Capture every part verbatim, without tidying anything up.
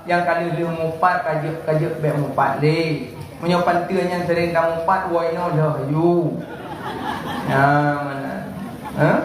Nyang ka lheueh-lheueh mupat, ka jeuet, ka jeuet bèk mupat lé. Meunyoe panteue nyan sering tamupat, woe inoe lheueh aju. Nah, mana? Hah?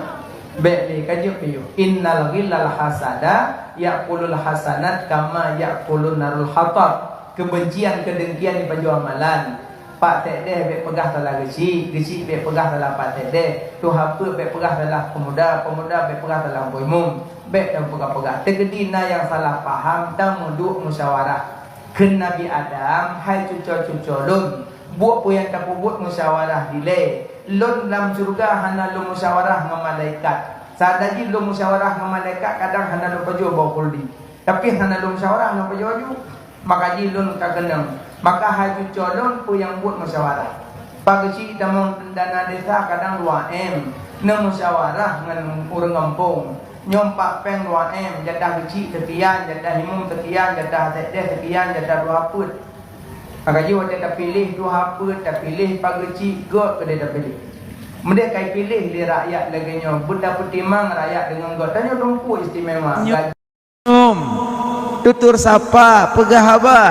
Bèk lé, ka jeuet piôh. Innal ghillal hasada ya'kulul hasanat kama ya'kulun narul hatab. Kebencian, kedengkian dipajoh amalan. Pak Tek Deh bèk peugah salah geuchik, geuchik bèk peugah salah Pak Tek Deh, tuha peuet bèk peugah salah pemuda, pemuda bèk peugah salah Teungku Imum. Bèk tapeugah-peugah. Teukeudi na nyang salah paham, tameuduek musyawarah. Kheun Nabi Adam, "Hai cuco-cuco lôn, buet peue nyang tapeubuet musyawarah dilèe. Lôn lam syeuruga hana lôn musyawarah ngon malaikat. Seandai jih lôn musyawarah ngon malaikat, kadang hana lôn pajoh bak khuldi. Tapi hana lôn musyawarah ngon pajoh aju." Maka jih lôn ka keunong. Maka hai cuco lôn peue nyang buet musyawarah. Pak geuchik tamong dana desa kadang dua M. Neumusyawarah ngon ureueng gampông. Nyoe empat péng dua M, jadah geuchik sekian, jadah imum sekian, jadah sekdes sekian, jadah tuha peuet. Maka jih watèe tapiléh tuha peuet, tapiléh pak geuchik, göt keudéh tapiléh. Meudeh ka ipiléh lé rakyat lagèe nyoe, beutapeutimang rakyat deungon göt. Tanyoe teungku istimewa. Nyoe. Tutur sapa, peugah haba.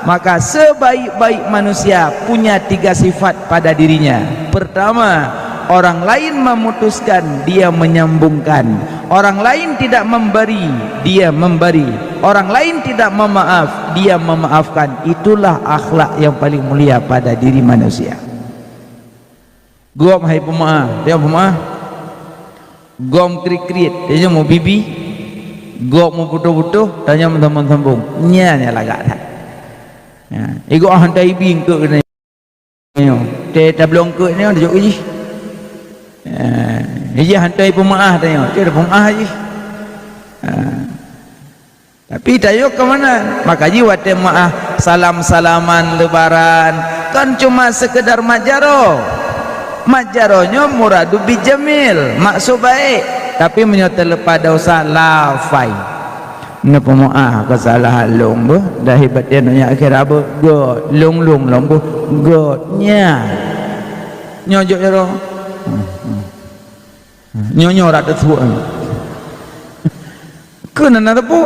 Maka sebaik-baik manusia punya tiga sifat pada dirinya. Pertama, orang lain memutuskan, dia menyambungkan. Orang lain tidak memberi, dia memberi. Orang lain tidak memaaf, dia memaafkan. Itulah akhlak yang paling mulia pada diri manusia. Gob hai peumaáh, tanyoe peumaáh. Gob kriet-kriet, tanyoe meubibi. Gob meuputôh-putôh, tanyoe meusambong-sambong. Nyan nyang lagak that. Ya, igob hantoi ibi eungkôt keunoe. Teutabloe eungkôt nyoe, dijok jih. Ya, jih hantoi peumaáh tanyoe, teupeumeuáh jih. Ya. Tapi tanyoe keumanan? Maka jih watèe meuáh salam-salaman lebaran, kon cuma sekedar mat jaroe. Mat jaroe nyoe muradu bijamil, maksud baik. Tapi meunyoe teuleupah desya, lafai. Neupeumeuáh keusalahan lôn beuh, dah hebat dia nanya akhé rabu, göt, lôn-lôn lôn beuh, göt, nyan. Nyoe jok jaroe. Nyoe-nyoe rot teusuek. Keu na na teupeu.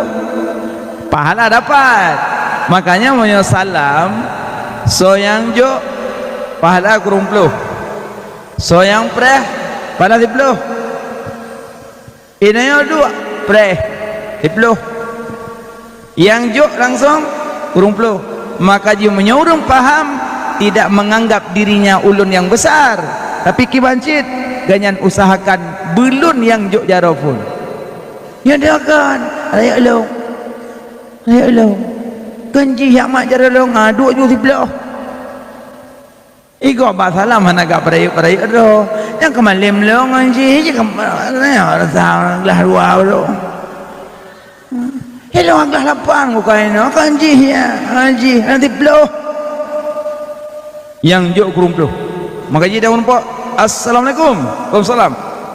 Pahala dapat. Makanya meunyoe salam, soe nyang jok, pahala kureueng ploh. Soe nyang preh, pahala siploh. Inoe duek, preh, siploh. Nyang jok langsong, kureueng ploh. Maka jih meunyoe ureueng paham, tidak menganggap dirinya ulôn nyang besar, tapi kiban cit, gobnyan usahakan beulôn nyang jok jaroe phon. Nyan dia kan, rayeuk lôn. Rayeuk lôn. Kan jih jak mat jaroe lôn, ha, duek ju siploh. Igob bak salam hana gak peurayeuk-peurayeuk droe. Nyang keumalém lôn ngon jih, jih keu-, nyoe rasa glah dua droe. Ilôn glah lapan bukai nyoe, kan jih ya, kan jih, nanti ploh. Nyang jok kureueng ploh. Maka jih dah meureumpok, "Assalamualaikum." "Waalaikumsalam."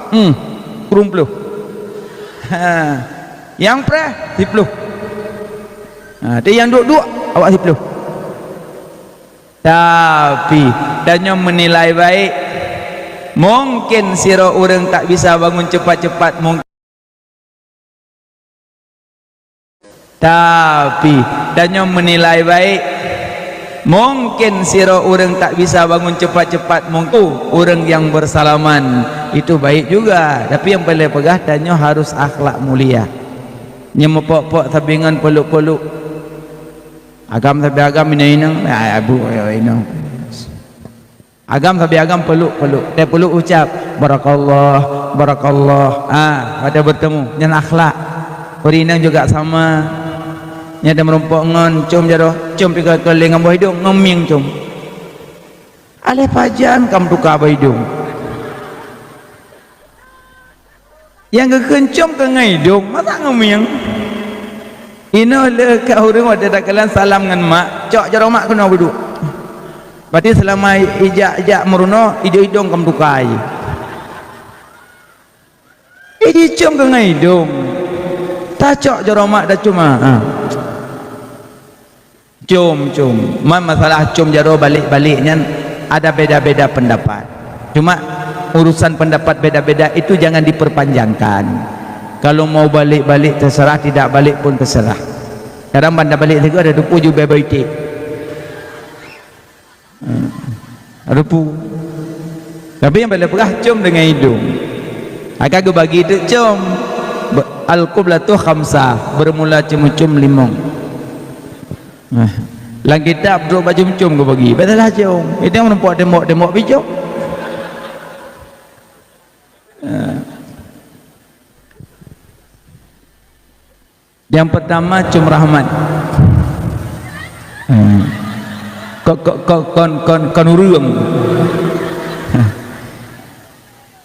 Hmm, kureueng ploh. Ha. Nyang preh, siploh. Ha, tu nyang duek-duek, awak siploh. Tapi, tanyoe meunilai baik. Mungkin sidroe ureueng tak bisa bangun cepat-cepat, mungkin. Tapi, tanyoe meunilai baik. Mungkin sidroe ureueng tak bisa bangun cepat-cepat, mungkin ureueng nyang beusalaman, itu baik juga. Tapi nyang paleng peugah, tanyoe harus akhlak mulia. Nyang meupok-pok sabe ngon peuluk-peuluk. Agam sabe agam inong-inong, ah, abu, inong. Agam sabe agam peuluk-peuluk. Teupeuluk ucap, "Barakallah, barakallah." Ah, pada bertemu. Nyan akhlak. Ureueng inong juga sama. Nyan dah meureumpok ngon com jaroe, com pih ka lé ngon boh idong, ngon mieng com. Alah pajan kam tuka boh idong. Nyang geukheun com keu ngon idong, masa ngon mieng? Inoe le ka ureueng watèe takalon salam ngon mak, cok jaroe mak keunoe beuduek. Berarti seulama ijak-ijak meurunoe, idong-idong kam tuka jih. Iji com keu ngon idong. Tacok jaroe mak dah cuma, ha. Com, com. Man masalah com jaroe balek-balek nyan ada beda-beda pendapat. Cuma urusan pendapat beda-beda itu jangan diperpanjangkan. Kalau mau balik-balik terserah, tidak balik pun terserah. Kadang banda balek sigoe ada tupu jubah baitik. Hmm. Ada tupu. Tapi nyang paléng peugah com deungon idong. Akan geubagi teuk com. Be-, al-qiblatu khamsah, beurmula com-com limong. Nah, lam kitab trok bak com-com geubagi. Bèk salah com. Itu nyang meureumpok tembok-tembok pih com. Nah. Nyang peurtama com rahmat. Hmm. Kon, kon, kon, kon, kon, kon ureueng.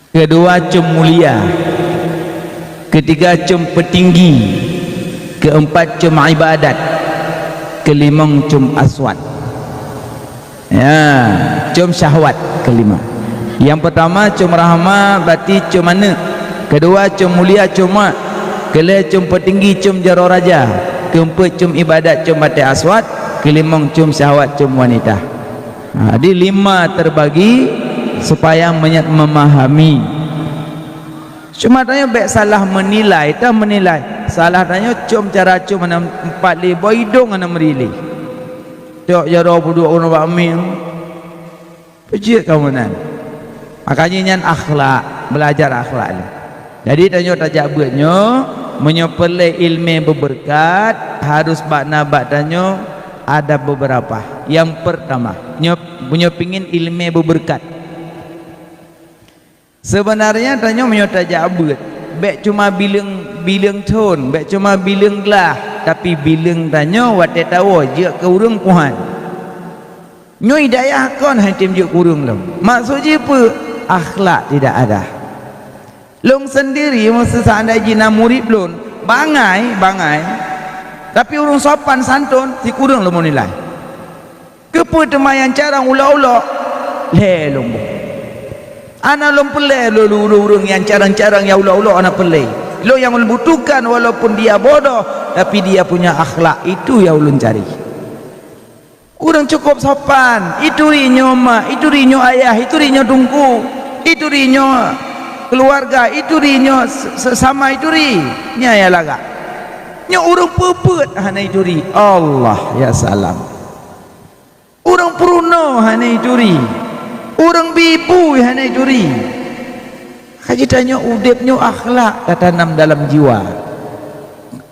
Keudua com mulia. Keutiga com peutinggi. Keumpat com ibadat. Keulimong com aswat. Ya, com syahwat keulimong. Nyang peurtama com rahmat, berarti com aneuk. Keudua com mulia, com mak. Keulhèe com peutinggi, com jaroe raja. Keumpeuet com ibadat, com batèe aswat. Keulimong com syahwat, com wanita. Ha, jadi lima terbagi supaya meunyo memahami. Cuma tanyoe bèk salah meunilai, teuh meunilai. Salah tanyoe com cara com hana empat lé boh idong hana meuri lé. Cok jaroe peuduek keunoe bak mieng. Peue jeuet kamoe nan? Makanya nyan akhlak, belajar akhlak nyan. Jadi tanyoe tajak beuet nyoe, meunyoe peureulèe ileumèe beubeureukat, harus bak na bak tanyoe ada beberapa. Nyang peurtama, nyoe, meunyoe pingin ileumèe beubeureukat. Sebenarnya tanyoe meunyoe tajak beuet, bèk cuma bileueng, bileueng thon, bèk cuma bileueng glah, tapi bileueng tanyoe watèe tawoe jeuet keu ureueng puhan. Nyoe hidayah kon hana tem jeuet keu ureueng lom. Maksud jih peue? Akhlak tidak ada. Lôn sendiri meuseusa andai jih na murit lôn, bangai, bangai. Tapi ureueng sopan santun, sikureueng lôn meunilai. Keupeue teuma nyang carông ulok-ulok? Lhèe lôn boh. Hana lôn peureulèe lôn ureueng-ureueng nyang carông-carông nyang ulok-ulok hana peureulèe. Lôn nyang ulôn butuhkan walaupun dia bodoh, tapi dia punya akhlak, itu nyang ulôn cari. Ureueng cukôp sopan, ituri nyoe mak, ituri nyoe ayah, ituri nyoe teungku, ituri nyoe keuluwarga, ituri nyoe se-, sesama ituri. Nyan nyang lagak. Nyoe ureueng peuet-peuet hana ituri. Allah, ya salam. Ureueng peurunoe hana ituri. Ureueng bi-bu hana ituri. Ka jitanyoe udép nyoe akhlak tatanam dalam jiwa.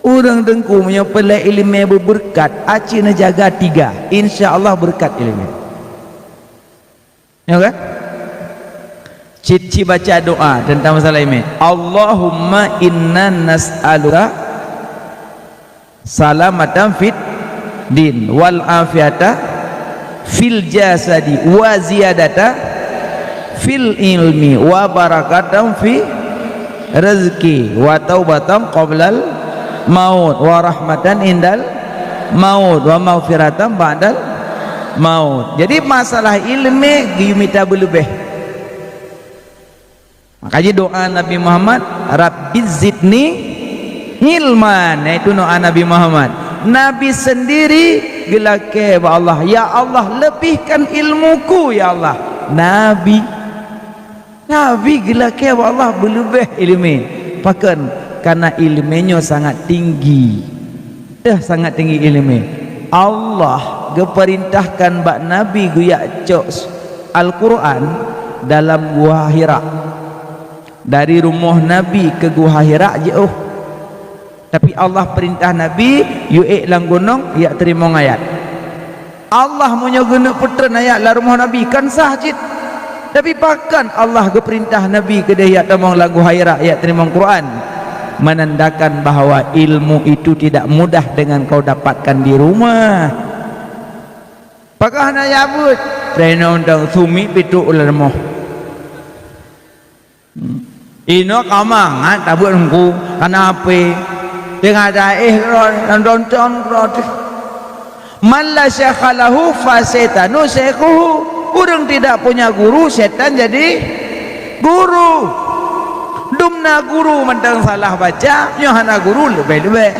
Ureueng teungku meunyoe peureulèe ileumèe beubeureukat, aci neujaga tiga, insya Allah beureukat ileumèe. Ya kan? Cit-cit baca doa tentang masalah ileumèe. Allahumma inna nas'aluka salamatan fid din wal afiyata fil jasadi wa ziyadata fil ilmi wa barakatan fi rezeki wa taubatan qoblal maut wa rahmatan indal maut wa maghfiratan ba'dal maut. Jadi masalah ileumèe geuyue mita beuleubeh. Makajih doa Nabi Muhammad, "Rabbi zidni ilman," yaitu doa Nabi Muhammad. Nabi sendiri geulakèe bak Allah, "Ya Allah, lebihkan ilmuku, ya Allah." Nabi, Nabi geulakèe bak Allah beuleubeh ileumèe. Pakon? Karena ileumèe nyoe sangat tinggi. Teuh sangat tinggi ileumèe. Allah geupeurintahkan bak Nabi geujak cok Al-Qur'an dalam Guha Hira. Dari rumoh Nabi keu Guha Hira jiôh. Tapi Allah peurintah Nabi, yue ék lam gunong, jak teurimong ayat. Allah meunyoe geuneuk peutreun ayat lam rumoh Nabi, kan sah cit. Tapi pakon Allah geupeurintah Nabi keudeh jak tamong lam Guha Hira jak teurimong Quran? Menandakan bahwa ilmu itu tidak mudah dengan kau dapatkan di rumah. Pakon hana jak beuet? Renong dang sumiek pitok lam rumoh. Hmm. Inoe ka mangat tabeuet teungku, kana ape? Teungoh taéh keudroe, dan tonton keudroe teuh. "Man la syaikha lahu fa syaitanu syaikhuhu." Ureueng tidak punya guru, setan jadi guru. Dum na guru mantong salah baca, nyoe hana guru leubeh-leubeh.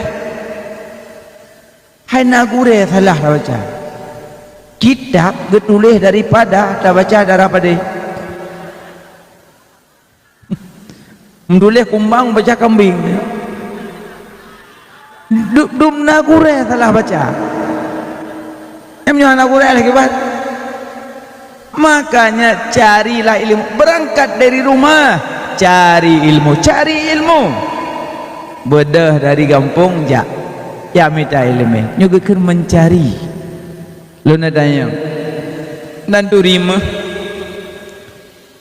Hai na gurèe salah tabaca. Kitab geutuléh daripada tabaca darah padé. Meutuléh kumbang baca kambing. Dum, dum na gurée salah baca. Em nyoe na gurée lagi ban. Makanya carilah ilmu, berangkat dari rumah, cari ilmu, cari ilmu. Beudôh dari gampông jak, jak mita iéleumé. Nyoe geukheun meucari. Lôn tanyong, nan turi méuh?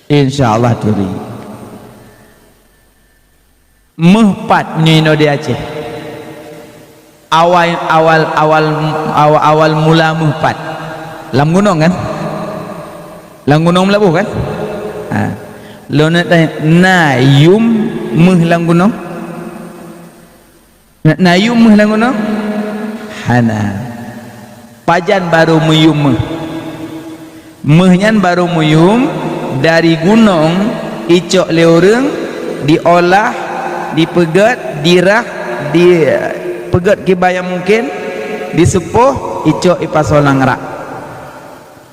Insya Allah turi. Méuh pat meunyoe inoe di Aceh. Awai, awal, awal, awal, awal mula méuh pat. Lam gunong kan? Lam gunong Meulaboh kan? Ha. Lôn nak tanyong, na yum méuh lam gunong? Na, na yum méuh lam gunong? Hana. Pajan barô meuyum méuh? Méuh nyan barô meuyum dari gunong, icok lé ureuëng, diolah, dipeugét, dirah, di, peugét kiban nyang mungken, diseupoh, icok ipasoe lam rak.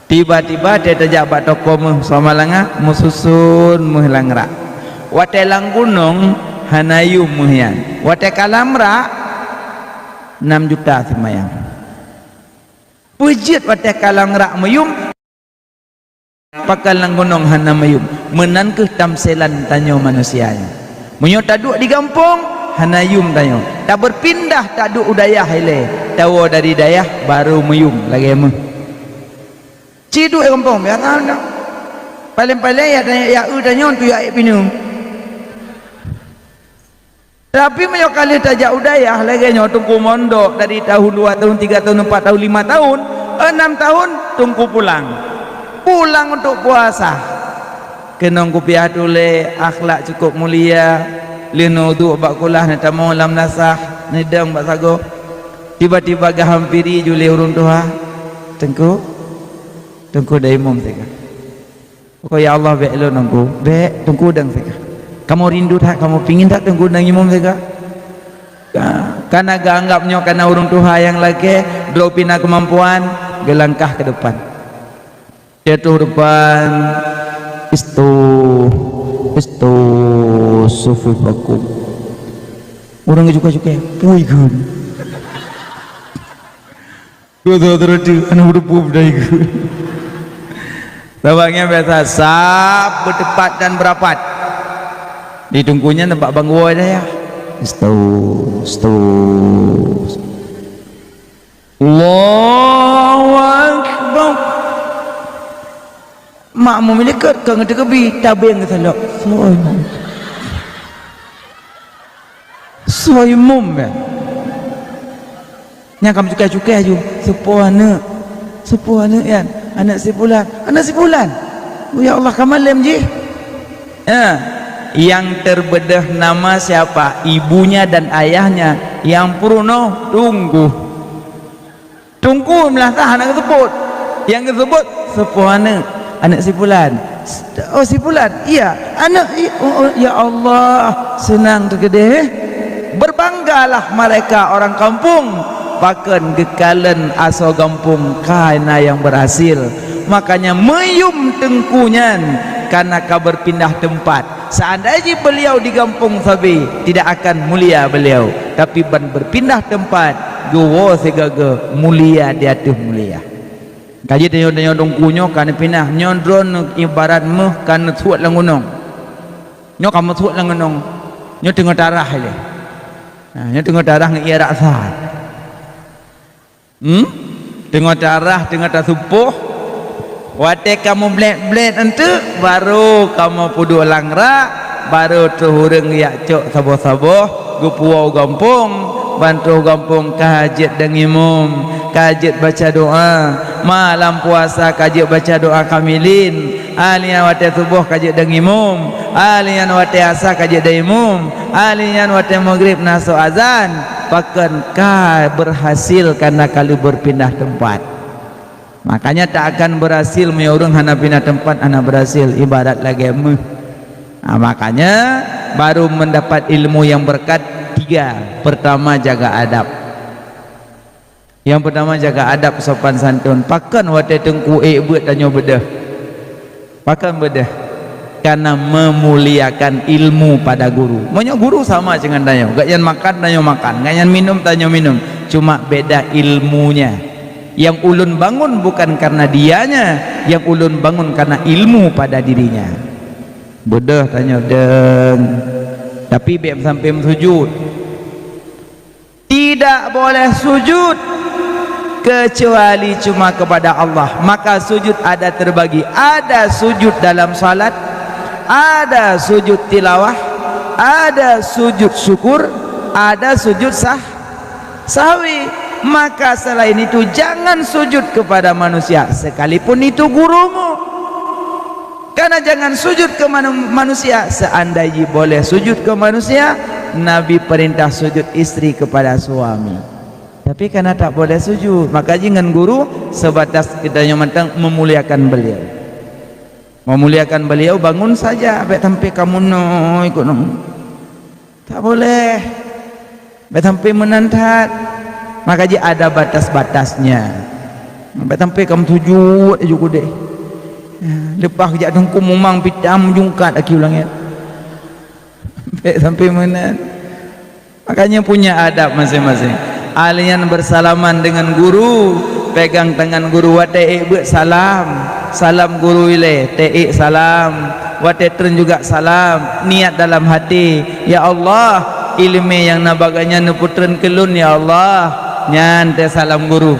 Tiba-tiba teuh tajak bak toko méuh Samalanga, meususon méuh lam rak. Watée lam gunong hana yum méuh nyan. Watée ka lam rak, nam juta simayang. Peue jeuet watée ka lam rak meuyum, pakon lam gunong hana meuyum? Meunan kheueh tamselan tanyoe manusia nyoe. Meunyoe taduek di gampông, hana yum tanyoe. Tabeurpindah taduek u dayah ilée, tawoe dari dayah barô meuyum lagée méuh. Ci duek gampông biasa mantong. Paleng-paleng ya, ya eu tanyoe tu ya ék pineung. Tapi meunyoe ka lheueh tajak u dayah lagée nyoe, teungku mondok dari tahun dua tahun, tiga tahun, empat tahun, lima tahun, enam tahun, teungku pulang. Pulang untuk puasa. Keunong kupiah tuléh, akhlak cukup mulia. Lheueh neuduek bak kulah, neutamong lam nasah, neudong bak sagoe. Tiba-tiba geuhampiri ju lé ureuëng tuha, "Teungku, Teungku dong imum sigoe." "Oh, ya Allah, bék lôn, Teungku." "Bék, Teungku dong sigoe. Kamoe rindu that, kamoe pingin that Teungku dong imum sigoe." Ka, kana geuanggab nyoe kana ureuëng tuha nyang lakée, droe pih na keumampuan, geulangkah keu depan. Jatuh depan, "Istu, istu, sufufakum." Ureuëng geucukai-cukai, "Pui kheun." Dua droe teureuti, aneuk beuteupeue beudai kheun. Sabab nyan biasa sab beuteupat dan beurapat. Di teungku nyan teumpat banggoe dayah. Istu, istu. Allahu Akbar. Makmum likot ka ngeuteukeubie, tabeng geusalok. Soe imum? Soe imum, ya? Nyang ka meucukai-cukai aju, "Soe po aneuk? Soe po aneuk nyan? Aneuk si fulan, aneuk si fulan." "Oh, ya Allah, ka malem jih." Ya, yang terbedah nama siapa? Ibunya dan ayahnya. Yang peurunoe teungku. Teungku meulasah hana geuseubut. Nyang geuseubut, "Soe po aneuk? Aneuk si fulan." "Oh, si fulan?" "Iya." "Aneuk i-, oh, oh, ya Allah, seunang teukeudeh." Berbanggalah mereka orang kampung, pakon geukalon asoe gampông ka na nyang berhasil. Makanya meuyum teungku nyan kana ka berpindah tempat. Seandai jih beliau di gampông sabe, tidak akan mulia beliau. Tapi ban berpindah tempat, geuwoe sigoe-goe mulia di ateueh mulia. Ka jeuet tanyoe-tanyoe teungku nyoe ka neupinah, nyoe droeneuh ibarat méuh ka neusuet lam gunong. Nyoe ka meusuet lam gunong, nyoe teungoh tarah ilée. Nah, nyoe teungoh tarah ngon ié raksa. Hmm? Teungoh tarah, teungoh taseupoh. Watée kamoe blét-blét eunteuk, barô kamoe peuduek lam rak, barô troh ureuëng jak cok saboh-saboh, geupuwoe u gampông, ban troh gampông ka jeuet dong imum, ka jeuet baca doá, malam puasa ka jeuet baca doá kamilin, Ahli nyan watée suboh ka jeuet dong imum, ahli nyan watée asa ka jeuet dong imum, ahli nyan watée maghrib na soe azan, pakon ka berhasil kana ka lheueh berpindah tempat. Makanya tak akan berhasil meunyoe ureuëng hana pindah tempat, hana berhasil, ibarat lagée méuh. Nah, makanya baru mendapat ilmu yang berkat tiga. Pertama, jaga adab. Nyang peutama, jaga adab sopan santun. Pakon watée teungku ék beuet tanyoe beudôh? Pakon beudôh? Karena memuliakan ilmu pada guru. Meunyoe guru sama dengan tanyoe, gobnyan makan, tanyoe makan, gobnyan minum, tanyoe minum. Cuma beda ilmunya. Yang ulôn bangun bukan karena dianya, yang ulôn bangun karena ilmu pada dirinya. Beudôh tanyoe deueng. Tapi bék sampai meusujud. Tidak boleh sujud kecuali cuma kepada Allah. Maka sujud ada terbagi. Ada sujud dalam salat, ada sujud tilawah, ada sujud syukur, ada sujud sah-, sahwi. Maka selain itu jangan sujud kepada manusia, sekalipun itu gurumu. Karena jangan sujud ke manu-, manusia. Seandai jih boleh sujud ke manusia, Nabi perintah sujud istri kepada suami. Tapi karena tak boleh sujud, maka jih ngon guru sebatas kita nyang mantong memuliakan beliau. Memuliakan beliau bangun saja, bék sampai kamoe nyoe ikut nyoe. Tak boleh. Bék sampai meunan that. Maka jih ada batas-batasnya. Bék sampai kamoe sujud aju keudeh. Leupah jak teungku mumang pitam jungkat aki u langét. Bék sampai meunan. Makanya punya adab masing-masing. Ahli nyan bersalaman dengan guru, pegang tangan guru, watée ék beuet salam. Salam guru ilée, teuék salam. Watée treun juga salam, niat dalam hati, "Ya Allah, ileumé nyang na bak gobnyan neupeutreun keu lôn, ya Allah." Nyan teuh salam guru.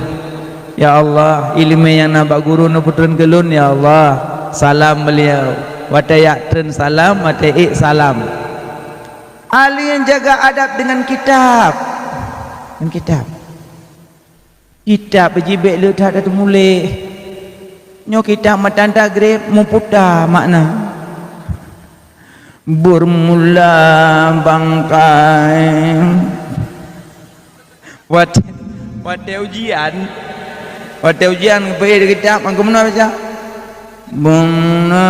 "Ya Allah, ileumé nyang na bak guru neupeutreun keu lôn, ya Allah." Salam beliau. Watée jak treun salam, watée ék salam. Ahli nyan jaga adab dengan kitab. Dengan kitab. Kitab jih bék le that tateumuléh. Nyoe kitab matan tagreb meuputa makna. Bermula bangkai. Watée, watée ujian, watée ujian geupeuék di kitab, mangko meunoe baca. Bangna.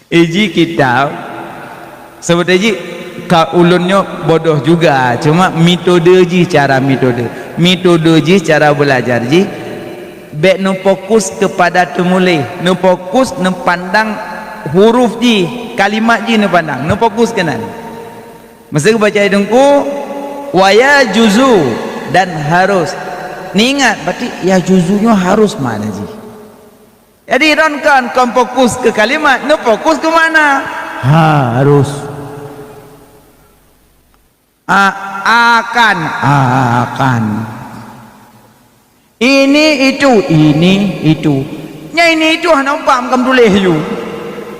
Iji kitab, seubeutoe jih ka ulôn nyoe bodoh juga, cuma metode jih, cara metode. Metode jih, cara belajar jih, bék neufokus kepada teumuléh, neufokus neupandang huruf jih, kalimat jih neupandang, neufokus keunan. Masa geubaca di teungku, wa yajuzu dan harus. Neuingat, berarti yajuzu nyoe harus makna jih. Jadi, droen kon, kon fokus keu kalimat, neufokus keu makna. Harus. A-, akan, akan. Ini, itu, ini, itu. Nyang ini, itu hana umpak makam tuléh ju.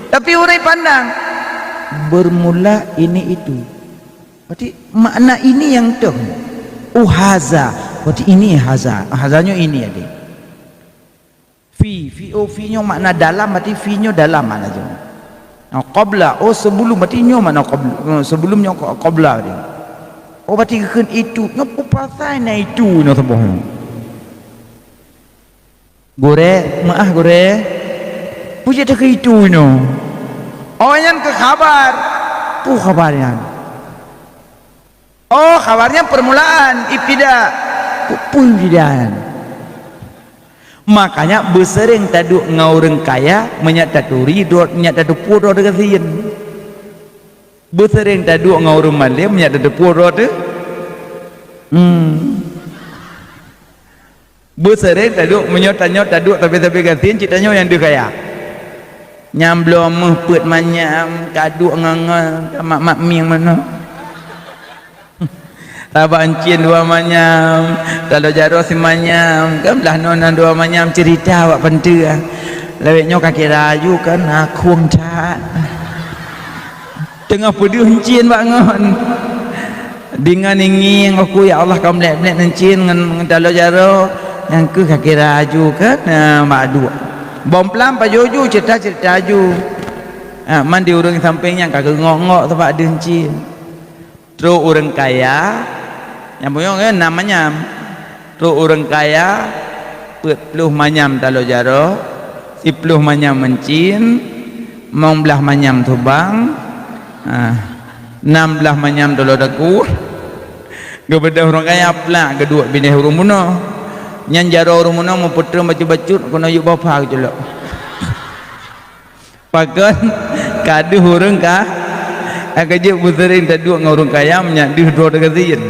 Tapi ureuëng pandang, bermula ini, itu. Berarti makna ini nyang teuh. Oh, haza. Berarti ini haza. Haza nyoe ini, adik. Fi, fi, oh, fi nyoe makna dalam, berarti fi nyoe dalam makna jih. Nah, qabla, oh, sebelum, berarti nyoe makna qabla. Eh, sebelum nyoe qa-, qabla tadi. Oh, berarti kheun itu, nyoe peue pasai na itu nyoe saboh nyoe. Gurée, meuáh gurée. Peue jeuet keu itu nyoe? Oh, nyan keu khabar. Peue khabar nyan? Oh, khabarnya permulaan, ibtida. Peue, peue ibtida nyan? Makanya beuseureng taduek ngon ureuëng kaya, meunyak taturi droe, meunyak tateupeue droe teugasien. Beuseureng taduek ngon ureuëng malém, meunyak tateupeue droe teu. Hmm. Beuseureng taduek, meunyoe tanyoe taduek sabe-sabe gasien, cit tanyoe nyang deuh kaya. Nyang bloe meuh peuet manyam, taduek ngon-ngon, mak-mak mieng meunoe. Tabak euncien dua manyam, taloe jaroe simanyam, kan blah noe na dua manyam, cerita awak peunteue. Lawét nyoe ka kira aju kan, akhueng that. Teungoh peudeuh euncien bak ngon. Deungon ngieng-ngieng, "Oku, ya Allah, ka meulet-meulet euncien ngon, ngon taloe jaroe." Nyang keuh ka kira aju kan, na, mak duek. Bom plam pajoh ju, cerita-cerita aju. Ha, man di ureuëng sampéng nyan ka geungok-ngok sabab deuh euncien. Trok ureuëng kaya, nyang buyong, eh, nam manyam. Trok ureuëng kaya, peuet ploh manyam taloe jaroe, siploh manyam euncien, limong blaih manyam subang, ah, nam blaih manyam taloe daku. Geubeudôh ureuëng kaya plak geuduek binéh ureuëng bunoe. Nyan jaroe ureuëng bunoe meupeutreun bacut-bacut keunoe yue boh pha geuculok. Pakon ka deuh ureuëng ka, ka jeuet beuseuring taduek ngon ureuëng kaya meunyak deuh droe teugasien.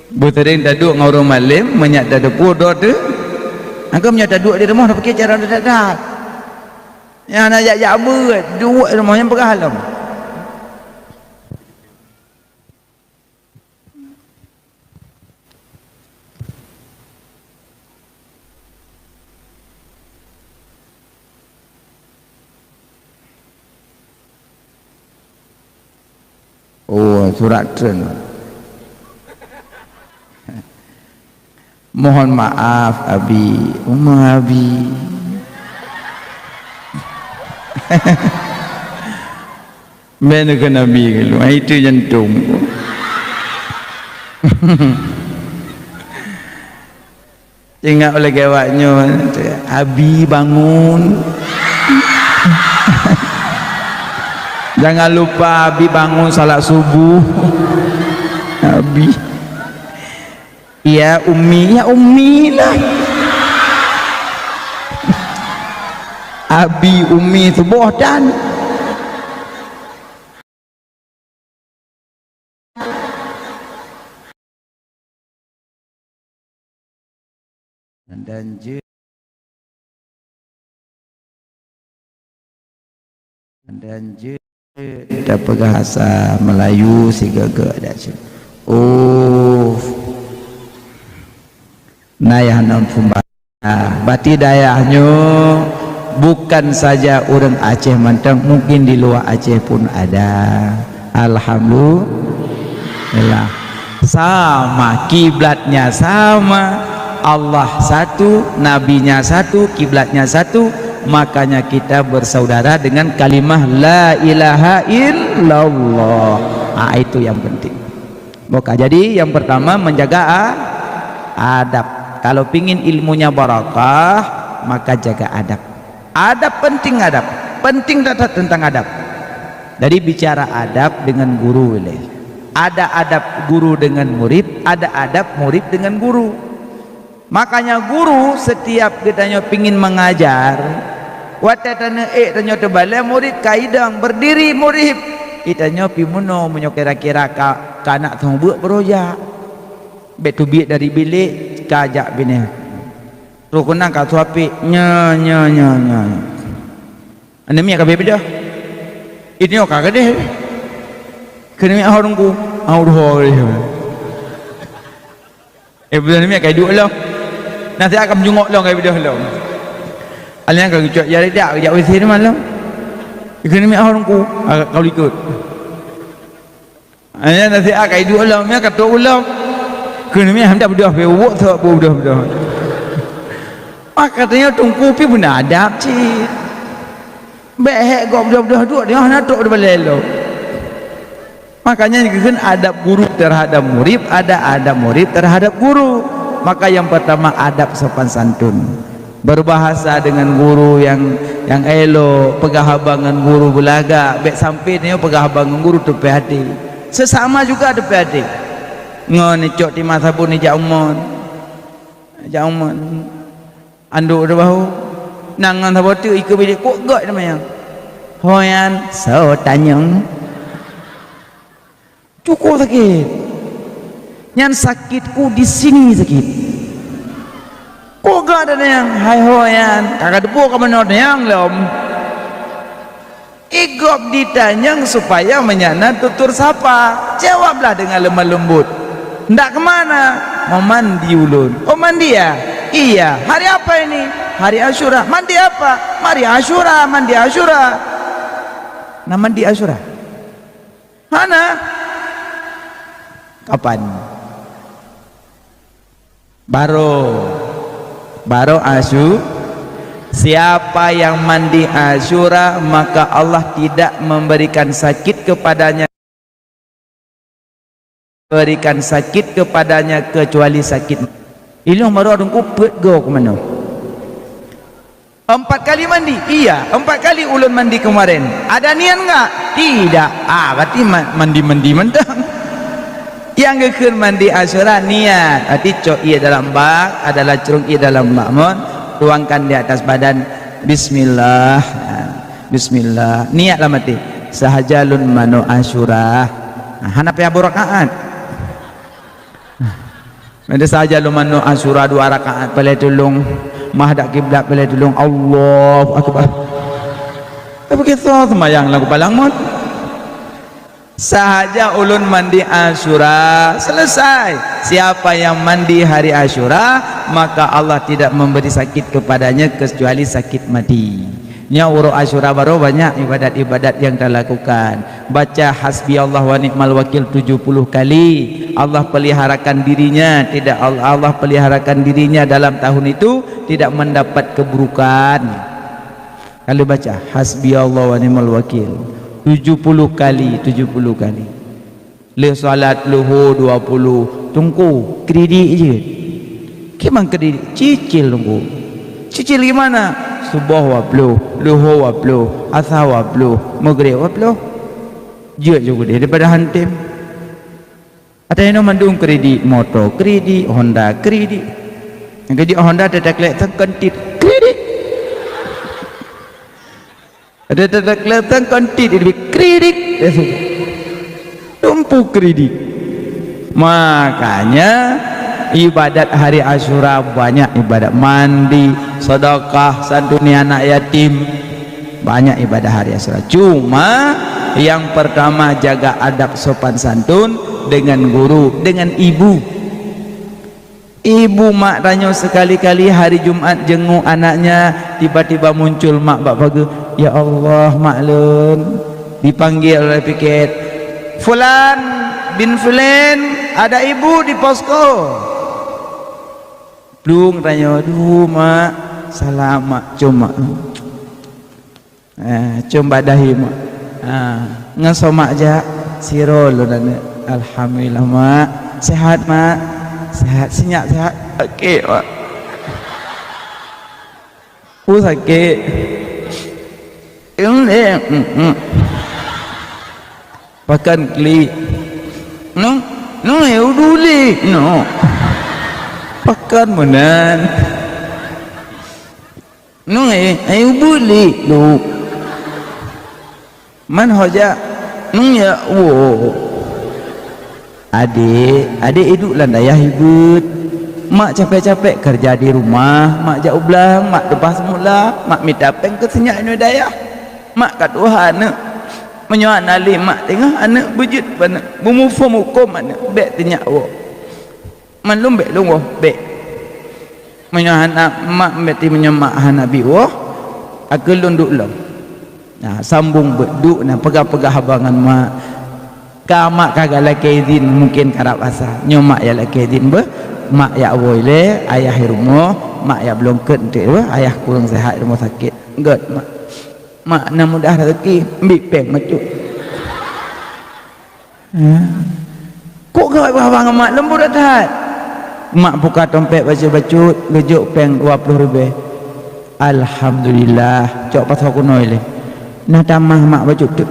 Beuseuring taduek ngon ureuëng malém meunyak tateupeue droe teu. Angkau meunyak taduek di rumoh tapiké cara that-that. Nyang hana jak-jak beuet, duek di rumoh nyang peugah lom. Oh, surat treun. Mohon maaf, Abi. Uma Abi. Bèk neukheun Abi keulôn, itu jantông. Ingat lagèe awak nyoe, "Abi bangun." Jangan lupa Abi bangun salat subuh. Abi. Ya Umi, ya Umi lah. Abi, Umi, suboh dan. Dan jeuet, dan jeuet tapeugah bahasa Melayu sigoe-goe dak jeuet. Oh. Nayah non peumbah. Berarti dayah nyoe bukan saja ureuëng Aceh mantong, mungkin di luar Aceh pun ada. Alhamdulillah. Sama, kiblatnya sama, Allah satu, nabinya satu, kiblatnya satu, makanya kita bersaudara dengan kalimah la ilaha illallah. Ah, itu yang penting. Maka jadi yang pertama menjaga a-, adab. Kalau pingin ilmunya barakah, maka jaga adab. Adab penting adab. Penting tentang adab. Jadi bicara adab dengan guru boleh. Ada adab guru dengan murid, ada adab murid dengan guru. Makanya guru setiap geutanyoe pingin mengajar, watèe taneuk ék tanyoe teubalèe murid ka idong berdiri murid. Itanyoe pi meunoe meunyoe kira-kira ka, ka nak seumeubeuet beurojak. Bèk teubiet dari bilék ka jak binéh. Roh keunan ka suapek nyo nyo nyo nyo. Aneuk miet ka bèk beudôh. Itanyoe ka keudeh. Keuneuk miet ho teungku, ho teungku. Eh, bulan miet ka iduek lom. Nasihat ka meujungok lom, ka ibeudôh lom. Alèh nyan ka geucok jari dak, geujak WC teuma lom. Keuneuk miet ho teungku, ka, ka likot. Alèh nyan nasihat ka iduek lom, nyan ka trok u lom. Keuneuk miet han beudôh, pih ubeuk sok beudôh-beudôh. Ah, katanya teungku pih beuna adab cit. Bèk hék gob beudôh-beudôh duek, teungoh na trok di balèe lom. Makanya dikheun adab guru terhadap murid, ada adab murid terhadap guru. Maka yang pertama adab sopan santun. Berbahasa dengan guru yang, yang elok, peugah haba ngon guru beulagak, bèk sampai nyoe peugah haba ngon guru teupèh até. Sesama juga teupèh até. Ngon icok timah sabon ijak umon. Ijak umon. Anduk di bahu. Nang ngon saboh teuk ikeue bilék kok gèt teuma nyan. Ho nyan, soe tanyong. Cukup sakét. Nyan sakitku di sini sakit. Kok gèt teuma nyan, hai ho nyan. Ka kateupeue ka meunoe nyang lom. Igob ditanyong supaya meunyan na tutur sapa. Jawablah dengan lemah lembut. "Ndak ke mana?" "Mau mandi ulôn." "Oh, mandi ya?" "Iya." "Hari apa ini?" "Hari Asyura." "Mandi apa?" "Mandi Asyura, mandi Asyura." "Na mandi Asyura?" "Hana." "Kapan?" Baroe, baroe Asyu-, siapa yang mandi Asyura, maka Allah tidak memberikan sakit kepadanya, berikan sakit kepadanya kecuali sakit. Ilong baroe dengku peuet go keu manoe. Empat kali mandi? Iya, empat kali ulôn mandi kemarin. Ada niat enggak? Tidak. Ah, berarti ma-, mandi-mandi mantong. Nyang geukheun mandi Asyura niat. Berarti cok ié dalam bak, adalah curung ié dalam bak mon, tuangkan di atas badan. Bismillah. Ha. Bismillah. Niat lam até. Sahaja lôn manok Asyura. Nah, hana payah beurakaat. Meunan sahaja lôn manok Asyura dua rakaat, palai tulông. Mah dak kiblat, palai tulông. Allahu Akbar. Tapi kita semayang lagu palang mon. Sahaja ulôn mandi Asyura, selesai. Siapa yang mandi hari Asyura, maka Allah tidak memberi sakit kepadanya kecuali sakit mati. Nyoe uroe Asyura baroe banyak ibadat-ibadat yang talakukan. Baca hasbi Allah wa ni'mal wakil tujuh puluh kali. Allah peliharakan dirinya, tidak Allah, Allah peliharakan dirinya dalam tahun itu tidak mendapat keburukan. Kalau baca hasbi Allah wa ni'mal wakil tujuh puluh kali, tujuh puluh kali. Lheueh salat luhô dua puluh, teungku, kredit jeuet. Kiban kredit? Cicil, teungku. Cicil gimana? Suboh dua puluh, luhô dua puluh, asa dua puluh, meugreb dua puluh. Jeuet ju keudeh daripada hantem. Ata inoe mandum kredit, moto kredit, Honda kredit. Nyang keu jeuet Honda teuteuk lhèe sang kon tit, kredit. Ada teuteuk lhèe sang kon tit, kredit. Tumpu kredit. Makanya ibadat hari Asyura banyak ibadat, mandi, sedekah, santuni anak yatim. Banyak ibadah hari Asyura. Cuma yang pertama jaga adab sopan santun dengan guru, dengan ibu. Ibu mak tanyoe sekali-kali hari Jumat jenguk anaknya, tiba-tiba muncul mak bak pageue, "Ya Allah, mak lôn." Dipanggil oleh piket, "Fulan bin Fulan, ada ibu di posko." Plueng tanyoe, "Duh, mak." "Salam, mak." "Cuma." Eh, com bak dahi, mak. Ah, ngon soe mak jak? Sidroe lôn aneuk. Alhamdulillah, mak. Sehat, mak? Sehat, si nyak sehat? Sakét, mak. Peue sakét? Em, em, em, em. Pakan klik. Nong, nong, eh, udu lik, no. Pakan meunan. Nong, eh, eh, ubeut lik, Luk. Man ho jak? Nong, ya, woe. Adék, adék iduek lam dayah ibeut. Mak capek-capek keureuja di rumoh, mak jak u blang, mak teupah seumula, mak mita péng keu si nyak inoe dayah. Mak ka tuha aneuk. Meunyoe hana lé mak teungoh, aneuk beujeuet bak aneuk, beumuphom hukôm aneuk, bèk si nyak woe. Man lôn bèk lôn woe, bèk. Meunyoe hana mak, berarti meunyoe mak hana bi woe, akhé lôn duek lom. Nah, sambong beuet duek, nah, peugah-peugah haba ngon mak. Ka mak ka geulakèe idhin, mungken karab asa. Nyoe mak nyang lakèe idhin beuh, mak jak woe ilèe, ayah i rumoh, mak jak bloe eungkôt eunteuk beuh, ayah kurang sehat i rumoh sakét. Gèt, mak. Mak na mudah raseuki, ambi péng bacut. Ha. Kok gawat bak abang mak leumbot that? Mak buka dompet bacut-bacut, geujok péng dua ploh ribèe. Alhamdulillah, cok pasoe keunoe lé. Na tamah mak bacut teuk.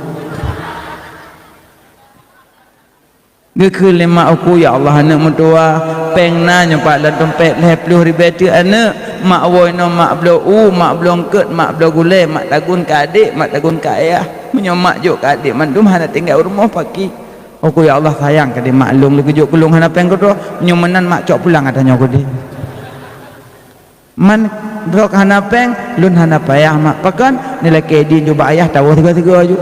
Geukheun lé mak uku, "Ya Allah, aneuk meutuwah, péng na nyoe pat lam dompet lhèe ploh ribèe teuk aneuk. Mak woe inoe, mak bloe u, mak bloe eungkôt, mak bloe gulèe, mak tagun keu adék, mak tagun keu ayah." Meunyoe mak jok keu adék mandum hana tinggai u rumoh paki. Uku, "Ya Allah, sayang keu adék mak lôn, lôn geujok keu lôn hana péng keudroe. Meunyoe meunan mak cok pulang ata nyoe keu adék." Man droe hana péng, lôn hana payah mak. Pakon? Nilakèe idhin ju bak ayah tawoe sigoe-sigoe ju.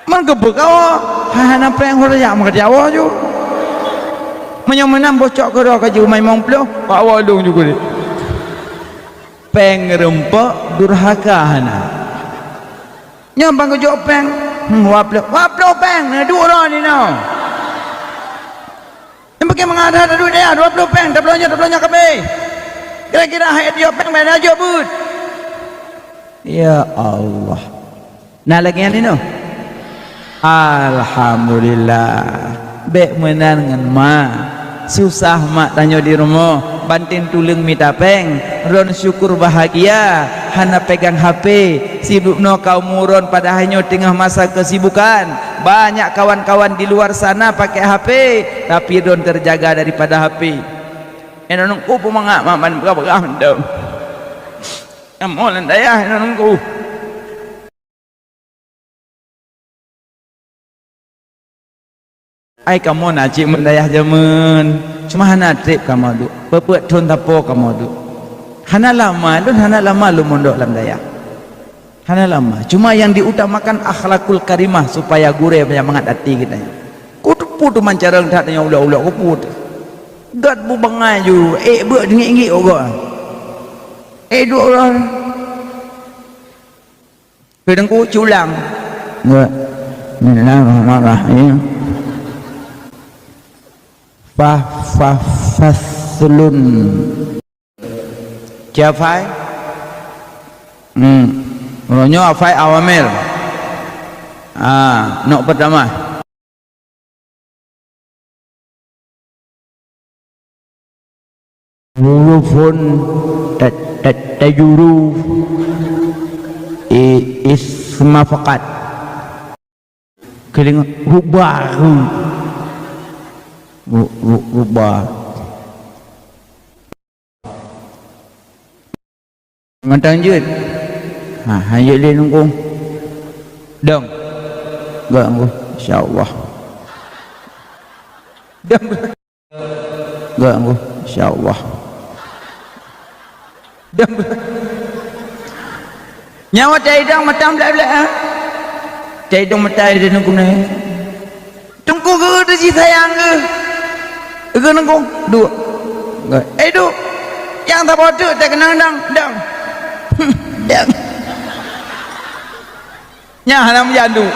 Man keupeue kawoe? Hai hana péng, hana jak meukawoe ju. Meunyoe meunan boh cok keudroe ka jiumai limong ploh, bak woe lôn ju keu adék. Péng reumpok durhaka hana. Nyoe ban geujok péng, hmm, dua ploh, dua ploh péng, na duek droe ninoe. Nyan pakon mangat that duek dayah, dua ploh péng, tabloe nyoe, tabloe nyoe kabéh. Kira-kira hai jok péng, bèk na jok beuet. Ya Allah. Na lagèe nyan nyoe? Alhamdulillah. Bèk meunan ngon mak. Susah mak tanyoe di rumoh, banten tuleueng mita péng. Droen syukur bahagia, hana pegang H P. Sibuk noe ka umu droen padahai nyoe teungoh masa kesibukan. Banyak kawan-kawan di luar sana pakai H P, tapi droen terjaga daripada H P. Nyan nyoe peue mangat mak ban peugah-peugah mantong. Kamoe lam dayah nyoe nunggu. Ai kamoe na cit meudayah jameun, cuma hana treb kamoe duek. Peue-peue thon sapo kamoe duek. Hana lama, lôn hana lama lôn mondok lam dayah. Hana lama. Cuma nyang diutamakan akhlakul karimah supaya gurée mangat até geutanyoe. Kuteupue teuma carông that tanyoe ulok-ulok kupeue. Gét bu bangai ju, ék beuet ngiek-ngiek ugoe. Ék duek uroe. Keu teungku culang. Nggak. Bismillahirrahmanirrahim. Fa, fa, faslun. Ci hafai? Hmm. Uroe nyoe hafai awamil. Ah, nok pertama. Hurufun ta-, ta-, tajuru i-, isma faqat. Keudeungoe rubah. Ru-, ru-, rubah. Mantong jeuet. Ha, han jeuet lé nungkong. Dong. Gak nungkong. Insya Allah. Dong. Gak nungkong. Insya Allah. Dong. Nyawa tai dong mata blek-blek, ha? Tai dong mata di nungkong ni. Teungku geuh teuh jih sayang geuh. Geuh nungkong, duek. Eh, duek. Nyang saboh teuk teukeunong dang, dang. Dang. Nyan hana meujan duek.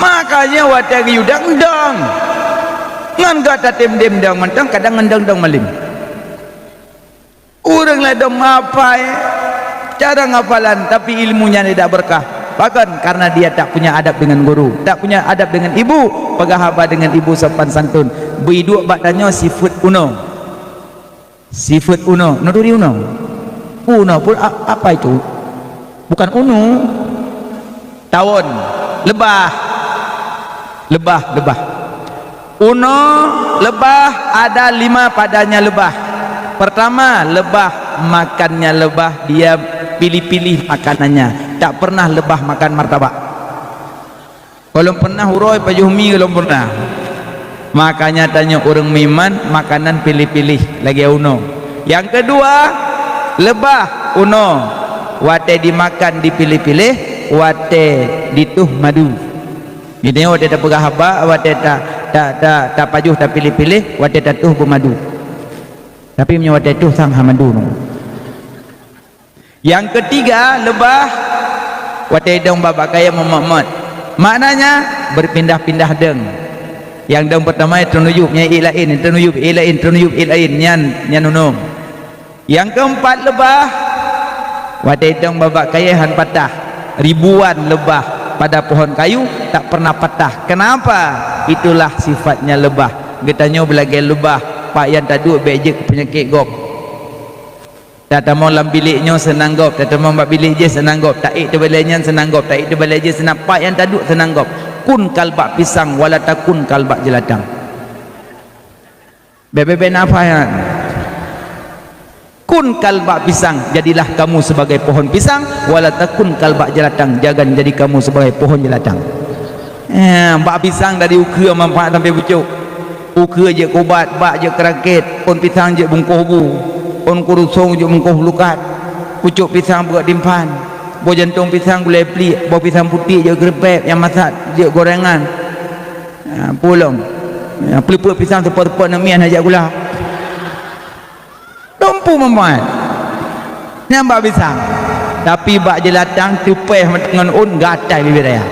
Makanya watée geuyue dang, dang. Ngon gata tem dem dang mantong kadang ngon dang-dang malem. Ureuëng ladom menghafai cara hafalan, tapi ilmunya tidak berkah. Pakon? Karena dia tak punya adab dengan guru, tak punya adab dengan ibu, peugah haba dengan ibu sopan santun. Beuiduek bak tanyoe sifeuet unoe. Sifeuet unoe. Nuri unoe. Unoe pun a-, apa itu? Bukan unu. Tawon. Lebah. Lebah, lebah. Unoe lebah ada lima padanya lebah. Pertama, lebah makannya lebah, dia pilih-pilih makanannya. Tak pernah lebah makan martabak. Golom pernah uroe pajoh mi golom pernah. Makanya tanyoe ureuëng meuiman makanan pilih-pilih lagée unoe. Nyang keudua, lebah unoe watée dimakan dipiléh-piléh, watée dituh madu. Geutanyoe watée tapeugah haba, watée ta, ta, ta, tapajoh tapiléh-piléh, watée tatuh beumadu. Tapi meunyoe watée tuh sang ha madu nyoe. Nyang keutiga, leubah watée dong bak-bak kayée meumot-mot. Maknanya, beupindah-pindah dong. Nyang dong peurtama teuneuyueb, nyang ék laén, teuneuyueb, ék laén, teuneuyueb, ék laén, nyan, nyan unoe. Nyang keumpat, leubah watée dong bak-bak kayée han patah. Ribuan leubah pada pohon kayu tak pernah patah. Kenapa? Itulah sifatnya leubah. Geutanyoe beulagée leubah, pat nyang taduek bék jeuet keu peunyakét gob. Tatamong lam bilék nyoe seunang gob, tatamong bak bilék jéh seunang gob, taék teubalée nyan seunang gob, taék teubalée jéh seunang, pat nyang taduek seunang gob. Kun kal bak pisang, wala takun kal bak jeulatang. Bèk-bèk na apa nyan. Kun kal bak pisang, jadilah kamu sebagai pohon pisang, wala takun kal bak jeulatang, jangan jadi kamu sebagai pohon jeulatang. Eh, bak pisang dari ukeue manfaat sampai pucôk. Ukeue jeuet keu ubat, bak jeuet keu rakét, ôn pisang jeuet bungkôh bu, ôn kurusông jeuet bungkôh lukat, pucôk pisang beuet dimphan, boh jantông pisang gulai pliek, boh pisang putéh jeuet keu reupék, nyang masat jeuet goréngan. Ha, peue lom. Ha, peuleupeuk pisang teupot-teupot namian hajat gula. Dumpu meumai. Nyan bak pisang. Tapi bak jeulatang teupéh ngon ôn gatai bibit raya.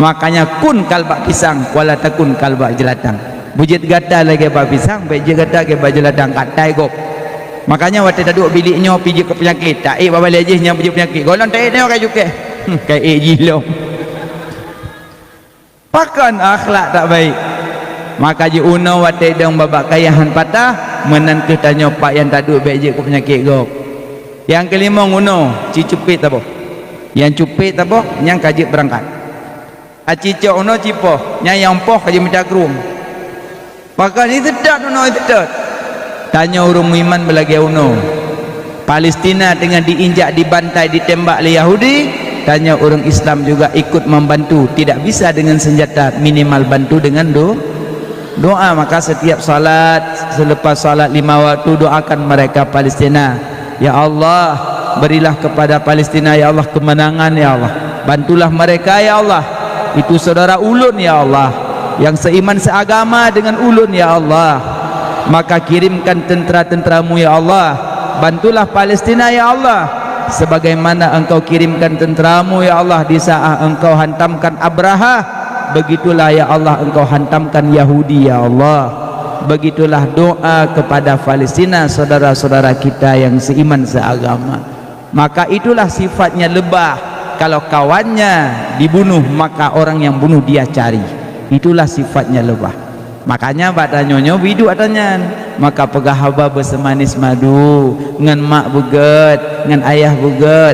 Makanya kun kal bak pisang, wala takun kal bak jeulatang. Beujeuet gatai lagée bak pisang, bék jeuet gatai lagée bak jeulatang, gatai gob. Makanya watée taduek bilék nyoe pih jeuet keu peunyakét, taék bak balée jéh nyang beujeuet peunyakét. Gohlom taék nyoe ka cukéh. Hmm, ka ék jih lom. Pakon akhlak tak baik? Maka jiunoe watée dong babak kayée han patah, meunan kheueh tanyoe pat nyang taduek bék jeuet keu peunyakét gob. Nyang keulimong unoe, ci cupét saboh. Nyang cupét saboh, nyang ka jeuet beurangkat. Aci cok unoe ci poh, nyang nyang poh ka jimita krueng. Pakon iseutôt unoe iseutôt? Tanyoe ureuëng meuiman beulagée unoe. Palestina teungoh diinjak, dibantai, ditembak lé Yahudi, tanyoe ureuëng Islam juga ikut membantu. Tidak bisa dengan senjata, minimal bantu dengan do-, doa. Maka setiap salat, selepas salat lima waktu, doakan mereka Palestina. Ya Allah, berilah kepada Palestina, ya Allah, kemenangan, ya Allah. Bantulah mereka, ya Allah. Itu saudara ulun, ya Allah, yang seiman seagama dengan ulun, ya Allah. Maka kirimkan tentara-tentaramu, ya Allah. Bantulah Palestina, ya Allah, sebagaimana Engkau kirimkan tentaramu, ya Allah, di saat Engkau hantamkan Abraha. Begitulah, ya Allah, Engkau hantamkan Yahudi, ya Allah. Begitulah doa kepada Palestina, saudara-saudara kita yang seiman seagama. Maka itulah sifatnya lebah. Kalau kawannya dibunuh, maka orang yang bunuh dia cari. Itulah sifatnya lebah. Makanya bak tanyoe nyoe biduek ata nyan. Maka peugah haba beuseumanis madu, ngon mak beugét, ngon ayah beugét,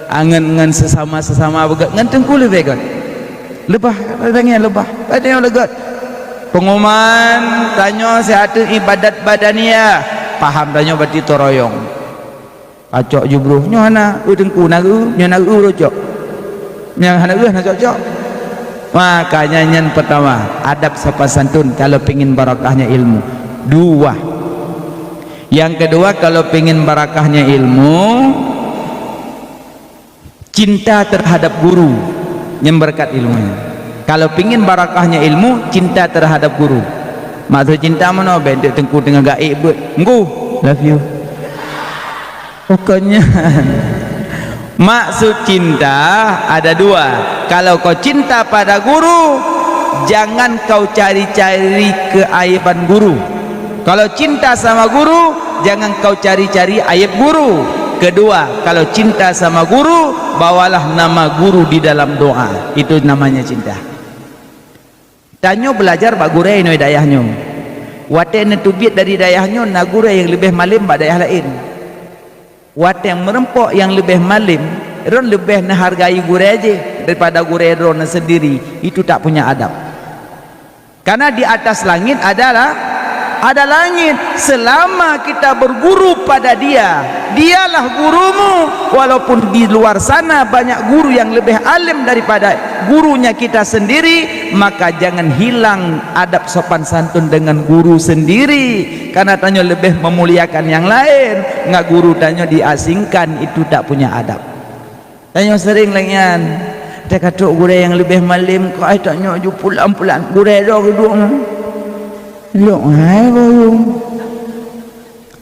ah, ngon, ngon sesama-sesama beugét, ngon teungku leubeh gét. Lebah, tanyoe lebah, tanyoe leugét. Pengumuman, tanyoe siat ibadat badaniah, paham tanyoe berarti toroyong. Kacok jubroh, nyoe hana, eu teungku na eu, nyoe na eu rocok. Nyang hana eu hana cocok. Makanya nyan pertama, adab sopan santun kalau pingin barakahnya ilmu. Dua. Yang kedua, kalau pingin barakahnya ilmu, cinta terhadap guru yang berkat ilmunya. Kalau pingin barakahnya ilmu, cinta terhadap guru. Maksud cinta meunoe, bentuk teungku teungoh gaék beuet. Ngku, love you. Pokoknya, maksud cinta ada dua. Kalau kau cinta pada guru, jangan kau cari-cari keaiban guru. Kalau cinta sama guru, jangan kau cari-cari aib guru. Kedua, kalau cinta sama guru, bawalah nama guru di dalam doa. Itu namanya cinta. Tanyoe belajar bak gurée inoe dayah nyoe. Watée neuteubiet dari dayah nyoe, na gurée nyang leubeh malem bak dayah laén. Watée meureumpok nyang leubeh malem, droen leubeh neuhargai gurée jih daripada gurée droeneuh sendiri. Itu tak punya adab. Karena di atas langit adalah ada langit. Selama kita berguru pada dia, dialah gurumu. Walaupun di luar sana banyak guru yang lebih alim daripada gurunya kita sendiri, maka jangan hilang adab sopan santun dengan guru sendiri. Karena tanyoe lebih memuliakan yang lain, ngat guru tanyoe diasingkan, itu tak punya adab. Tanyoe sering lagée nyan. Teuka trok gurée nyang leubeh malem, keu ai tanyoe ju pulan-pulan gurée droe geuduek nyan. Lok hai boyong.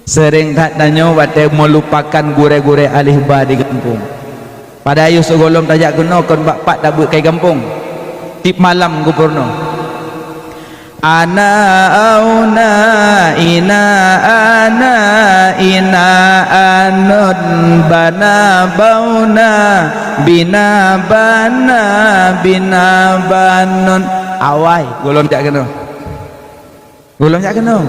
Sering that tanyoe watée meulupakan gurée-gurée alih ba di gampông. Padahai yoh sigohlom tajak keunoe kon bak pat tabeuet kai gampông. Tiep malam geupeurunoe. Ana auna ina ana ina anun bana bauna bina bana bina banun. Awai, gohlom jak keunoe. Gohlom jak keunoe.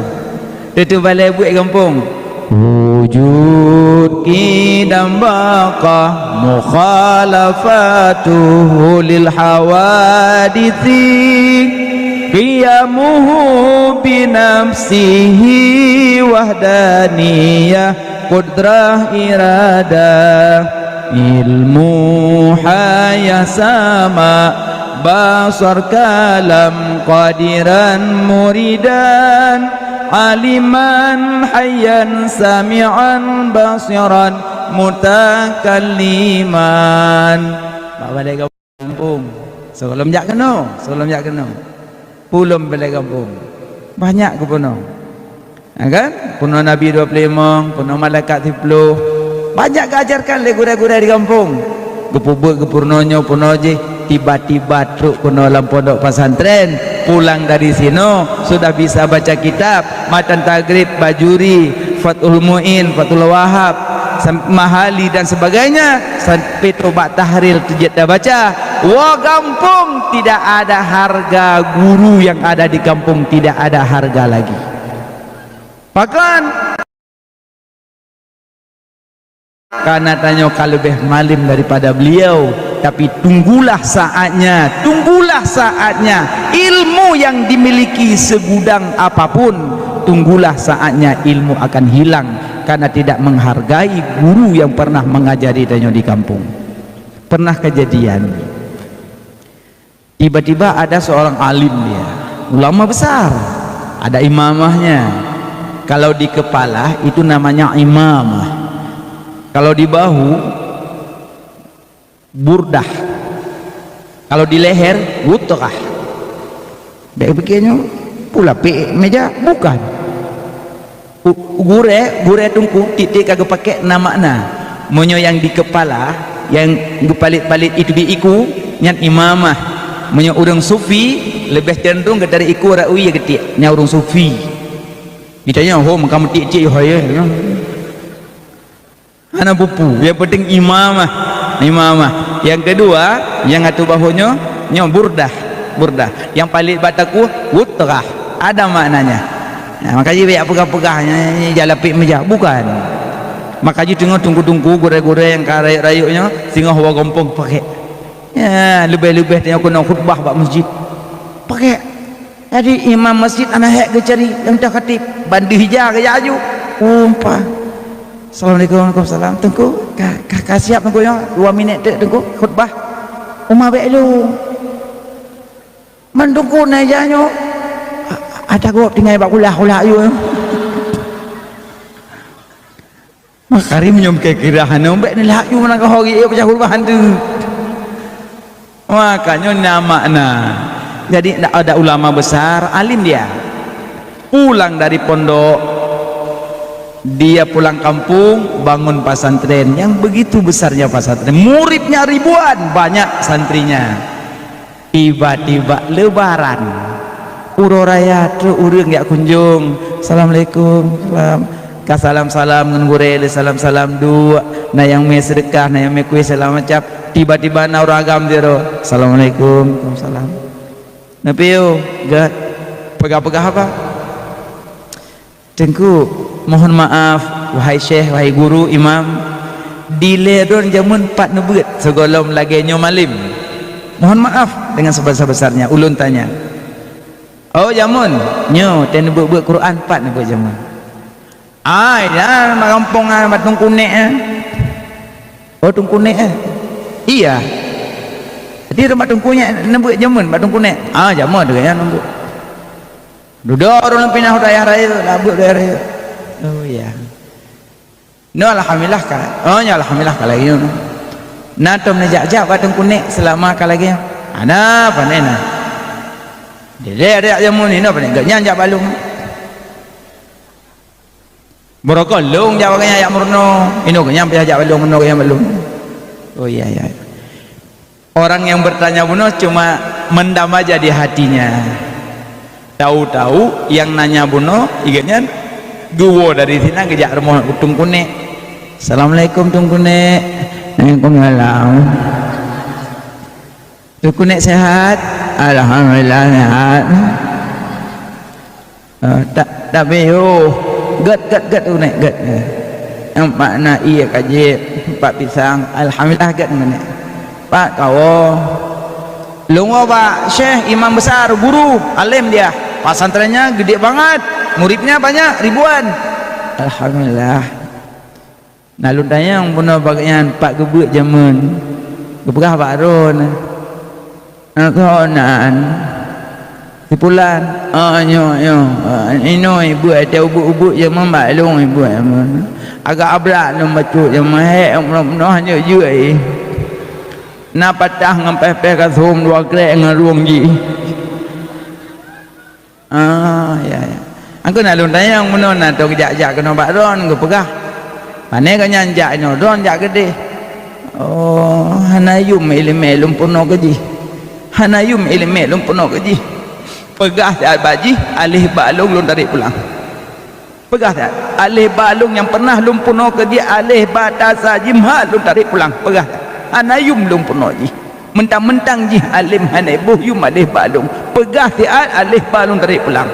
Teuteubalai buet gampông. Wujud qidam baqa mukhalafatuhu lil hawaditsi, qiyamuhu binafsihi wahdaniyah qudrah iradah ilmu hayah sama basar kalam qadiran muridan aliman hayyan sami'an basiran mutakalliman. Bak balai gampông. Sigohlom jak keunoe, sigohlom jak keunoe. Pulom balai gampông. Banyak geupeurunoe. Ya kan? Peurunoe Nabi dua puluh lima, peurunoe malaikat siplôh. Banyak geuajarkan lé gurée-gurée di gampông. Geupeubuet, geupeurunoe nyoe, peurunoe jih. Tiba-tiba trok keunoe lam pondok pesantren, pulang dari sinoe sudah bisa baca kitab, matan Taghrib, Bajuri, Fathul Muin, Fathul Wahab, sam-, Mahali dan sebagainya, sampai trok bak tahlil teujeuet tabaca. Woe gampông, tidak ada harga guru yang ada di kampung, tidak ada harga lagi. Pakon? Karena tanyoe ka leubeh malem daripada beliau, tapi tunggulah saatnya, tunggulah saatnya. Ilmu yang dimiliki segudang apapun, tunggulah saatnya ilmu akan hilang. karena tidak menghargai guru yang pernah mengajari tanyoe di kampung. Pernah kejadian, tiba-tiba ada seorang alim dia, ulama besar, ada imamahnya. Kalau di kepala itu namanya imamah. Kalau di bahu, burdah. Kalau di leher, wutrah. Bék pikir nyoe pula pek meja, bukan. U-, gurée, gurée teungku tieb-tieb ka geupakék na makna. Meunyoe nyang di keupala, nyang geupalit-palit itu di iku, nyan imamah. Meunyoe ureuëng sufi, leubeh cenderung geutarek iku rot wie geutiek, nyan ureuëng sufi. Geutanyoe, "Ho, meukamu tiek-tiek, ho, ya." Hana peue-peue, nyang penting imamah, imamah. Nyang keudua, nyang ateueh bahu nyoe, nyoe burdah, burdah. Nyang paléng bak takue, wutrah, ada maknanya. Nah, maka jih banyak peugah-peugah, nyoe, nyoe, nyoe jalapik meujak, bukan. Maka jih teungoh teungku-teungku, gurée-gurée nyang ka rayeuk-rayeuk nyoe, singoh woe gampông pakék. Ya, leubeh-leubeh tanyoe keunoe khutbah bak masjid. Pakék. Jadi imam masjid hana hék geucari, nyang teuh khatib, ban deuh ija geujak aju. Umpa. Assalamualaikum, waalaikumsalam. Teungku, ka, ka, ka siap Teungku nyoe? Dua minit teuk Teungku khutbah. Uma bék lôn. Man Teungku na ija nyoe. A-, ata gob tinggai bak kulah-kulah ayue. Maka hari meunyoe kira-kira hana, bék neulaju meunan ka ho geuék peucah khutbah hantu. Maka nyoe na makna. Jadi, ada ulama besar, alim dia. Pulang dari pondok, dia pulang kampung, bangun pesantren yang begitu besarnya pesantren. Muridnya ribuan, banyak santrinya. Tiba-tiba Lebaran, uroe raya trok ureuëng jak kunjong. Assalamualaikum, salam. Ka salam-salam ngon gurée, lé salam-salam duek. Na nyang mé seudeukah, na nyang mé kueh, salam macam. Tiba-tiba na ureuëng agam sidroe. Assalamualaikum, waalaikumsalam. Neupiôh, gét. Peugah-peugah apa? Teungku, mohon maaf, wahai syekh, wahai guru, imam, dilée droen jameun pat neubeuet sigohlom lagée nyoe malem. Mohon maaf dengan sebesar-besarnya, ulôn tanya. Oh, jameun, nyoe teuh neubeuet-beuet Quran pat neubeuet jameun. Ai, dah mak gampông ah, mak Teungku Nek ah. Oh, Teungku Nek ah. Iya. Jadi mak Teungku Nek neubeuet jameun, mak Teungku Nek. Ah, jameun tu nyan neubeuet. Dudoe ureuëng pinah u dayah rayeuk, labeuet dayah rayeuk. Oh, iya. Nyoe alhamdulillah ka. Oh, nyoe alhamdulillah ka lagée nyoe. Na tom neujak-jak bak Teungku Nek seulama ka lagée nyoe. Hana, pane na. Dilée jak jameun inoe pane geuh nyan jak bak lôn. Barokon lôn jak bak geuh nyan jak meurunoe. Inoe geuh nyan payah jak bak lôn, meurunoe geuh nyan bak lôn. Oh, iya, iya. Orang yang bertanya bunoe cuma mendam aja di hatinya. Tahu-tahu yang nanya bunoe, ingat nyan geuwoe dari sinan geujak rumoh Teungku Nek. "Assalamualaikum Teungku Nek." "Waalaikumsalam." "Teungku Nek sehat?" "Alhamdulillah sehat." Eh, tak, tapi, oh, gét, gét, gét, unek, gét. Nyang makna ié ka jép, pat pisang, alhamdulillah gét ngon nyan. Pat kawoe. Lôn woe bak syekh, imam besar, guru, além dia. Pesantrennya gede banget, muridnya banyak, ribuan. Alhamdulillah. Na lôn tanyong bunoe bak gobnyan pat geubeuet jameun. Geupeugah bak droeneuh, "Nyan keuh nan, si pulan." "Oh, nyoe, nyoe. Inoe ibeuet, watée ubeuet-ubeuet jameun bak lôn ibeuet jameun. Agak abrak lôn bacut jameun, hék, bunoe-bunoe hanjeuet jeuet." Na patah ngon péh-péh kasôm dua krek ngon rueng jih. Ah, ya, ya. Angkeu na lôn tanyong bunoe na tông jak-jak keunoe bak droen geupeugah. Pane gobnyan jak inoe droen jak keudeh. Oh, hana yum iéleumé lôn peurunoe keu jih. Hana yum iéleumé lôn peurunoe keu jih. Peugah siat bak jih, aléh bak lôn, lôn tarek pulang. Peugah siat, aléh bak lôn nyang pernah lôn peurunoe keu jih, aléh bak tasa jih meuhat lôn tarek pulang. Peugah siat, hana yum lôn peurunoe jih. Meuntang-meuntang jih além hana boh yum aléh bak lôn. Peugah siat aléh bak lôn tarek pulang.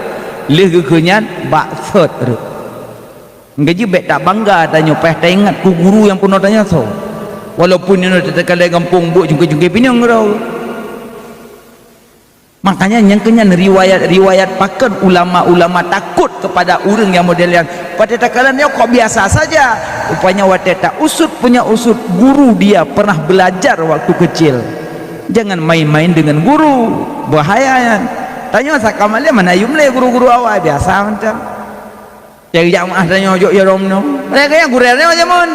Lheueh geukheun nyan bak sot rot. Nggak jih bék tabangga tanyoe paih taingat keu guru nyang peurunoe tanyoe soe. Walaupun inoe teuka lé gampông buet cungké-cungké pinyong keudroe. Makanya nyang keunyan riwayat-riwayat pakon ulama-ulama takot kepada ureuëng nyang model nyan. Watée takalon nyoe kok biasa saja. Rupanya watée tausut punya usut guru dia pernah belajar waktu kecil. Jangan main-main dengan guru. Bahaya nyan. Tanyoe saka malée mana yum lé guru-guru awai biasa macam. Cari jamaah tanyoe jok jarom nyoe. Mereka yang gurel nyoe jamun.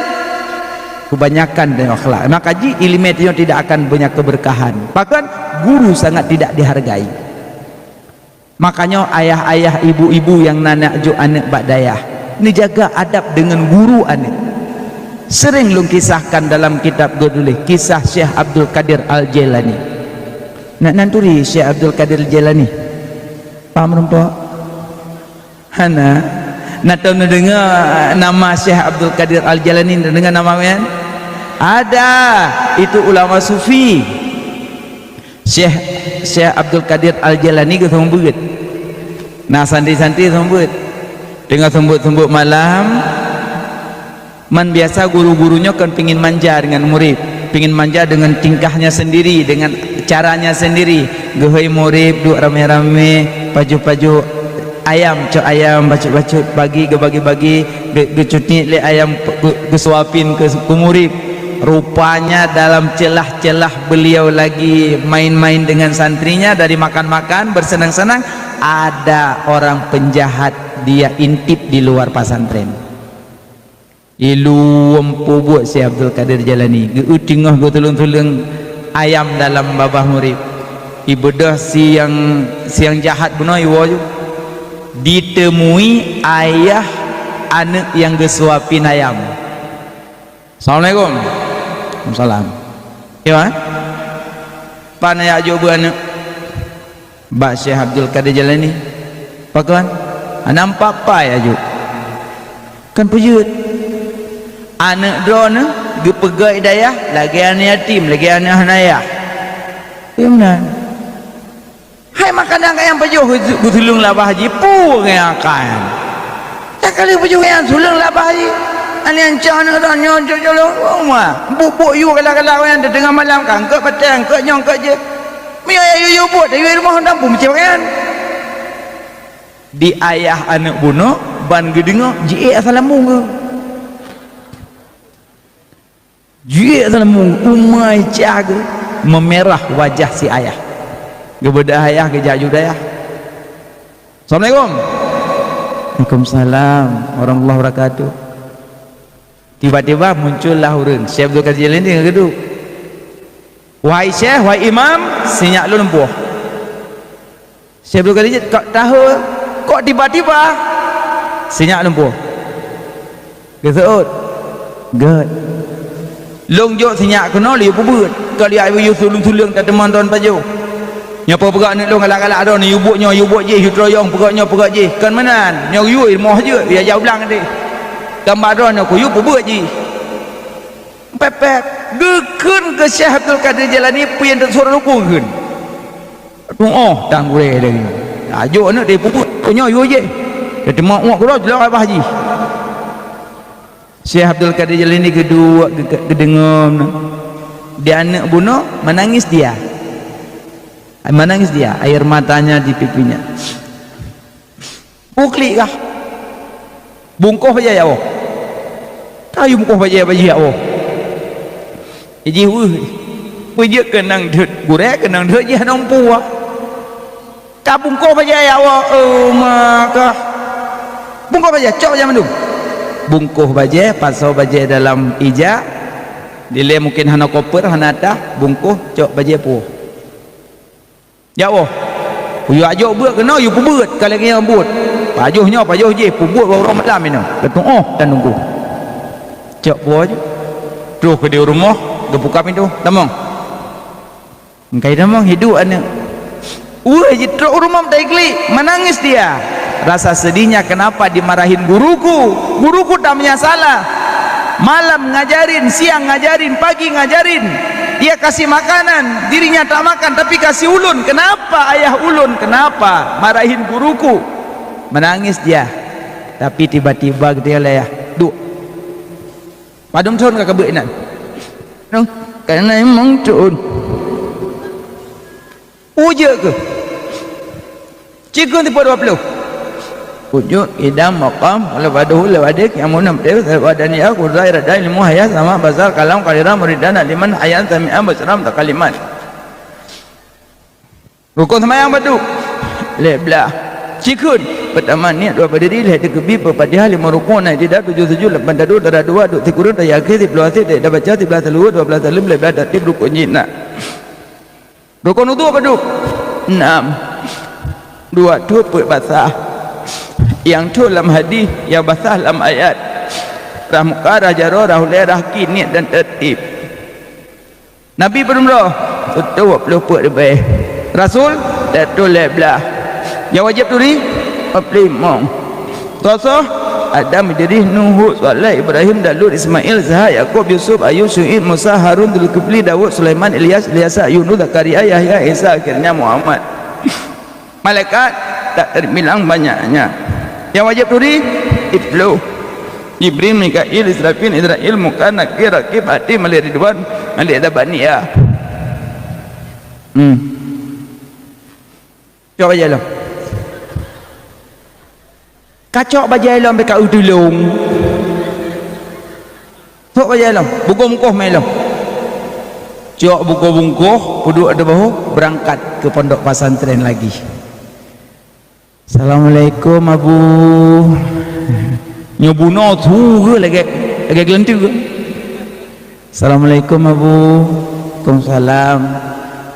Kebanyakan tanyoe akhlak. Maka ji ileumé tanyoe tidak akan banyak keberkahan. Bahkan guru sangat tidak dihargai. Makanya ayah-ayah, ibu-ibu yang na neujok aneuk bak dayah, neujaga adab dengan guru aneuk. Sering lôn kisahkan dalam kitab geutuléh kisah Syekh Abdul Qadir Al-Jailani. Nak nan turi Syekh Abdul Qadir Al-Jailani? Paham rumpok? Hana. Na tahu neudeungoe nama Syekh Abdul Qadir Al-Jailani, neudeungoe nama nyan? Ada. Itu ulama sufi. Syekh, Syekh Abdul Qadir Al-Jailani geuseumeubeuet. Na santri-santri seumeubeuet. Teungoh seumeubeuet-seumeubeuet malam, man biasa guru-guru nyoe kan pingin manja dengan murid, pingin manja dengan tingkahnya sendiri, dengan caranya sendiri. Geuhôi murid duek ramé-ramé, pajoh-pajoh ayam, cok ayam, bacut-bacut, bagi, geubagi-bagi, ge-, geucutiek lé ayam, ge-, geusuapin keu, keu murid. Rupanya dalam celah-celah beliau lagi main-main dengan santrinya, dari makan-makan, bersenang-senang, ada orang penjahat dia intip di luar pesantren. Ilom peubuet Syekh Abdul Qadir Jailani, geu teungoh geutuleueng-tuleueng ayam dalam babah murid. Ibeudôh siang, siang jahat bunoe iwoe ju. Ditemui ayah aneuk nyang geusuapin ayam. Assalamualaikum. Waalaikumsalam. Ya, eh? Pan ya jok bu aneuk. Bak Syekh Abdul Qadir Jailani. Pakon? Hana meupapai aju. Kan peujeuet. Aneuk droeneuh geupeugét dayah lagée aneuk yatim, lagée aneuk hana yah. Iya meunan. Hai makanan kayang pajoh geuseuleueng labah jih, peue ngon akai nyan. Dak kali pajoh nyan seuleueng labah jih. Aneuk nyan cok aneuk droeneuh nyoe cok colong. Buk-buk yue galak-galak nyan teungoh malam ka, eungkôt batée, eungkôt nyoe, eungkôt jih. Meunyoe yue, yue buet, yue rumoh dam pun macam nyan. Di ayah aneuk bunoe ban geudeungoe jiék asai lambung geuh. Jiék asai lambung, umai cah geuh, meumirah wajah si ayah. Geubeudôh ayah geujak ju dayah. Assalamualaikum. Waalaikumsalam warahmatullahi wabarakatuh. Tiba-tiba muncullah ureuëng, Syekh Abdul Qadir Jailani geuduek. Wahai Syekh, wahai Imam, sinyak lôn lumpoh. Syekh Abdul Qadir Jailani kok tahu, kok tiba-tiba sinyak lumpoh. Geuseuôt. Gét. Lôn jok sinyak keunoe lé yue peubuet. Ka liak yue seuleueng-seuleueng tateumon droen pajoh. Nyoe peugah aneuk lôn galak-galak droen, yue buet nyoe, yue buet jih, yue teurayong, peugah nyoe, peugah jih. Kon meunan, nyoe yue rumoh jeuet, yue jak u blang deh. Gamba droen nyoe keu yue peubuet jih. Pép-pép, geukheun keu Syekh Abdul Qadir Jailani peue nyang teusurat huköm geukheun. Tu'oh tan gurée lagée nyoe. Tajok aneuk teupeubeuet, nyoe yue jih. Teuteumok uek keudroe jilok babah jih. Syekh Abdul Qadir Jailani geuduek geu-, geudeungoe meunan. Di aneuk bunoe menangis dia. Menangis dia, air matanya di pipinya. Peue klik kah? Bungkôh bajée jak woe. Ka yue bungkôh bajée, bajée jak woe. Jih weueh. Peue jeuet keunong deuet gurée, keunong deuet jih hana meupuah. Ka bungkôh bajée jak woe, eh, maka. Bungkôh bajée, cok bajée mandum. Bungkôh bajée, pasoe bajée dalam ija. Dilée mungken hana koper, hana tah, bungkôh, cok bajée puwoe. Jak woe. Yue jak jok beuet keunoe, yue peubeuet ka lagée nyang buet. Pajoh nyoe, pajoh jih, peubuet uroe malam inoe. Geutu'oh dan nunggu. Cok puwoe ju. Troh keudeh u rumoh, geubuka pintoe. Tamong. Engkai tamong hidup aneuk. Weueh jitrok u rumoh meutai klik, menangis dia. Rasa sedihnya, kenapa dimarahin guruku? Guruku tak punya salah. Malam ngajarin, siang ngajarin, pagi ngajarin. Dia kasih makanan, dirinya tak makan, tapi kasih ulôn. Kenapa ayah ulôn? Kenapa marahin guruku? Menangis dia. Tapi tiba-tiba geutanyong lé ayah, "Duek. Padum thon ka kabeuet inan?" "Nyoe, ka na limong thon." "Peue jeuet keuh?" Cikheun siplôh dua plôh. Wujud, qidam, maqam, lafadhuhu, lafadik, yamunam, wahdaniyyah, qudrat, iradah, ilmu, hayah, sama, basar, kalam, qadira, muridan, aliman, hayan, sami'an, basaran, mutakaliman. Rukon seumayang padum? Lhèe blah. Cikheun, peutama niet, dua berdiri, lhèe teukeubie, peuet Fatihah, limong rukon, na i'tidal, tujoh sujud, lapan taduek, dara dua, duek sikureueng, tahiyat akhé, siplôh asyik, tahiyatul baca, siblah saluhôt, dua blah saleuem, lhèe blah tartib, rukon jih na. Rukon udhu padum? Nam. Dua thôn peuet basah. Nyang thôn lam hadih, nyang basah lam ayat. Rhah muka, rhah jaroe, rhah ulèe, rhah kaki, niet dan tartib. Nabi padum droe? Siplôh dua plôh peuet leubeh. Rasul? Siplôh lhèe blah. Nyang wajéb turi? Dua plôh limong. Soe-soe? Adam, Idris, Nuh, Hud, Saleh, Ibrahim, Daud, Ismail, Ishak, Yakub, Yusuf, Ayub, Syu'aib, Musa, Harun, Zulkifli, Daud, Sulaiman, Ilyas, Ilyasa, Yunus, Zakaria, Yahya, Isa, akhirnya Muhammad. Malaikat? Tak terbilang banyaknya. Nyang wajéb turi? Siplôh. Jibril, Mikail, Israfil, Izrail, Munkar, Nakir, Rakib, Atid, Malik Ridwan, Malik Zabaniyah. Hmm. Cok bajèe lom. Kacok bajèe lom bèk ka eu tulông. Cok bajèe lom, bungkôh-bungkôh mé lom. Cok bungkôh-bungkôh, peuduek ateueh bahô, beurangkat keu pondok pesantren lagi. "Assalamualaikum, Abu." Nyoe bunoe su lagèe, lagèe geulanteue. "Assalamualaikum, Abu." "Waalaikumsalam."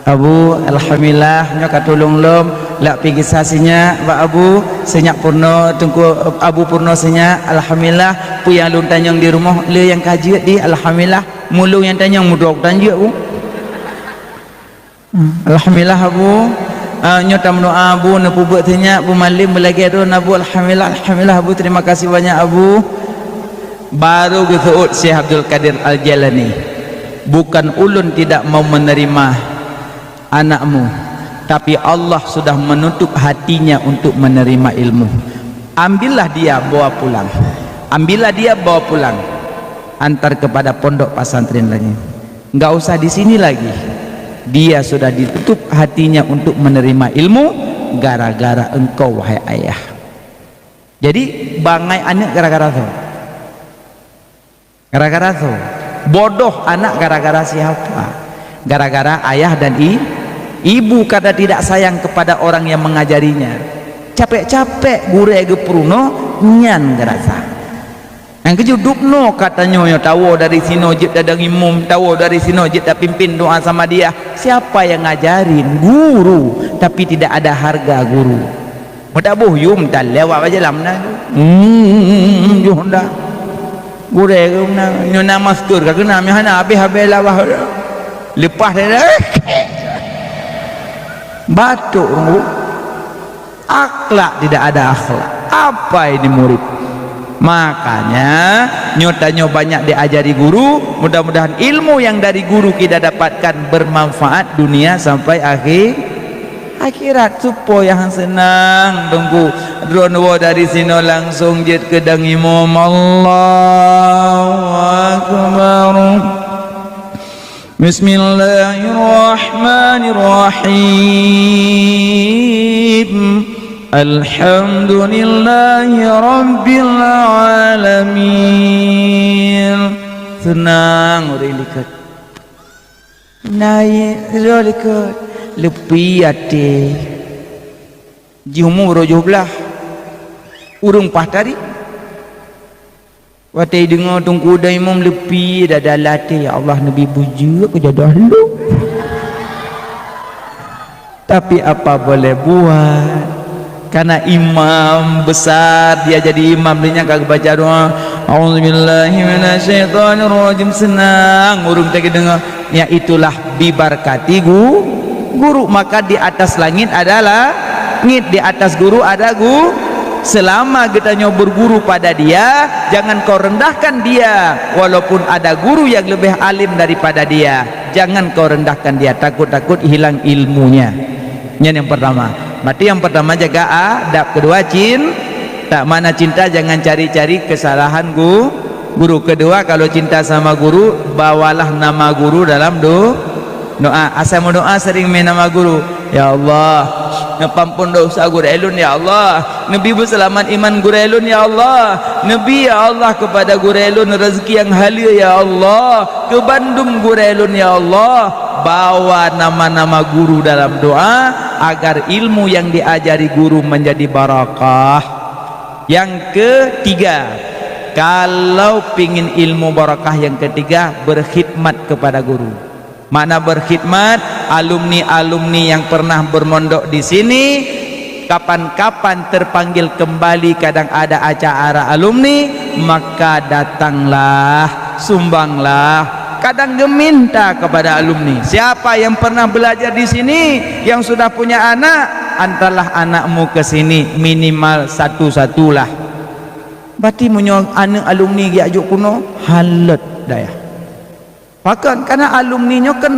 "Abu, alhamdulillah, nyoe ka tulông lom. Lak pih gisa sinyak bak Abu, sinyak peurunoe, Teungku Abu peurunoe sinyak. Alhamdulillah, peue nyang lôn tanyong di rumoh, le nyang ka jeuet di, alhamdulillah. Mulông nyang tanyong, mudroe kutanjeuet, Bu." "Alhamdulillah, Abu. Ah, nyoe tameudoa, Abu, neupeubuet sinyak, Bu Malém beulagèe droe, Abu. Alhamdulillah, alhamdulillah, Abu. Terima kasih banyak, Abu." Baru geuseuôt Syekh Abdul Qadir Al-Jailani, "Bukan ulôn tidak mau menerima anakmu, tapi Allah sudah menutup hatinya untuk menerima ilmu. Ambillah dia, bawa pulang. Ambillah dia, bawa pulang. Antar kepada pondok pesantren lagi. Enggak usah di sini lagi. Dia sudah ditutup hatinya untuk menerima ilmu gara-gara engkau, wahai ayah." Jadi, bangai aneuk gara-gara soe? Gara-gara soe? Bodoh anak gara-gara siapa? Gara-gara ayah dan i-, ibu, karena tidak sayang kepada orang yang mengajarinya. Capek-capek gurèe geupeurunoe, nyan geurasa. Nyang keujeuet dubnoe ka tanyoe nyoe, tawoe dari sinoe jeuet tadong imum, tawoe dari sinoe jeuet tapimpin doa samadiyah. Siapa yang ngajarin? Guru. Tapi tidak ada harga guru. Meutabôh yum tan lewat bak jalan meunan. Hmm, yoh dah. Gurèe keu meunan. Nyoe na masker ka keunam, nyoe hana habéh-habéh lawah. Leupah dah. Batuk, Teungku. Akhlak tidak ada akhlak. Apa ini murid? Makanya, nyoe tanyoe banyak diajari guru, mudah-mudahan ilmu yang dari guru kita dapatkan bermanfaat dunia sampai akhir, akhirat. Supaya han seunang, Teungku. Droeneuh dari sinoe langsung jeuet keu dong imum. Allahu Akbar. Bismillahirrahmanirrahim. Alhamdulillahi rabbil alamin. Seunang ureueng likot. Naik roh likot. Leupie até. Jiumu roh joh blah. Ureueng paih tari. Watèe deungoe Teungku dong imum leupie dada lam até, "Ya Allah, neubi beujeuet keu jodoh lôn." Tapi apa boleh buat? Karena imam besar, dia jadi imam, dia nyang ka geubaca doa, "A'udzubillahi minasyaitonirrajim." Seunang ureueng teuka deungoe. Ya, itulah dibarkati gu-, guru. Maka di atas langit ada langit, di atas guru ada gu-, selama geutanyoe berguru pada dia, jangan kau rendahkan dia. Walaupun ada guru yang lebih alim daripada dia, jangan kau rendahkan dia. Takut-takut hilang ilmunya. Nyan nyang pertama. Berarti nyang pertama jaga adab, kedua cin-, tak mana cinta, jangan cari-cari kesalahan gu-, guru. Kedua, kalau cinta sama guru, bawalah nama guru dalam do-, doa. Asai meudoa sering mé nama guru. Ya Allah, neupeuampôn desya gurée lôn, ya Allah. Neubi beuseulamat iman gurée lôn, ya Allah. Neubi, ya Allah, keupada gurée lôn rezeki nyang haleue, ya Allah. Keu bandum gurée lôn, ya Allah. Bawa nama-nama guru dalam doa, agar ilmu yang diajari guru menjadi barakah. Yang ketiga, kalau pingin ilmu barakah, yang ketiga, berkhidmat kepada guru. Makna berkhidmat, alumni-alumni yang pernah bermondok di sini, kapan-kapan terpanggil kembali, kadang ada acara alumni, maka datanglah, sumbanglah. Kadang geminta kepada alumni, siapa yang pernah belajar di sini, yang sudah punya anak, antarlah anakmu ke sini, minimal satu-satulah. Berarti meunyoe aneuk alumni geujak jok keunoe, halot dayah. Pakon? Karena alumni nyoe kan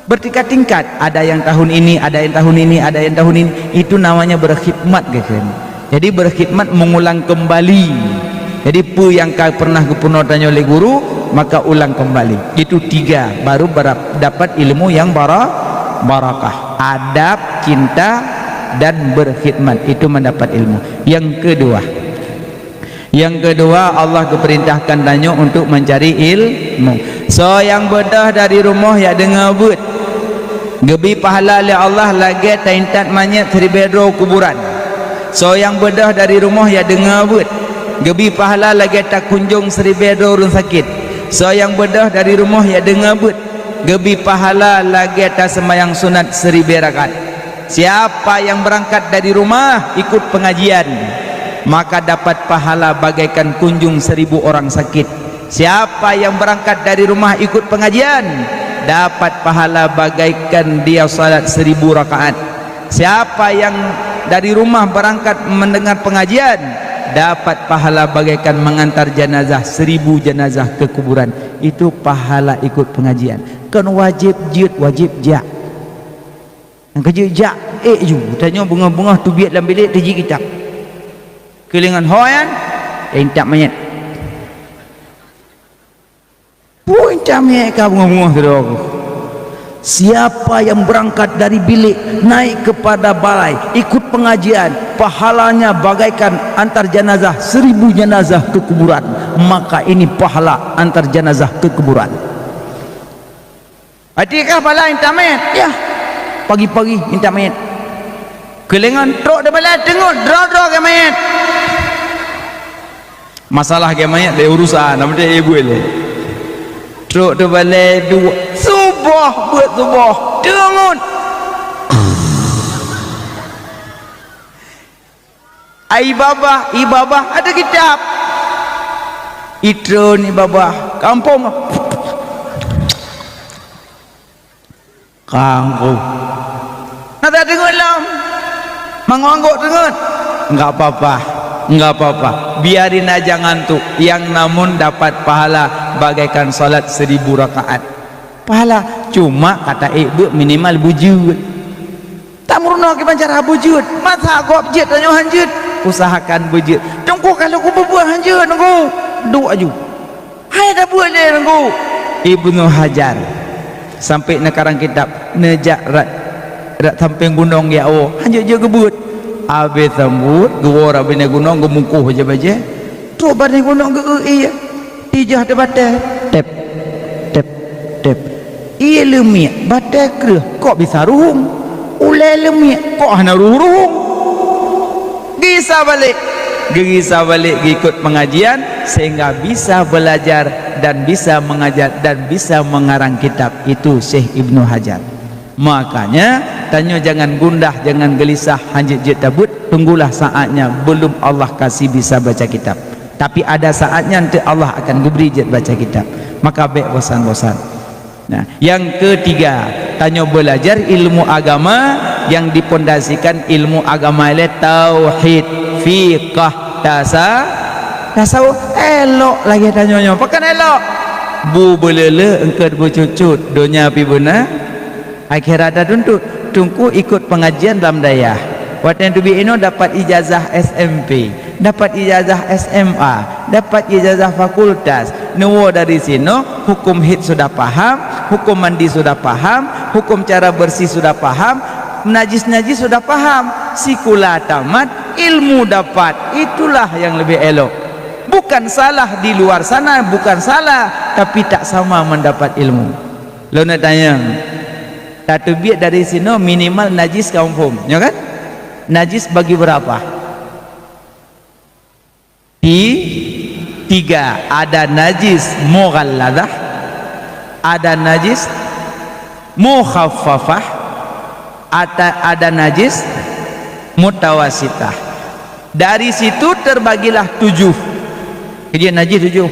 bertingkat-tingkat. Ada yang tahun ini, ada yang tahun ini, ada yang tahun ini. Itu namanya berkhidmat, gitu. Jadi berkhidmat, mengulang kembali. Jadi peue nyang ka pernah geupeurunoe tanyoe lé guru, maka ulang kembali. Itu tiga, baru bara-, dapat ilmu yang bara-, barakah. Adab, cinta, dan berkhidmat. Itu mendapat ilmu. Yang kedua, Nyang keudua, Allah geupeurintahkan tanyoe untuk mencari ilmu. Soe nyang beudôh dari rumoh jak deungoe beuet, geubi pahala lé Allah lagée taintat manyét siribée droe kuburan. Soe nyang beudôh dari rumoh jak deungoe beuet, geubi pahala lagée takunjong siribée droe ureuëng sakét. Soe nyang beudôh dari rumoh jak deungoe beuet, geubi pahala lagée taseumayang sunat siribée rakaat. Siapa yang berangkat dari rumah ikut pengajian, maka dapat pahala bagaikan kunjung seribu orang sakit. Siapa yang berangkat dari rumah ikut pengajian, dapat pahala bagaikan dia salat seribu rakaat. Siapa yang dari rumah berangkat mendengar pengajian, dapat pahala bagaikan mengantar jenazah seribu jenazah ke kuburan. Itu pahala ikut pengajian. Kon wajéb jeuet, wajéb jak. Nyang ka jeuet jak, ék ju, tanyoe beungoh-beungoh teubiet lam bilék teuji kitab. Keulingan ho nyan, eh, intat manyét. Peue intat manyét ka beungoh-beungoh, sidroe ku. Siapa yang berangkat dari bilik naik kepada balai ikut pengajian, pahalanya bagaikan antar jenazah seribu jenazah ke kuburan. Maka ini pahala antar jenazah ke kuburan. Até kah pahala intat manyét? Ya. Pagi-pagi intat manyét. Keulingan trok di balai teungeut droe-droe keu manyét. Masalah keu manyét lé urusan, nama dia ibu lé. Trok di balai dua, suboh, beuet suboh, teungeut. Ai babah, i babah ada kitab. Itreun i babah kampung. Kangku. Nada deungon lom. Manggok-anggok deungon. Enggak apa-apa. Enggak apa-apa. Biarin aja ngantuk. Yang namun dapat pahala bagaikan salat seribu rakaat. Pahala, cuma kata ék beuet minimal beujeuet. Tameurunoe kiban cara beujeuet. Masa gob jeuet tanyoe han jeuet, usahakan beujeuet. Teungku kalau kubeubeuet han jeuet, Teungku. Duek aju. Hai dah buet lé, Teungku. Ibnu Hajar sampai neukarang kitab, neujak rat, rat sampéng gunong jak woe, han jeuet-jeuet geubeuet. Abéh sambot, geuwoe rat binéh gunong, geumungkoh bajée-bajée. Trok binéh gunong geu-eu ié. Ijah teubatée, tép, tép, tép. Ié leumiek, batée kreueh, kok bisa ruhueng? Ulée leumiek, kok hana ruhueng-ruhueng? Gisa balek. Geugisa balek geukot pengajian, sehingga bisa belajar dan bisa mengajar dan bisa mengarang kitab. Itu Syekh Ibnu Hajar. Makanya, tanyoe jangan gundah, jangan gelisah, han jeuet-jeuet tabeuet, tunggulah saatnya, belum Allah kasih bisa baca kitab. Tapi ada saatnya nanti Allah akan geubri jeuet baca kitab. Maka bék bosan-bosan. Nah, yang ketiga, tanyoe belajar ilmu agama yang dipondasikan ilmu agama ilée tauhid, fiqah, tasa-, tasawuf. Elok lagée tanyoe nyoe. Pakon elok? Bu beuleuleuk eungkot beucucut, donya pi beuna. Akhirat tatuntut. Teungku ikot pengajian lam dayah. Watée teubiet inoe dapat ijazah S M P, dapat ijazah S M A, dapat ijazah fakultas. Neuwoe dari sinoe, hukum haid sudah paham, hukum mandi sudah paham, hukum cara bersih sudah paham, Najis-najis sudah paham, sikula tamat, ilmu dapat, itulah yang lebih elok. Bukan salah di luar sana, bukan salah, tapi tak sama mendapat ilmu. Lôn nak tanya, tateubiet dari sinoe minimal najis ka muphom, ya kan? Najis bagi berapa? Di tiga, ada najis mughalladhah, ada najis mukhaffafah, ada, ada najis mutawasitah. Dari situ terbagilah tujuh. Jadi najis tujuh.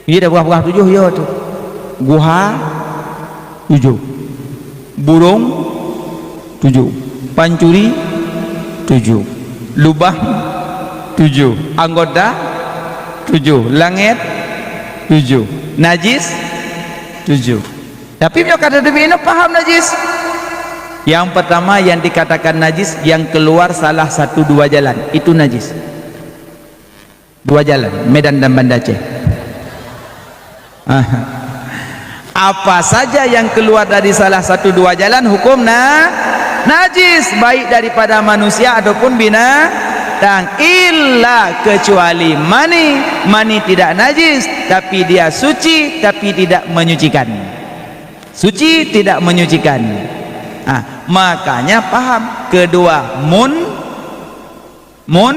Jadi dah buah-buah tujuh, ya tu. Guha, tujuh. Burung, tujuh. Pancuri, tujuh. Lubang, tujuh. Anggota, tujuh. Langét, tujuh. Najis, tujuh. Tapi meunyoe ka tateubiet inoe paham najis. Yang pertama yang dikatakan najis yang keluar salah satu dua jalan, itu najis. Dua jalan, Medan dan Banda Aceh. Aha. Apa saja yang keluar dari salah satu dua jalan hukum na-, najis, baik daripada manusia ataupun binatang. Illa, kecuali mani. Mani tidak najis, tapi dia suci, tapi tidak menyucikan. Suci, tidak menyucikan. Ah, makanya paham. Kedua, mun Mun,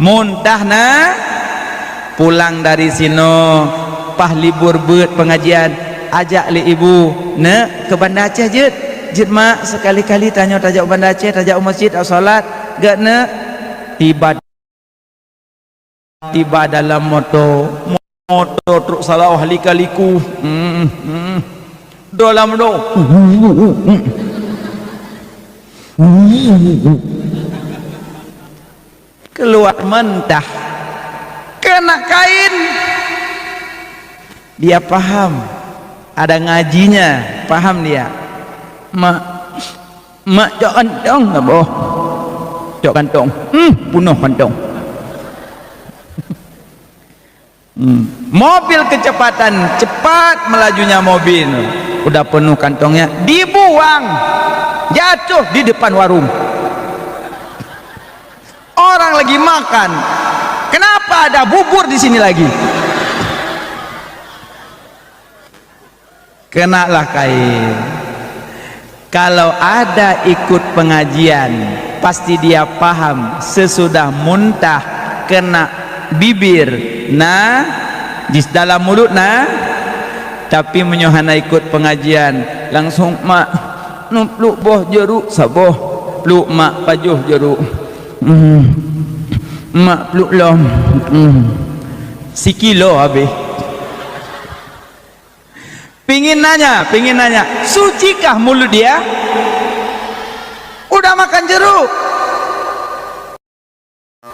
muntah na, pulang dari sinoe, paih libur beuet pengajian, ajak lé ibu, "Neuk, keu Banda Aceh jeuet." "Jeuet, Mak, sekali-kali tanyoe tajak u Banda Aceh, tajak u masjid, tajak salat." "Gét, Neuk." Tiba, tiba dalam moto, moto trok salah lika-liku. Hmm, hmm. Dalam moto. Keluar mentah. Kena kain. Dia paham. Ada ngajinya, paham dia. "Mak, Mak, cok kantong saboh." Cok kantong. Hmm, punoh kantong. Hmm. Mobil kecepatan, cepat melajunya mobil. Udah penuh kantongnya, dibuang. Jatuh di depan warung. Orang lagi makan. Kenapa ada bubur di sini lagi? Kenalah kain. Kalau ada ikut pengajian, pasti dia paham sesudah muntah kena bibir, najis, dalam mulut na. Tapi meunyoe hana ikut pengajian, langsung, "Mak, neuk pluek boh jeruk saboh." Pluek mak pajoh jeruk. Hmm. "Mak, pluek lom." Hmm. Sikilo habéh. Pingin nanya, pingin nanya, sucikah mulut dia? Udah makan jeruk,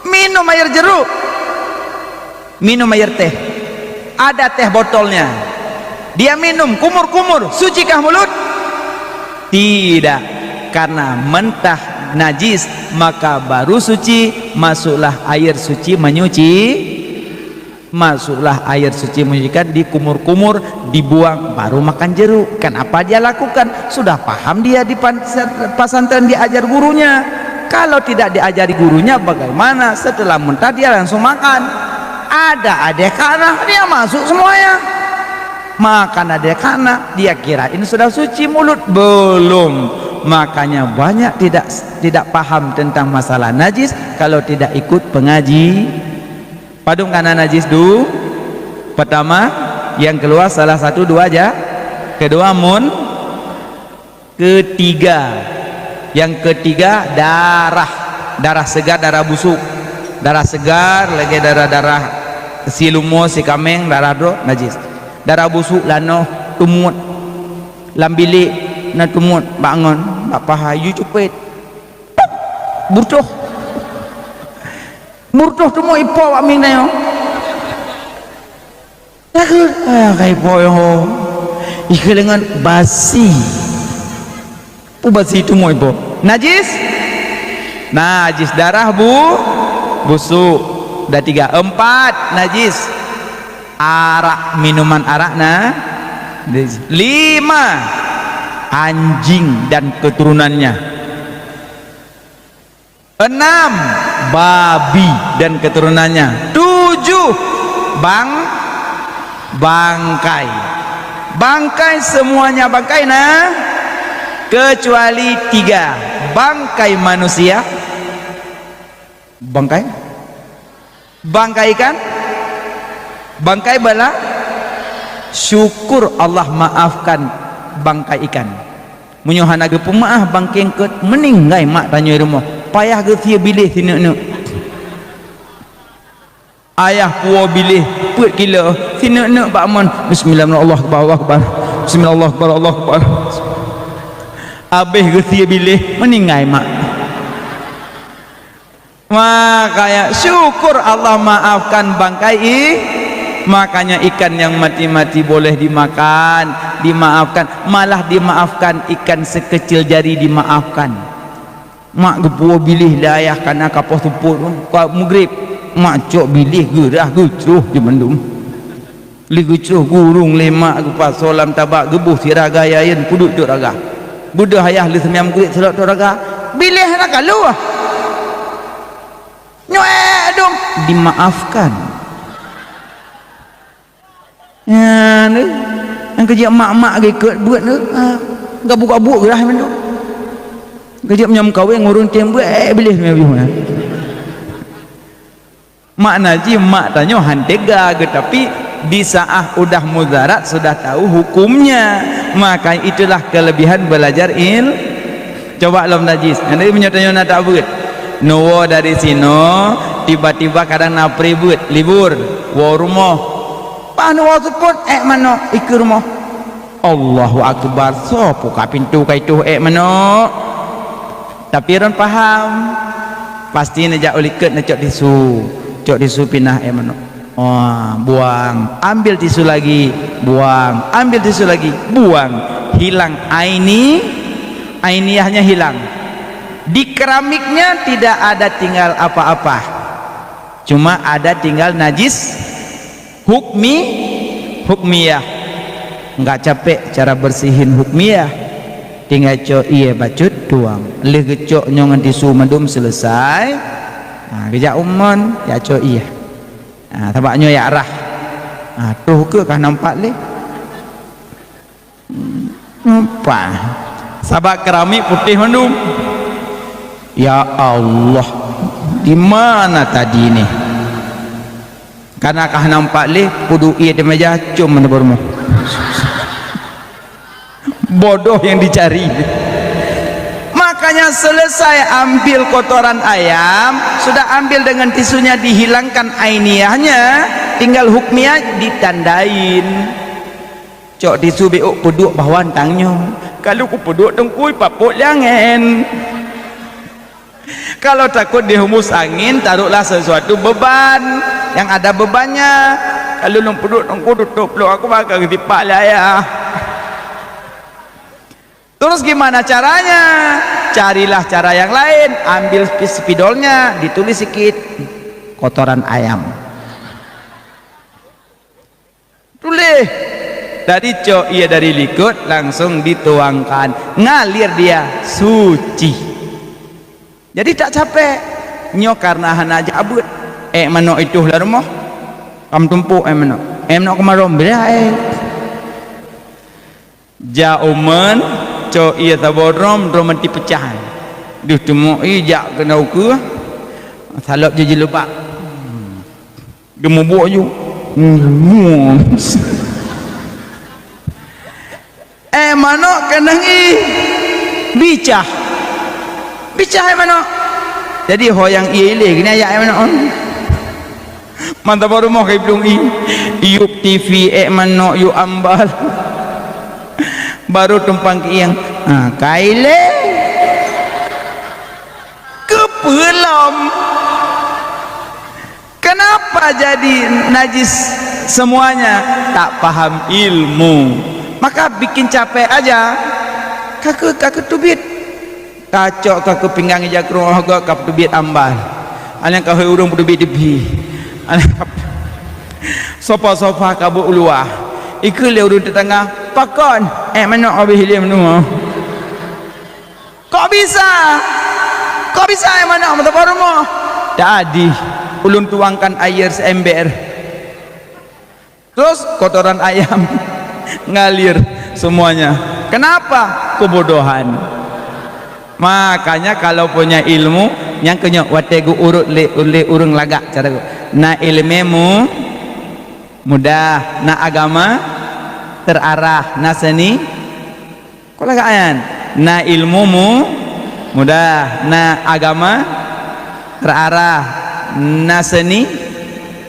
minum air jeruk, minum air teh, ada teh botolnya, dia minum kumur-kumur, sucikah mulut? Tidak, karena mentah najis, maka baru suci, masuklah air suci menyuci. Masuklah air suci menyucikan, dikumur-kumur, dibuang, baru makan jeruk. Kenapa dia lakukan? Sudah paham dia di pan-, pesantren diajar gurunya. Kalau tidak diajari gurunya, bagaimana setelah muntah dia langsung makan? Ada adik anak, dia masuk semuanya. Makan adik anak, dia kira ini sudah suci mulut. Belum. Makanya banyak tidak, tidak paham tentang masalah najis kalau tidak ikut pengaji. Padum kana najis du? Pertama, yang keluar salah satu dua aja. Kedua, mun. Ketiga, yang ketiga, darah. Darah segar, darah busuk. Darah segar, lagi darah-darah si lumo, si kameng, darah droe, najis. Darah busuk, lanoh, tumut. Lam bilik, na tumut, bangon, bak paha, yu cupet. Burtoh. Burtoh tumut ipo wak ming nyoe. Takut, ah, kai po yo. Ikeu lengan basi. Pu basi tumut ipo. Najis? Najis darah bu, busuk. Dah tiga. Empat, najis. Arak, minuman arak na. Lima. Anjing dan keturunannya. Enam, babi dan keturunannya. Tujuh, bang-, bangkai. Bangkai, semuanya bangkai, nah, kecuali tiga. Bangkai manusia. Bangkai? Bangkai ikan? Bangkai bala? Syukur Allah maafkan bangkai ikan. Meunyoe hana geupeumaáh bangkai eungkôt, meuninggai mak tanyoe rumoh. Payah geusie biléh sineuk-neuk. Ayah puwoe biléh peuet kilo, sineuk-neuk bak mon. Bismillah, Allahu Akbar, Allahu Akbar. Bismillah, Allahu Akbar, Allahu Akbar. Abéh geusie biléh, meuninggai mak. Makanya syukur Allah maafkan bangkai i-, makanya ikan yang mati-mati boleh dimakan, dimaafkan, malah dimaafkan ikan sekecil jari dimaafkan. Mak geupuwoe biléh lé ayah kana ka poh seupôt, ka meugrib, mak cok biléh geurah geucroh di mandum. Lé geucroh gurong lé mak geupasoe lam tabak geuboh sira gaya yen peuduek tok raga. Beudôh ayah lé seumiyam geuet seulok tok raga. Biléh hana ka lheueh. Nyoe dong dimaafkan. Ya, ni. Nyang keujiek mak-mak geuikot buet tu. Ah, gabuk-gabuk geurah meunan. Keujiek meunyoe meukawen ngurung tem buet, eh, biléh meunan. Makna jih mak tanyoe han tega, tapi di saat udah mudarat sudah tahu hukumnya. Maka itulah kelebihan belajar il-, coba lom najis. Jadi meunyoe tanyoe na tabeuet, neuwoe dari sinoe, tiba-tiba kadang na pribeuet, libur, woe rumoh. Paih neuwoe seupôt, ék manok, ikeue rumoh. Allahu Akbar, soe buka pintoe ka itoh ék manok? Tapi ureuëng paham, pasti neujak u likot neucok tisu, cok tisu pinah ék manok. Wah, buang, ambil tisu lagi, buang, ambil tisu lagi, buang. Hilang aini, ainiahnya hilang. Di keramiknya tidak ada tinggal apa-apa. Cuma ada tinggal najis hukmi, hukmiyah. Enggak capek cara bersihin hukmiyah. Tinggai cok ié bacut tuang. Lheueh geucok nyoe ngon tisu mandum selesai. Ha, geujak u mon, jak cok ié. Ha, sabab nyoe jak rhah. Ha, troh keu ka nampak lé. Apa? Sabab keramik putih mandum. Ya Allah, di mana tadi ni? Kana ka nampak lé, peuduek ié di meja, com mandum beureumoh. Bodoh yang dicari. Makanya selesai ambil kotoran ayam, sudah ambil dengan tisunya dihilangkan ainiahnya, tinggal hukmiyah ditandain. Cok tisu bék peuduek bak wantang nyoe. Kalau kupeuduek teungku ipapok liangen. Kalau takut dihembus angin, taruhlah sesuatu beban yang ada bebannya. Kalau lôn peuduek teungku tutup lôn, aku bakal geusipak lé ayah. Terus gimana caranya? Carilah cara yang lain. Ambil spi-, spidolnya, ditulis sikit kotoran ayam. Tuléh. Dari cok ié dari likot langsung dituangkan. Ngalir dia suci. Jadi tak capek. Nyoe karena hana jak beuet. Ék manok itoh lam rumoh. Kam tumpok ék manok. Ék manok keumarôm bila ék. Jak u mon, cok ié saboh drom, drom manti peucah. Deuh teumok ié jak keunoe ukeue. Salop jih jilubak. Geumubuek ju. Ék manok keunong ié bicah. Bicah ék manok. Jadi ho nyang ié ilée geuneuk jak ék manok. Mantap baru moh kai blong ié. Yup T V ék manok yup ambal. Baru tumpang kieng. Ha, kai lé. Keupeue lom? Kenapa jadi najis semuanya? Tak paham ilmu. Maka bikin capek aja. Ka keu-, ka keutubiet. Ka cok ka keu pinggang ija krueng gob ka peutubiet ambal. Aneuk ka hôi ureueng peutubiet diphi. Aneuk ka sofa-sofa ka beuet u luwa. Ikeu lé ureueng teutangga, "Pakon? Ék manok habéh ilée meunua." Kok bisa? Kok bisa air manok meuteupah rumoh? Tadi ulôn tuangkan air seember. Terus kotoran ayam ngalir semuanya. Kenapa? Kebodohan. Makanya kalau punya ilmu, nyang keunyoe watée geuurot lé, lé ureuëng lagak cara geuh. Na iéleumé mu-, mudah, na agama terarah, na seuni Kok lagak nyan? Na ilmu mu-, mudah, na agama terarah, na seuni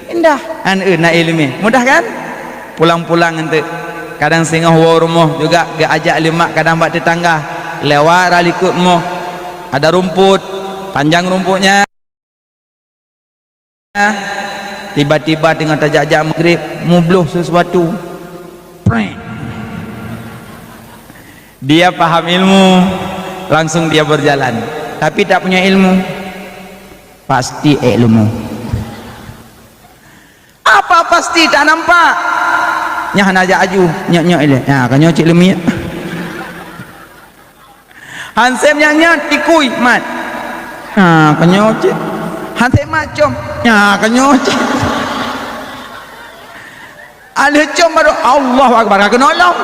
indah, an, eh, na iéleumé. Mudah kan? Pulang-pulang enteuk. Kadang singoh woe rumoh juga geuajak lé mak, kadang bak teutangga. Lewat rot likot rumoh. Ada rumput, panjang rumputnya. Tiba-tiba teungoh tajak-jak maghrib, mubloh sesuatu. Preng. Dia paham ilmu, langsung dia berjalan. Tapi tak punya ilmu, pasti ék leumo. Apa pasti? Tak nampak. Nyan hana jak aju, nyok-nyok ilée. Ha, ka nyoe cit leumiek. Hansém nyang nyan tikui mat. Ha, ka nyoe cit. Hansém mat com. Ha, ka nyoe cit. Alheuh com baru Allahu Akbar, ka keunoe lom.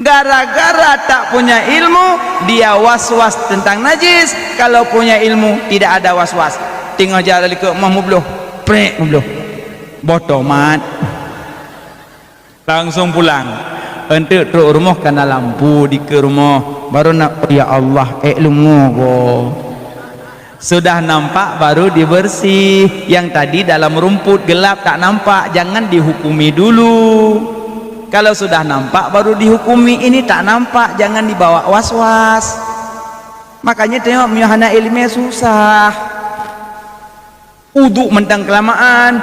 Gara-gara tak punya ilmu, dia was-was tentang najis. Kalau punya ilmu, tidak ada was-was. Teungoh jalan likot moh mubloh, prek mubloh. Boh tomat. Langsung pulang. Enteuk trok rumoh kana lampu dikeue rumoh, baru na, "Ya Allah, ék leumo ko." Sudah nampak baru dibersih. Yang tadi dalam rumput gelap tak nampak, jangan dihukumi dulu. Kalau sudah nampak baru dihukumi, ini tak nampak, jangan dibawa was-was. Makanya tengok, meunyoe hana iéleumé susah. Uduk mantong keulamaan.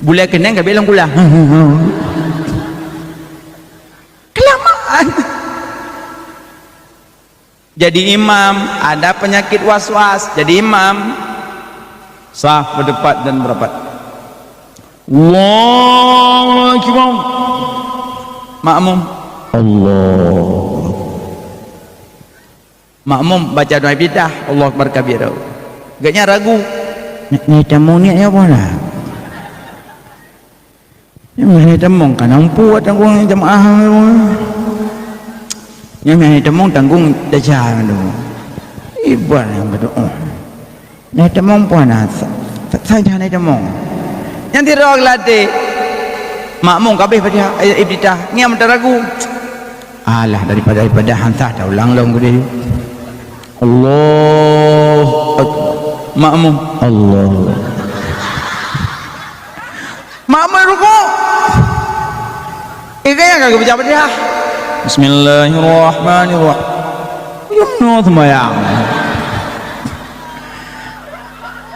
Bulée keunong ka bék lom kulah. Keulamaan. Jadi imam, ada penyakit was-was. Jadi imam, saf berdepan dan berapat. Allahu Akbar. Makmum, Allah. Makmum baca doa iftitah, Allahu Akbar kabira. Gobnyan ragu. Nyan, nyan tamong niat nyan apa dah? Nyan tamong ka nampu tanggong jamaah. Nyan tamong tanggong desya tu. Iban nyang berdoa. Nyan tamong puan dah. Sa-, sa-, sa-, nyan tamong. Nyang sidroe geulatih. Makmum ka abéh Fatihah, eh, iftitah. Nyan meuteuragu. Alah, daripada, daripada han sah taulang lom geude. Allahu Akbar. Makmum, Allah. Makmum rukuk. Eh, gaya ka geubaca Fatihah. Bismillahirrahmanirrahim. Yum, no, sembahyang.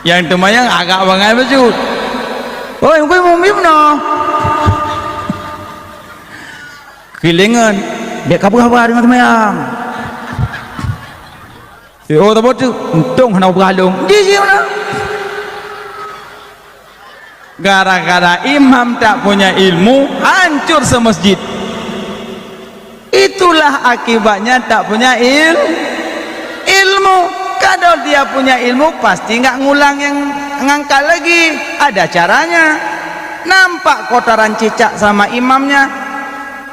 Nyang teumayang agak bangai bacut. Oi, gue mumbim no. Kilengan, dek kabeuh haba deungon seumayang. Eh, oh, tabot tu, untông hana ubah lông. Di sini mana? Gara-gara imam tak punya ilmu, hancur semasjid. Itulah akibatnya tak punya il-, ilmu. Kalau dia punya ilmu, pasti nggak ngulang yang ngangkat lagi. Ada caranya. Nampak kotoran cicak sama imamnya.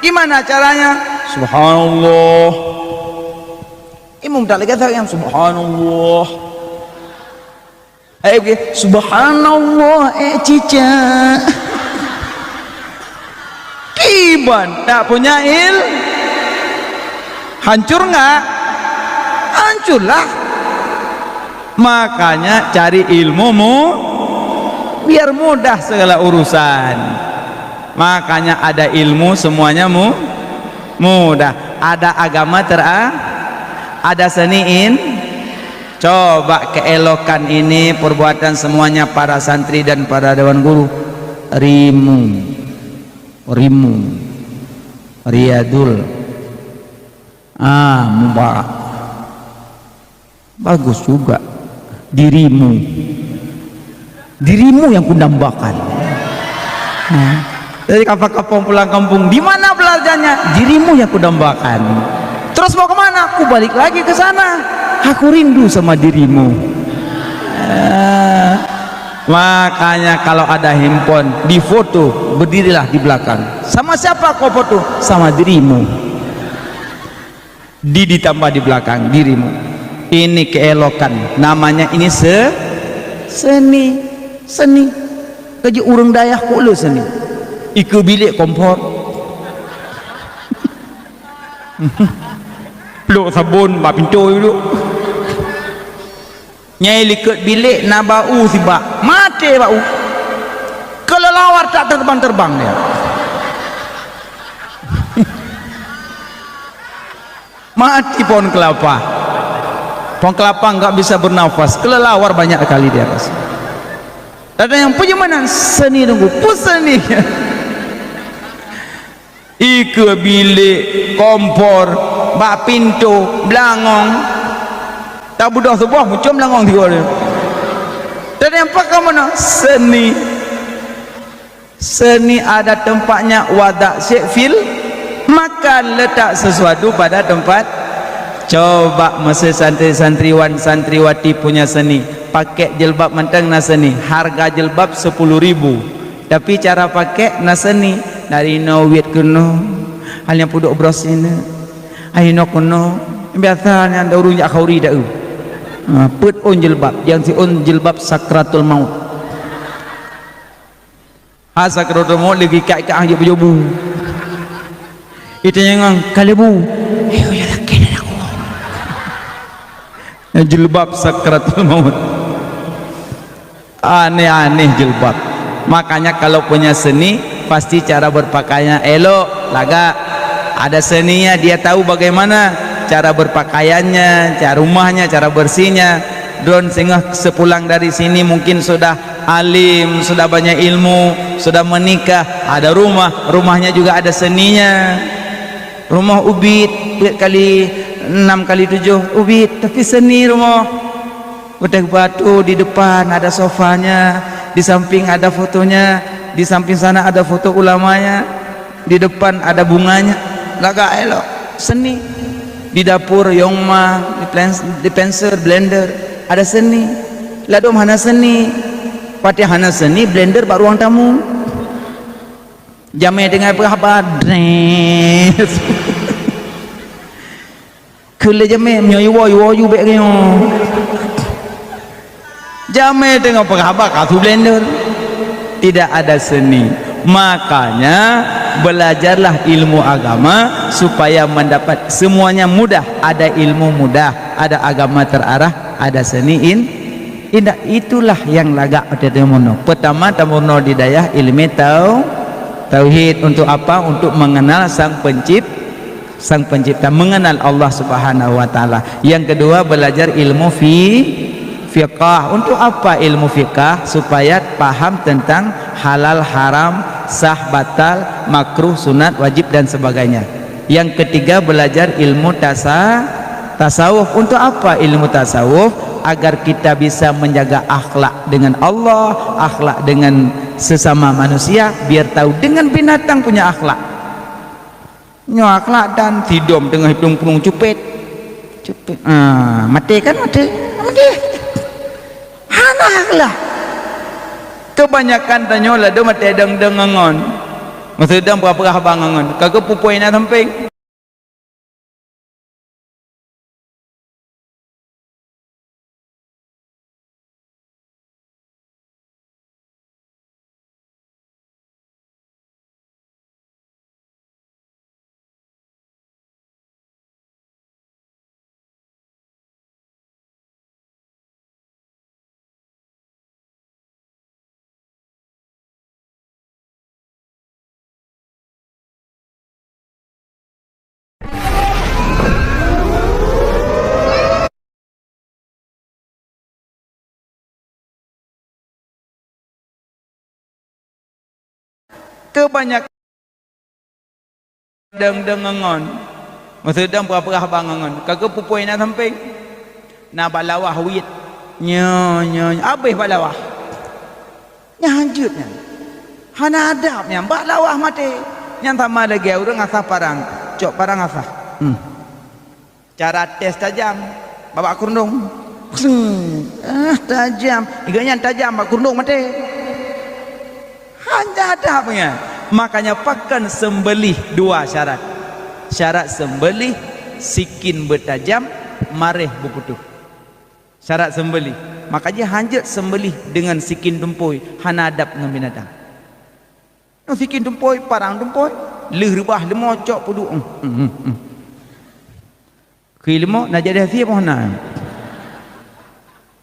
Gimana caranya? Subhanallah. Imam tak lagi yang subhanallah. Eh, oke. Subhanallah, eh, cicak. Kiban tak punya il-, hancur nggak? Hancurlah. Makanya cari ilmu mu-, biar mudah segala urusan. Makanya ada ilmu semuanya mu-, mudah. Ada agama tera-, ada seni in-, Coba keelokan ini perbuatan semuanya para santri dan para dewan guru. Rimu. Rimu. Riyadul. Ah, mubarak. Bagus juga. Dirimu. Dirimu yang kudambakan. Ah. Jadi kapang-kapang pulang kampung, di mana belajarnya? Dirimu yang kudambakan. Terus mau ke mana? Ku balik lagi ke sana. Aku rindu sama dirimu. Ah. Makanya kalau ada handphone, difoto, berdirilah di belakang. Sama siapa kau foto? Sama dirimu. Di ditambah di belakang dirimu. Ini keelokan. Namanya ini se-, seni. Seni. Keujeuet ureuëng dayah kok le seni. Ikeue bilék kompor. Plok sabon bak pintoe dulu. Nyai likot bilék na bak u sibak. Maté bak u. Keuleuwar tak terbang-terbang dia. Mati pohon kelapa. Pohon kelapa enggak bisa bernafas. Kelelawar banyak kali di atas. Ada yang penyemanan seni nunggu. Pun seni. Ikeue bilék, kompor, bak pintoe, beulangong. Tak budoh suboh, muncul beulangong tiga dia. Dan yang pakai mana? Seni. Seni ada tempatnya, wadak syek fil makan, letak sesuatu pada tempat. Coba masa santri-santriwan santriwati punya seni, pakai jilbab mantong na seni, harga jilbab sepuluh ribu. Tapi cara pakai na seni, dari no wit keunoe, hanya pudok bros ini, ayo no keunoe. Biasa nyan ureuëng jak khauri dak eu. Ha, peuet on jilbab, yang si on jilbab sakratul maut. Ha, sakratul maut lagi kat-kat hang jeuet beujobu. Itanyong ngon kalebu. Ayo ya laki dan aku. Jilbab sakratul maut. Aneh-aneh jilbab. Makanya kalau punya seni, pasti cara berpakaiannya elok, lagak. Ada seninya, dia tahu bagaimana cara berpakaiannya, cara rumahnya, cara bersihnya. Droen singoh sepulang dari sini mungkin sudah alim, sudah banyak ilmu, sudah menikah, ada rumah, rumahnya juga ada seninya. Rumah ubit, empat kali enam kali tujuh ubit, tapi seni rumah. Udah batu, di depan ada sofanya, di samping ada fotonya, di samping sana ada foto ulamanya, di depan ada bunganya. Lagak elok, seni. Di dapur, yongma, di plens-, di penser, blender, ada seni. Ladom hana seni. Patéh hana seni, blender bak ruang tamu. Jamé teungoh peugah haba, dres. Keu lé jamé, meunyoe iwoe, iwoe ju bék nyoe. Jamé teungoh peugah haba, ka su blender. Tidak ada seni. Makanya, belajarlah ilmu agama supaya mendapat semuanya mudah. Ada ilmu mudah, ada agama terarah, ada seni in-, indah. Itulah yang lagak pada meunoe. Pertama, tameunoe di dayah ilmu tau-, tauhid. Untuk apa? Untuk mengenal Sang Pencip-, Sang Pencipta, mengenal Allah Subhanahu wa Taala. Yang kedua, belajar ilmu fi-, fiqah. Untuk apa ilmu fiqah? Supaya paham tentang halal, haram, sah, batal, makruh, sunat, wajib, dan sebagainya. Yang ketiga, belajar ilmu tasa-, tasawuf. Untuk apa ilmu tasawuf? Agar kita bisa menjaga akhlak dengan Allah, akhlak dengan sesama manusia, biar tahu dengan binatang punya akhlak. Nyoe akhlak dan sidom teungoh hitung pulung cupet. Cupet. Ah, maté kan maté. Maté. Hana akhlak. Kebanyakan tanyoe ladom maté deng-deng ngon. Masa dang peugah-peugah haba ngon. Ka geupupui na sampéng. Kebanyak deng-deng ngon. Maksud deng peugah-peugah haba ngon. Ka geupupui na sampéng. Na bak lawah wit. Nyo, nyo, nyo. Abéh bak lawah. Nyan hanjeuet nyan. Hana adab nyan, bak lawah maté. Nyan sama lagée ureuëng asah parang, cok parang asah. Hmm. Cara tes tajam, babah keurundong. Seng. Ah, tajam. Ingat nyan tajam, bak keurundong maté. Hana adab nyan. Makanya pakon seumbeuléh dua syarat. Syarat seumbeuléh, sikin beutajam, mareh beuputôh. Syarat seumbeuléh. Makanya hanjeuet seumbeuléh deungon sikin tumpôi, hana adab ngon binatang. Nyoe sikin tumpôi, parang tumpôi, lheueh reubah leumo cok peuduek. Hmm, hmm, hmm. Keu leumo na jadi hasia boh na.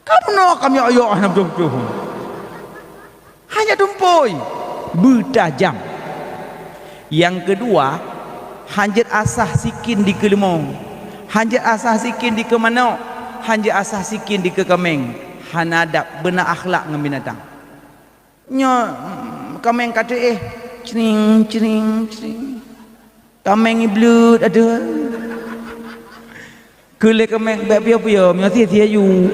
Kamoe na kam yok-yok hana beutôi-beutôi. Hanya tumpôi beutajam. Nyang keudua, hanjeuet asah sikin dikeue leumo, hanjeuet asah sikin dikeue manok, hanjeuet asah sikin dikeue kaméng. Hana adab, beuna akhlak ngon binatang. Nyoe, mm, kaméng ka teuéh, cring, cring, cring. Kaméng ibleuet adoe. Keu lé kaméng bék piôh-piôh, meunyoe sie-sie yu.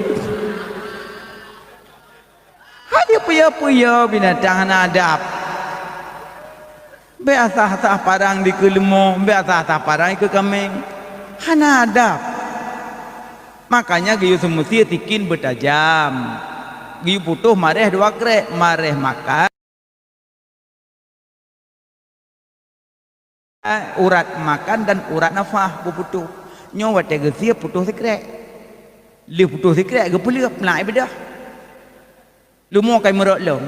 Hai piôh-piôh binatang hana adab. Bék asah-asah parang dikeue leumo, bék asah-asah parang dikeue kaméng. Hana adab. Makanya geuyue seumeusie sikin beutajam. Geuyue putôh mareh dua krek, mareh makan. Urat makan dan urat nafah beuputôh. Nyoe watée geusie putôh sikrek. Lheueh putôh sikrek geupeuleueb, meunak ié beudôh. Leumo kai meurok lom.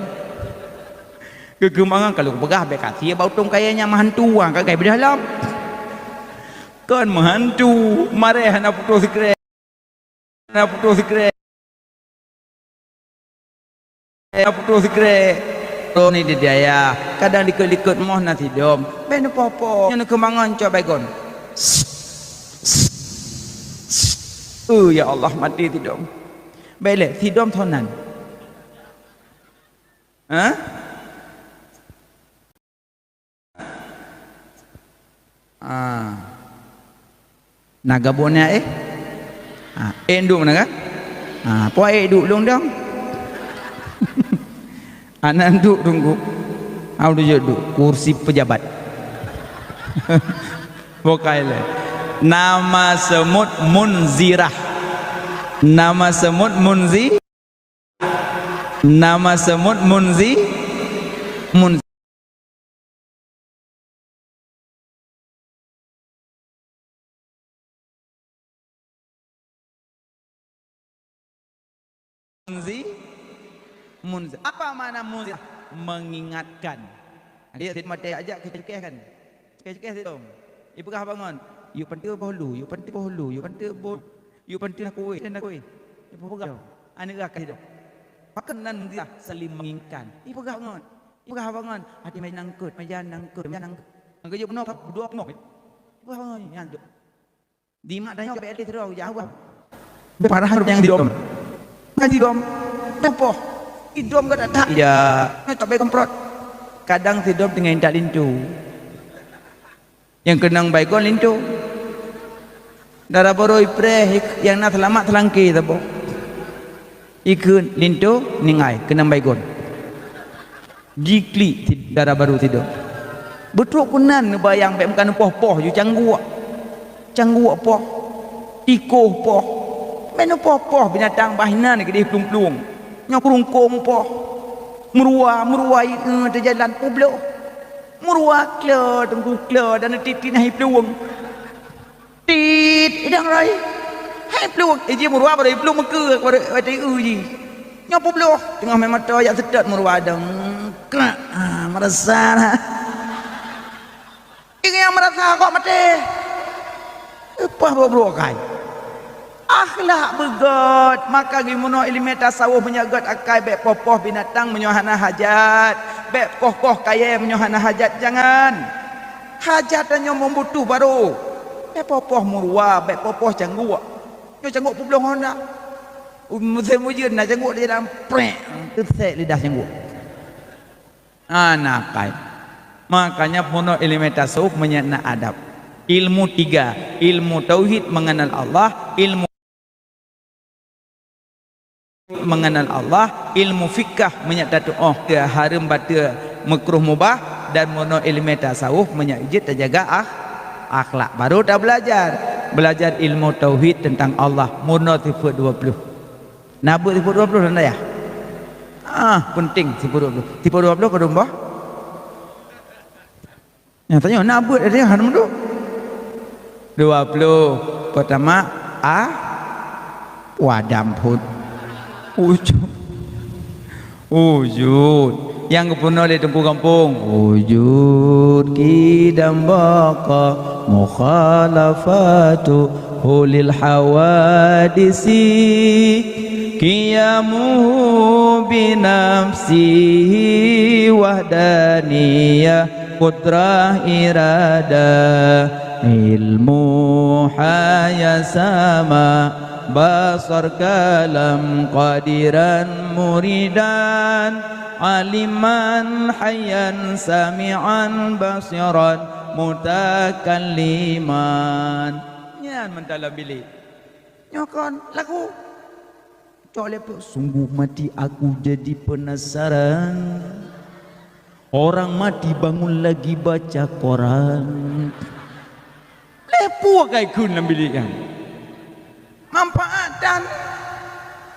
Geukeumangan ka lôn peugah bék ka sie bak utông kayée nyang meuhantu, ka kai beudôh lom. Kon meuhantu, mareh hana putôh sikrek. Na putôh sikrek. Na putôh sikrek. Droeneuh di dayah, kadang likot-likot moh na sidom. Bék neupoh-poh. Nyoe neukeumangan cok baygon. Oh, ya Allah, maté sidom. Bék lé, sidom thon nan. Hah? Ah. Na gabon nyan éh? Ah, éh duek meunan kan? Ah, po éh duek lôn dong. Aneuk duek tunggu. Au duek duek kursi pejabat. Bukai lé. Nama semut Munzirah. Nama semut Munzi Nama semut Munzi, Munzi. Munzi, Munzi. Apa makna Munzi? Mengingatkan. Dia mata ajak ke cekeh kan? Cekeh-cekeh sidom. Ipeugah bangon. Yuk panteue boh lu, yuk panteue boh lu, yuk panteue boh. Yuk panteue na kueh, na kueh. Ipeugah. Aneuk gah sidom. Pakon nan dia saling mengingatkan. Ipeugah bangon. Ipeugah bangon. Hati meja nangkut, meja nangkut, meja nangkut. Angkau jaweueb peunoh, dua peunoh. Ipeugah bangon. Nyan tu. Di mak tanya, "Bèk lé sidroe, jak ubah." Parah nyang sidom. Ngaji dom. Teupôh. Idom gata tak. Ya. Nyoe tak baik kemprot. Kadang sidom teungoh intat linto. Nyang keunong baygon linto. Dara barô ipreh nyang na seulamat seulangké saboh. Ikheun linto ninggai keunong baygon. Jiklik si dara barô sidom. Beutrok keunan neubayang bèk meuka neupoh-poh ju cangguek. Cangguek poh. Tikoh poh. Bèk neupoh-poh binatang bah inan keudeh plueng-plueng. Nyoe keurungkong poh. Meuruwa, meuruwa, eh, teujalan peubloh. Meuruwa klo, teungku klo, dan tiet-tiet na hi plueng. Tiet, idang rhoi. Hai plueng, iji meuruwa baru i plueng meukeue, baru watèe i eu ji. Nyoe peubloh, teungoh mé mata jak seutôt meuruwa dong. Krak, ah, meurasa na. Ingat meurasa kok maté. Leupah bubroe kai. Akhlak beugöt, maka geumono ileumèe tasawuf meunyoe göt akai bèk poh-poh binatang meunyoe hana hajat, bèk koh-koh kayèe meunyoe hana hajat, jangan. Hajat tanyoe meubutoh barô. Bèk poh-poh meuruwa, bèk poh-poh cangguek. Nyoe cangguek peubloh ngon na. Musém ujeuen na cangguek di jalan, prek, teusek lidah cangguek. Hana akai. Makanya peunoh ileumèe tasawuf meunyoe na adab. Ilmu tiga, ilmu tauhid mengenal Allah, ilmu mengenal Allah, ilmu fikah meunyoe tatu'oh, hareuem bateue makruh mubah, dan meurunoe ileumèe tasawuf, meunyoe jeuet tajaga ah, akhlak. Baru tabeulajar, beulajar ilmu tauhid teuntang Allah, meurunoe sifeut dua ploh. Na beuet sifeut dua ploh lam dayah? Ah, peunteng sifeut dua ploh. Sifeut dua ploh keudroe boh? Nyang tanyoe na beuet ada nyang hana meudok. Dua ploh. Peutama, a, wadam phon. Wujud. Wujud. Nyang geupeurunoe lé Teungku Gampông. Wujud, qidam, baqa, mukhalafatu hulil hawadisi. Qiyamuhu binafsihi wahdaniyah qudrah iradah, ilmu haya sama basar kalam qadiran muridan aliman hayyan sami'an basiran mutakalliman. Nyan mantong lam bilék. Nyoe kon lagu. Cok lé peue, sungguh mati aku jadi penasaran. Orang mati bangun lagi baca koran. Lé peue kai kheun lam bilék nyan. Manfaat tan.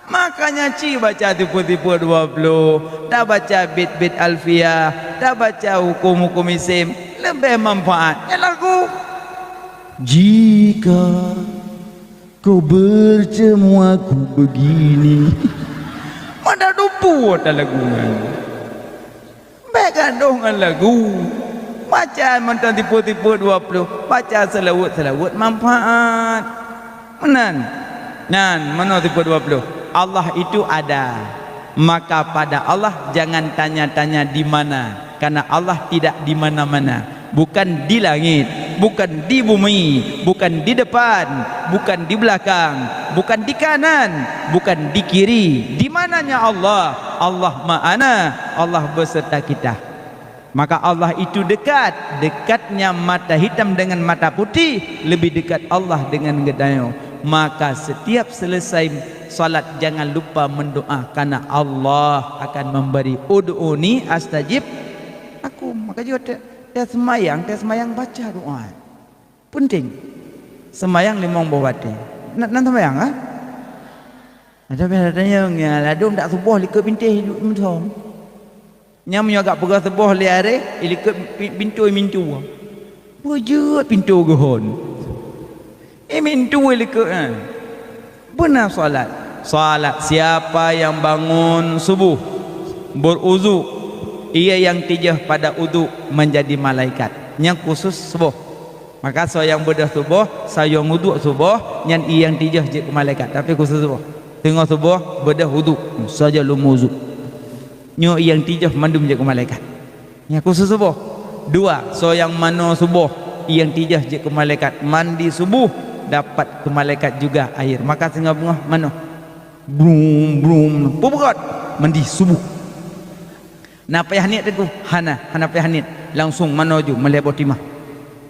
Makanya ci baca tipe-tipe dua puluh, tabaca bit-bit Alfiah, tabaca hukum-hukum isim, leubeh manfaat. Nyan lagu. Jika Kau bertemu aku begini. Mada dupu ata lagu nyan. Bèk gadoh ngon lagu. Baca mantong tipe-tipe dua puluh. Baca selawat-selawat manfaat. Meunan. Nyan, manoe tipe dua puluh. Allah itu ada. Maka pada Allah jangan tanya-tanya di mana, karena Allah tidak di mana-mana. Bukan di langit, bukan di bumi, bukan di depan, bukan di belakang, bukan di kanan, bukan di kiri. Di mananya Allah? Allah ma'ana, Allah beserta kita. Maka Allah itu dekat, dekatnya mata hitam dengan mata putih, lebih dekat Allah dengan geutanyoe. Maka setiap selesai salat jangan lupa mendoa, karena Allah akan memberi, "Ud'uni astajib lakum." Maka jeuet teu-, teu seumayang, teu seumayang baca doa. Penting. Seumayang limong boh watèe. Na, na seumayang, ha? Ada biasa tanya, "Ya, ladôm dak suboh likot bintéh idup meusom." Nyan meunyoe agak peugah suboh lé aré, ilikot pi-, pintoe mintu. Beujeuet pintoe geuhon. Eh, mintu ilikot, eh. Beuna salat. Salat, siapa yang bangun subuh, beruzu, ia yang tijah pada uzu menjadi malaikat. Nyan khusus suboh. Maka soe nyang beudôh suboh, soe nyang uduk suboh, nyan ie nyang tijôh jeuet keu malaikat, tapi khusus suboh. Teungoh suboh beudôh uduk, saja lom uduk. Nyoe ie nyang tijôh mandum jeuet keu malaikat. Nyan khusus suboh. Dua, soe nyang manoe suboh, ie nyang tijôh jeuet keu malaikat. Mandi subuh dapat keu malaikat juga air. Maka singoh beungoh manoe. Brum, brum, peubeurot mandi suboh. Na payah niet teungku? Hana, hana payah niet. Langsung manoe ju meulhèe boh timah.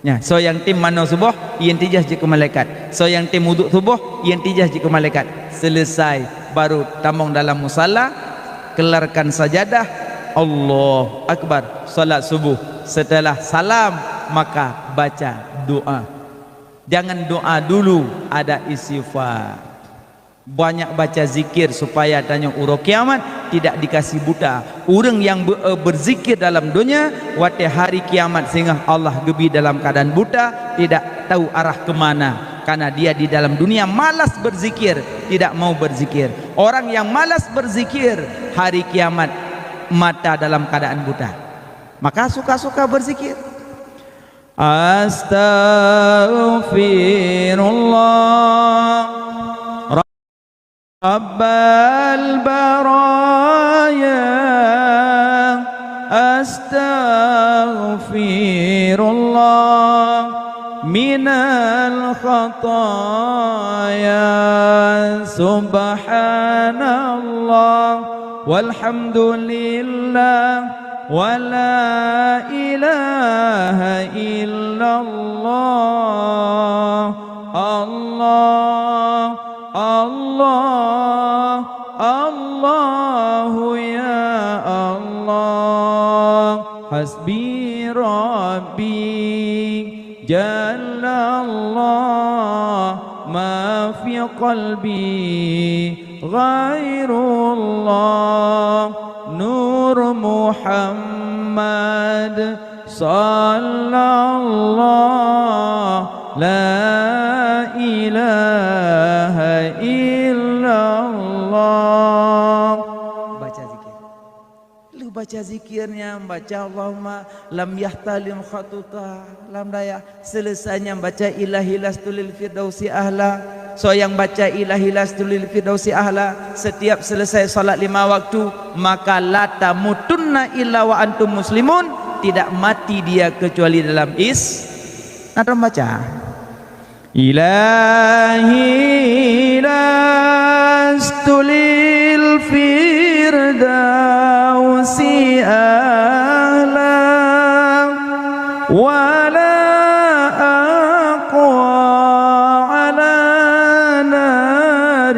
Nya, soe nyang tem manoe suboh, ie nyang tijôh jeuet keu malaikat. Soe nyang tem uduk suboh, ie nyang tijôh jeuet keu malaikat. Selesai, baru tamong dalam musala, kelarkan sajadah, Allahu Akbar, salat subuh. Setelah salam, maka baca doa. Jangan doa dulu, ada istighfar. Banyak baca zikir supaya tanyoe uroe kiamat tidak dikasih buta. Ureuëng nyang be-, eh, berzikir dalam dunia, watée hari kiamat singoh Allah geubi dalam keadaan buta, tidak tahu arah ke mana. Karena dia di dalam dunia malas berzikir, tidak mau berzikir. Orang yang malas berzikir, hari kiamat mata dalam keadaan buta. Maka suka-suka berzikir. Astaghfirullah. Rabbal baraya, astaghfirullah minal khataya. Subhanallah, walhamdulillah, wa la ilaha illallah. Allah, Allah, Allahu ya Allah. الله ما في قلبي غير الله نور محمد صلى الله لا إله إلا الله. Baca zikir. Lheueh baca zikir nyan, baca Allahumma lam yahtalim khatuta lam dayah. Selesai nyan baca ilahi lastu lil firdausi ahla. Soe nyang baca ilahi lastu lil firdausi ahla setiap selesai salat lima waktu, maka la tamutunna illa wa antum muslimun, tidak mati dia kecuali dalam Is-, na droe baca. إلهي لست للفردوس أهلا ولا أقوى على نار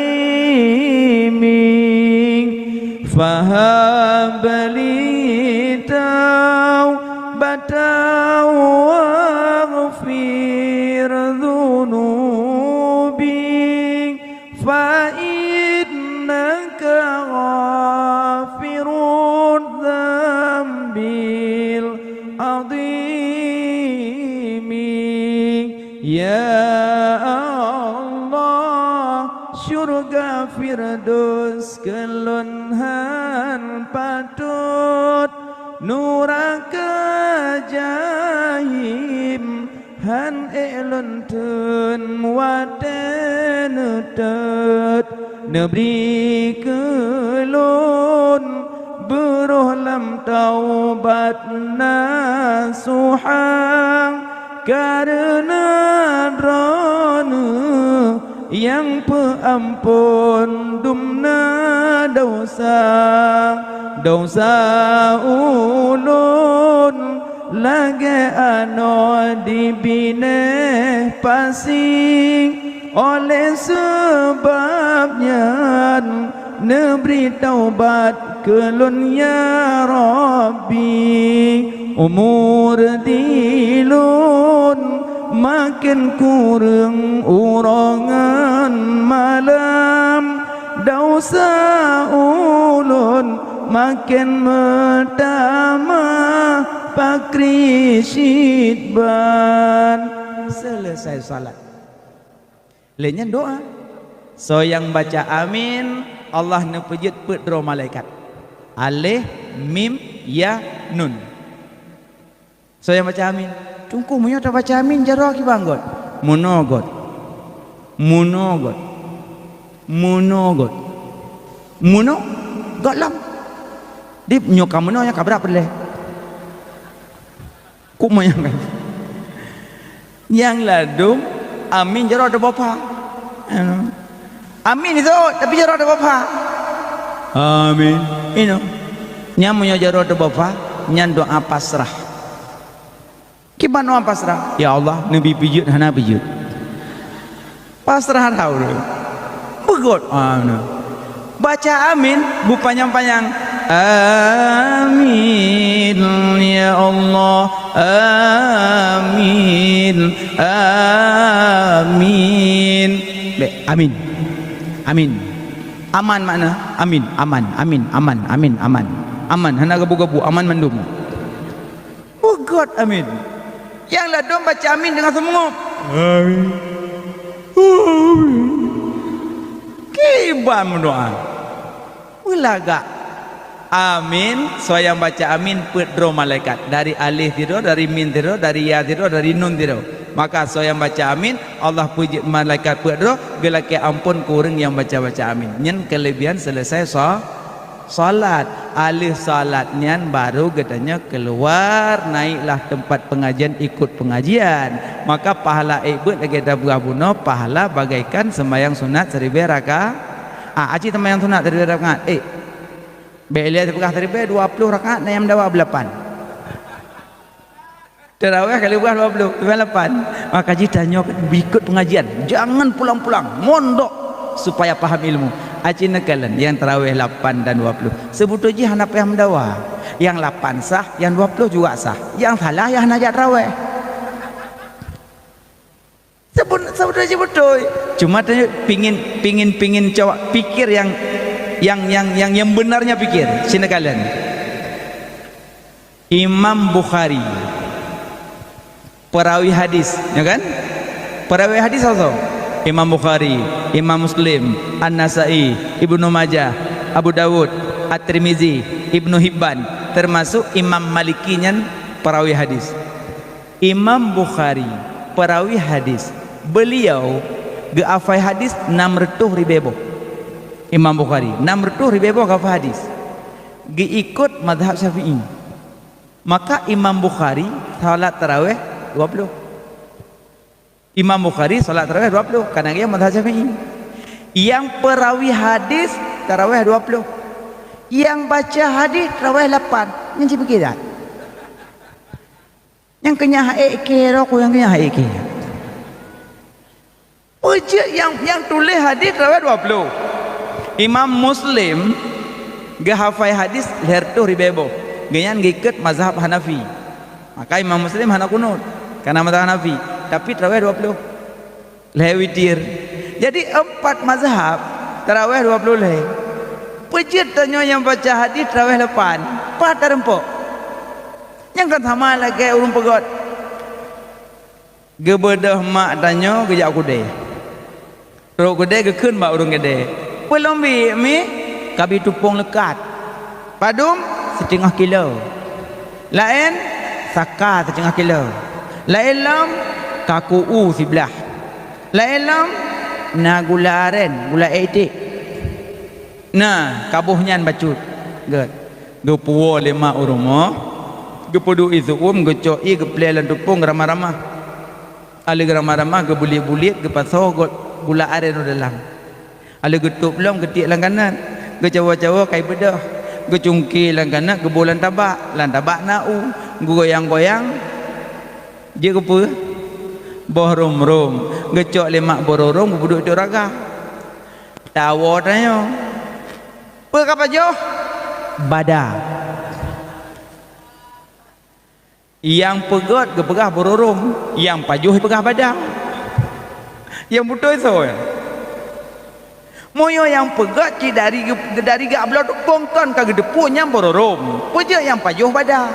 الجحيم فهب لي توبة واغفر ذنوبي فإنك غافر الذنب العظيم. Ya Allah, syurga Firdaus keu lôn hán patot, nuraka Jahim hán ék lôn theun. Watée neutot neubri keu lôn beurôh lam taubat nasuha, kareuna Droeneueh nyang peuamphon dumna desya. Desya ulôn lagée anoe di binéh pasi. Óh lheueh sabab nyan neubri taubat keu lôn, ya Rabbi. Umu di lôn maken kureueng uroe ngon malam, desya ulôn maken meutamah pakri cit ban. Selesai salat. Lé nyan doa. Soe nyang baca amin, Allah neupeujeuet peuet droe malaikat. Alif, mim, ya, nun. Soe nyang baca amin. Teungku, meunyoe tabaca amin, jaroe kiban göt? Meunoe göt. Meunoe göt. Meunoe göt. Meunoe göt lom. Di nyoe ka meunoe, nyan ka brat peureulée. Kok manyang kan? Nyang ladum amin jaroe teuboh pha. Amin itu, tapi jaroe teuboh pha. Amin. Inoe. Nyan meunyoe jaroe teuboh pha, nyan doa pasrah. Kiban doa pasrah, "Ya Allah, neubi peujeuet hana peujeuet." Pasrah that ureuëng. Beugöt, ah, na. Baca amin beupanyang-panyang. Amin, ya Allah. Amin. Amin. Bèk, amin. Amin. Aman makna amin. Aman, amin, aman, amin, aman. Aman, hana gabu-gabu, aman mandum. Beugöt amin. Nyang ladôm baca amin deungon seumeungöb. Amin. Amin. Kiban meudoa. Beulagak. Amin, soe nyang baca amin peuet droe malaikat. Dari alif sidroe, dari mim sidroe, dari ya sidroe, dari nun sidroe. Maka soe nyang baca amin, Allah peujeuet malaikat peuet droe, geulakèe amphon keu ureuëng nyang baca-baca amin. Nyan keuleubihan selesai sa-, Salat, aleuh salat nyan baru geutanyoe keuluar, naiklah teumpat peungajian, ikot peungajian. Maka pahala ék beuet lagèe tapeugah bunoe, pahala bagaikan seumayang sunat siribèe raka-, ah, aci seumayang sunat siribèe rakaat. Ék, bèk lé tapeugah siribèe, dua ploh rakaat, na nyang meudawa beulapan. Tarawih ka leubeh dua ploh, leubeh lapan. Maka jih tanyoe ikot pengajian. Jangan pulang-pulang. Mondok supaya paham ilmu. Aci neukalon nyang tarawih lapan dan dua ploh. Seubeutôi jih hana payah meudawa. Nyang lapan sah, nyang dua ploh juga sah. Nyang salah nyang hana jak tarawih. Saboh cit beutôi. Cuma tanyoe pingin, pingin, pingin coba pikir yang, yang, yang, yang, yang benarnya pikir. Sinoe kalon. Imam Bukhari, perawi hadis, ya kan? Perawi hadis soe? Imam Bukhari, Imam Muslim, An-Nasai, Ibnu Majah, Abu Dawud, At-Tirmizi, Ibnu Hibban, termasuk Imam Maliki nyan perawi hadis. Imam Bukhari, perawi hadis, beliau geuhafai hadis enam reutôh ribée boh. Imam Bukhari, enam reutôh ribée boh geuhafai hadis. Geuikot mazhab Syafi'i. Maka Imam Bukhari salat tarawih dua puluh. Imam Bukhari salat tarawih dua puluh, karena dia mazhab Syafi'i. Yang perawi hadis tarawih dua puluh. Yang baca hadis tarawih lapan. Nyan cit pike that. Nyang keunyahan ék keu rokok, nyang keunyahan ék keu. Peue jeuet nyang, nyang tuléh hadis tarawih dua puluh. Imam Muslim geuhafai hadis lhèe reutôh ribée boh. Geuhnyan geuikot mazhab Hanafi. Maka Imam Muslim hana kunut, karena mazhab Hanafi. Tapi tarawih dua puluh. Lhèe witir. Jadi empat mazhab tarawih dua puluh lhèe. Peue jeuet tanyoe nyang baca hadis tarawih lapan? Pat tareumpok. Nyang kan sama lagèe ureueng peugöt. Geubeudôh mak tanyoe geujak u keudè. Trok u keudè geukheun bak ureueng keudè, "Peue lôn bi, Mi?" "Kabi tupông leukat." "Padum?" "Siteungoh kilo." "Laén?" "Saka siteungoh kilo." "Laén lom?" "Kaku u siblaih." "Laén lom?" "Na gula aren, gula ék iték." Nah, ka boh nyan bacut. Gèt. Geupuwoe lé mak u rumoh, geupeuduek ie seu-uem, geucok ie geuplè lam tupông geuramah-ramah. Alèh geuramah-ramah geubuliet-buliet, geupasoe gula aren u dalam. Alèh geutôb lom geutiek lam kanot, geucawa-cawa kai beudôh, geucungké lam kanot geuboh lam tabak, lam tabak na u, geugoyang-goyang, jeuet keu peue? Boh rôm-rôm, geucok lé mak boh rôm-rôm geupeuduek cok raga. Tawoe tanyoe. Peue ka pajoh? Bada. Nyang peugöt geupeugah boh rôm-rôm, nyang pajoh peugah bada. Nyang beutôi soe? Meunyoe nyang peugöt cit dari, dari geubloe tupông kon ka geuteupeue nyan boh rôm-rôm, peue jeuet nyang pajoh bada?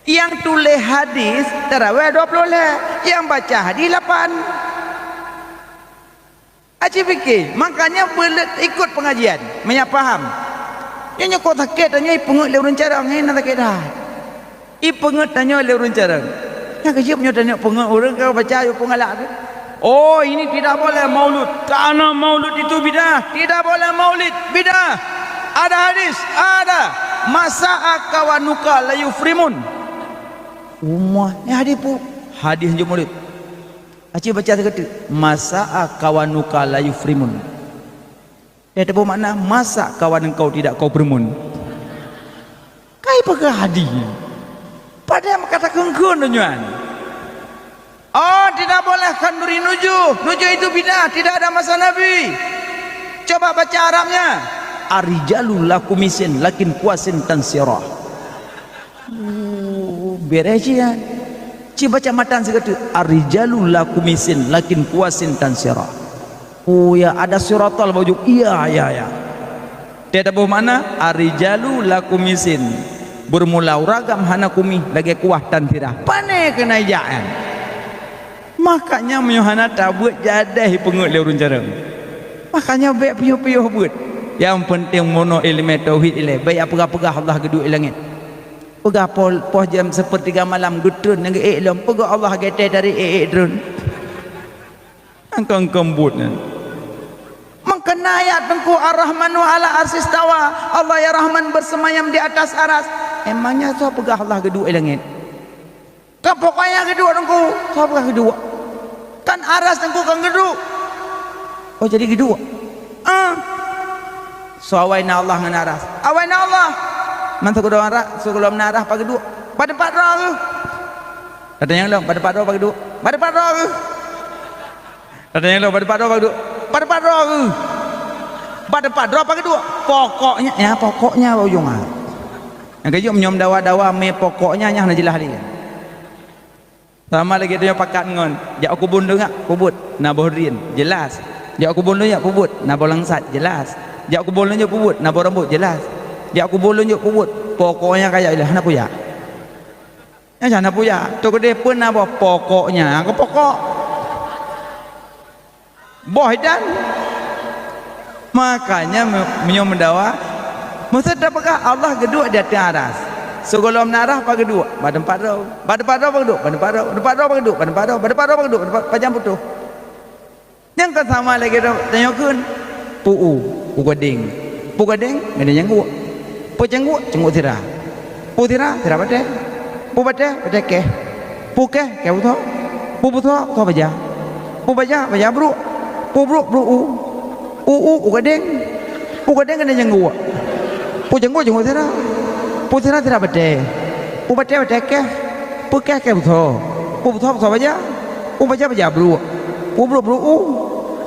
Nyang tuléh hadis tarawèh dua ploh lhèe, nyang baca hadis lapan. Aci pike, makanya beulet ikot pengajian, meunyo paham. Nyoe nyoe kok sakét tanyoe ipeungeuet lé ureueng carông, hei na sakét that. Ipeungeuet tanyoe lé ureueng carông. Nyang keujeuet nyoe tanyoe peungeuet ureueng ka baca yue peungalak tu. Oh, ini tidak boleh maulud. Karena maulud itu bid'ah. Tidak boleh maulid, bid'ah. Ada hadis, ada. Masa akawanuka la yufrimun. Umah, ni hadis pu. Hadis jeuet maulid. Aci baca sigoe teuk, "Masa akawanuka la yufrimun." Dia teupeue makna, "Masa kawan engkau tidak kau primun?" Kai peugah hadis. Padahai meukatakheun-kheun nyan. Oh, tidak boleh khanduri nujuh. Nujuh itu bid'ah, tidak ada masa Nabi. Coba baca Arabnya. Arijalu lakumisin lakin kuasin tansirah. Oh, beres cit nyan. Ci baca matan sigoe teuk, "Ar-rijalu la kumisin lakin kuasin tansira." Oh ya, ada siratal baju. Iya, iya, iya. Teuh taboh makna, "Ar-rijalu la kumisin." Bermula uragam hana kumi lagèe kuah tansira. Pane keunan ijak nyan. Makanya meunyoe hana tabeuet jadeh ipeungeuet lé ureueng carông. Makanya bèk piôh-piôh beuet. Nyang penting mono ileumèe tauhid ilèe, bèk jak peugah-peugah Allah geuduek i langèt. Peugah poh, poh jam sepertiga malam geutreun nyang geuék lom, peugah Allah geutée dari ék-ék treun. Angkong-angkong buet nyan. Meukeuna ayat teungku, "Ar-Rahmanu 'alal 'arsy istawa", Allah ya Rahman bersemayam di atas aras. Emangnya soe peugah Allah geuduek i langèt? Ka pokoknya geuduek teungku, soe peugah geuduek? Kan aras teungku kan geuduek. Oh, jadi geuduek. Ah. Soe awai na Allah ngon aras? Awai na Allah. Man sigohlom aras, sigohlom na aras pat geuduek? Bak teumpat droe geuh. Tanyong lom, bak teumpat droe pat geuduek? Bak teumpat droe geuh. Tanyong lom, bak teumpat droe pat geuduek? Bak teumpat droe geuh. Bak teumpat droe pat geuduek? Pokoknya, ya, pokoknya bak ujong ah. Nyang keujeuet meunyoe dawa-dawa mé pokoknya nyan hana jeulaih lé. Sama lagée tanyoe pakat ngon, jak u keubon lôn jak peubuet na boh drien, jeulaih. Jak u keubon lôn jak peubuet na boh langsat, jeulaih. Jak u keubon lôn jak peubuet na boh rambot, jeulaih. Jak u keubon lôn jak peubuet, pokoknya ka jak jeulaih, hana peue jak. Nyan hana peue jak. Toh keudeh peue na boh pokoknya, nyang keu pokok. Boh idan. Makanya me-, meunyoe meudawa, meuseuti tapeugah Allah geuduek di ateueh aras. Sigohlom na aras pat geuduek, bak teumpat droe. Bak teumpat droe pat geuduek, bak teumpat droe. Teumpat droe pat geuduek, bak teumpat droe. Bak teumpat droe pat geuduek, bak teumpat, pajan putôh. Nyang ka sama lagée droe, tanyoe kheun, peue u, u gadeng. Peue gadeng, gadeng nyang geuwok. Peue cangguek, cangguek sira. Peue sira, sira batée. Peue batée, batée keh. Peue keh, keh butho. Peue butho, butho baja. Peue baja, baja bruek. Peue bruek, bruek u. U, u, u gadeng. Peue gadeng, gadeng cangguek. Peue cangguek, cangguek sira. Peue sira, sira batée. Peue batée, batée keh. Peue keh, keh butho. Peue butho, butho baja. Peue baja, baja bruek. Peue bruek, bruek u.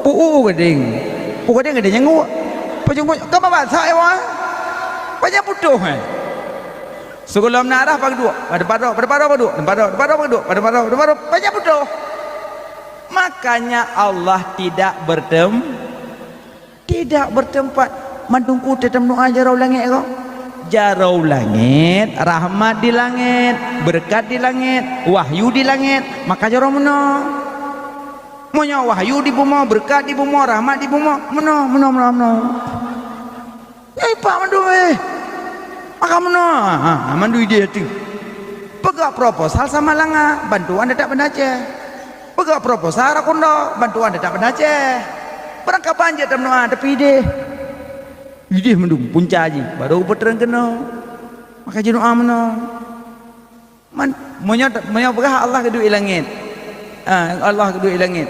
Peue u, u gadeng. Peue gadeng, gadeng cangguek. Peue cangguek, ka babah sa, eh, wah. Banyak putôh, eh. Sigohlom na aras pat geuduek, pada padok, pada padok, pada padok, pada padok, pada padok, pada padok, banyak putôh. Makanya Allah tidak bertem-, tidak bertempat. Mandum kuteuk tameudoa jaroe u langét ko. Jaroe u langét, rahmat di langét, beureukat di langét, wahyu di langét, maka jaroe meunoe. Meunyoe wahyu di bumoe, beureukat di bumoe, rahmat di bumoe, meunoe, meunoe, meunoe, meunoe. Nyan ipak mandum, eh. Maka meunoe, ha, ha, mandum idéh ateueh. Peugah proposal Samalanga, bantuan teutap Banda Aceh. Peugah proposal Rakundo, bantuan teutap Banda Aceh. Barangkaban jeuet tameudoa, tapi idéh. Idéh mandum, punca jih, barô peutreun keunoe. Maka jinoe meunoe. Man, meunyoe, meunyoe peugah Allah geuduek i langét. Ah, Allah geuduek i langét.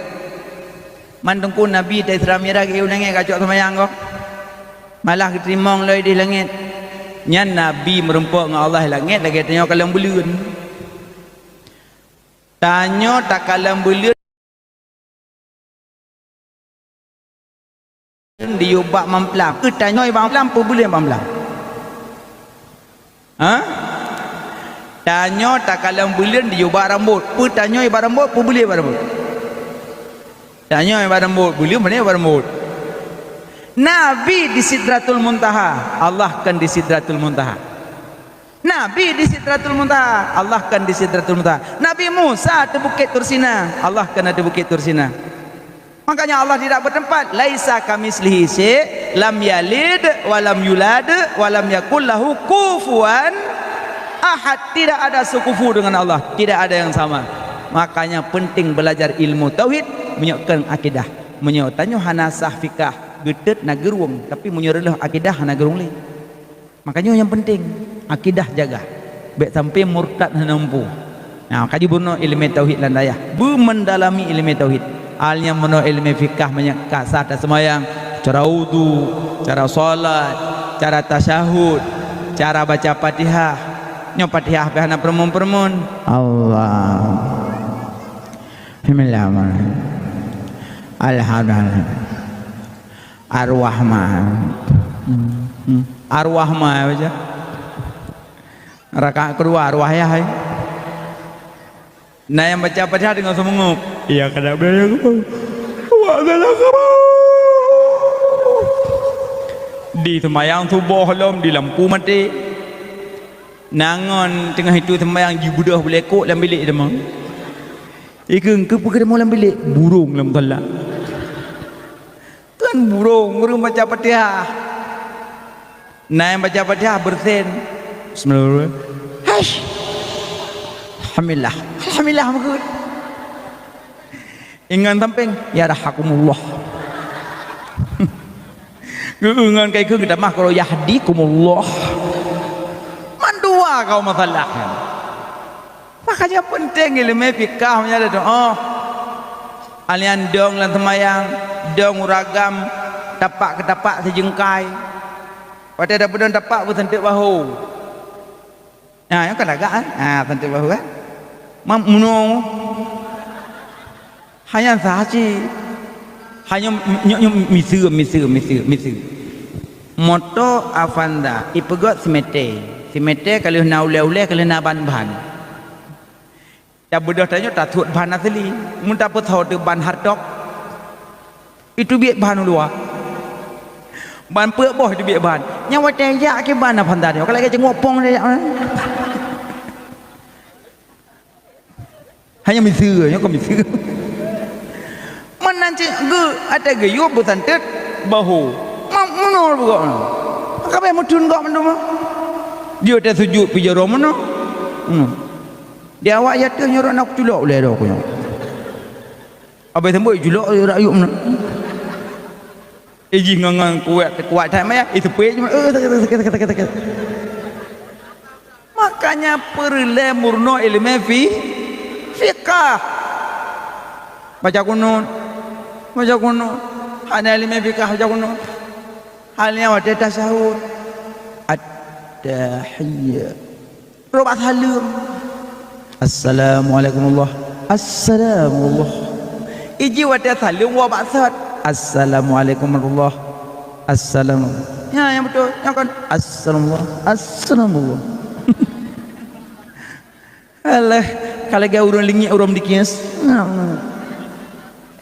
Man Teungku Nabi ta Isra Mi'raj geuduek i langét ka cok seumayang gob. Malah geuteurimong lom idéh langét. Nyan Nabi meurumpok ngon Allah i langét lagée tanyoe kalon buleuen. Tanyoe takalon buleuen diyue bak mamplam. Peue tanyoe bak mamplam, peue buleuen bak mamplam? Ha? Tanyoe takalon buleuen diyue bak rambot. Peue tanyoe bak rambot, peue buleuen bak rambot? Tanyoe bak rambot, buleuen pane bak rambot? Nabi di Sidratul Muntaha, Allah kon di Sidratul Muntaha. Nabi di Sidratul Muntaha, Allah kon di Sidratul Muntaha. Nabi Musa ateueh Bukét Tursina, Allah kon ateueh Bukét Tursina. Makanya Allah tidak bertempat. Laisa kamitslihi syai', lam yalid wa lam yulad wa lam yakul lahu kufuwan ahad. Tidak ada sekufu dengan Allah, tidak ada yang sama. Makanya penting belajar ilmu tauhid, meunyoe kon akidah. Meunyoe tanyoe hana sah fikah, geutet na geurueng, tapi meunyoe reuloh akidah hana geurueng lé. Makanya nyang penting, akidah jaga. Bék sampai murtad hana mampu. Nah, kaji bunoe ileumé tauhid lam dayah. Beumendalami ileumé tauhid. Al nyang bunoe ileumé fikah meunyoe ka sah taseumayang, cara wudu, cara salat, cara tasyahud, cara baca Fatihah. Nyoe Fatihah pih hana peureumeun-peureumeun. Allah. Bismillahirrahmanirrahim. Alhamdulillah. Arwah ma. Hmm. Hmm. Arwah ma baca. Rakaat keudua arwah yah hai. Na nyang baca Fatihah deungon seumeungeup. Iya kada boleh aku. Wa salah kamu. Di seumayang suboh lom di lampu maté. Na ngon teungoh itu seumayang jibeudôh bulée kok lam bilék teuma. Ikeu keupeue keu teuma lam bilék, burong lam tola. Kan burong, ureuëng baca Fatihah. Na nyang baca Fatihah beureusen. Bismillah. Haish. Alhamdulillah. Alhamdulillah meukeue. Ingat sampéng, yarhakumullah. Geuingat kai keu geutamah kalau yahdikumullah. Mandua kau masalah. Makanya penting ileumé fikah meunyoe ada doa. Alian dong lam seumayang, dong uragam, tapak keu tapak sijeungkai. Watée tapeudong tapak beuseunteuk bahu. Nah, nyang ka lagak kan? Ah, seunteuk bahu kan? Mam muno. Hanya saci. Hanya nyoe nyoe miseue, miseue, miseue, miseue. Moto Avanza ipeugét simeté. Simeté ka lheueh na ulée-ulée, ka lheueh na ban-ban. Tabeudôh tanyoe tasuet ban asli. Mun tapeutho teuh ban hardtop, itu biet ban u luwa. Ban peuet boh itu biet ban. Nyang watèe jak keu ban na Fanta nyoe, ka lagèe ceungoh pong jak. Hanya miseue, nyoe ka miseue. Meunan cit geu, ata geuyue beusantet bahu. Ma-, meunoe bugok. Ka bèk meutheun gok mandum. Dia teuh sujud pih jaroe meunoe. Hmm. Di awak ya teuh nyoe na culok ulèe droe ku nyoe. Abang sambot culok rakyat meunoe. Eh, jih ngon, ngon kuat, kuat that maya, eh, seupet je, eh, sakét, sakét, sakét, sakét, sakét. Makanya peureulèe meurunoe ileumèe fi-, fiqah. Baca kunut, baca kunut. Hana ileumèe fiqah baca kunut. Hal nyan watèe tasyahud. At-tahiyyat. Roh bak saleuem. Assalamualaikum warahmatullah. Assalamuallah. Iji watèe saleuem woe bak sot. Assalamualaikum warahmatullah. Assalam. Ya, nyang beutôi. Nyang kon. Assalamuallah. Assalamuallah. Alah, ka lagèe ureueng lingiek ureueng dikies.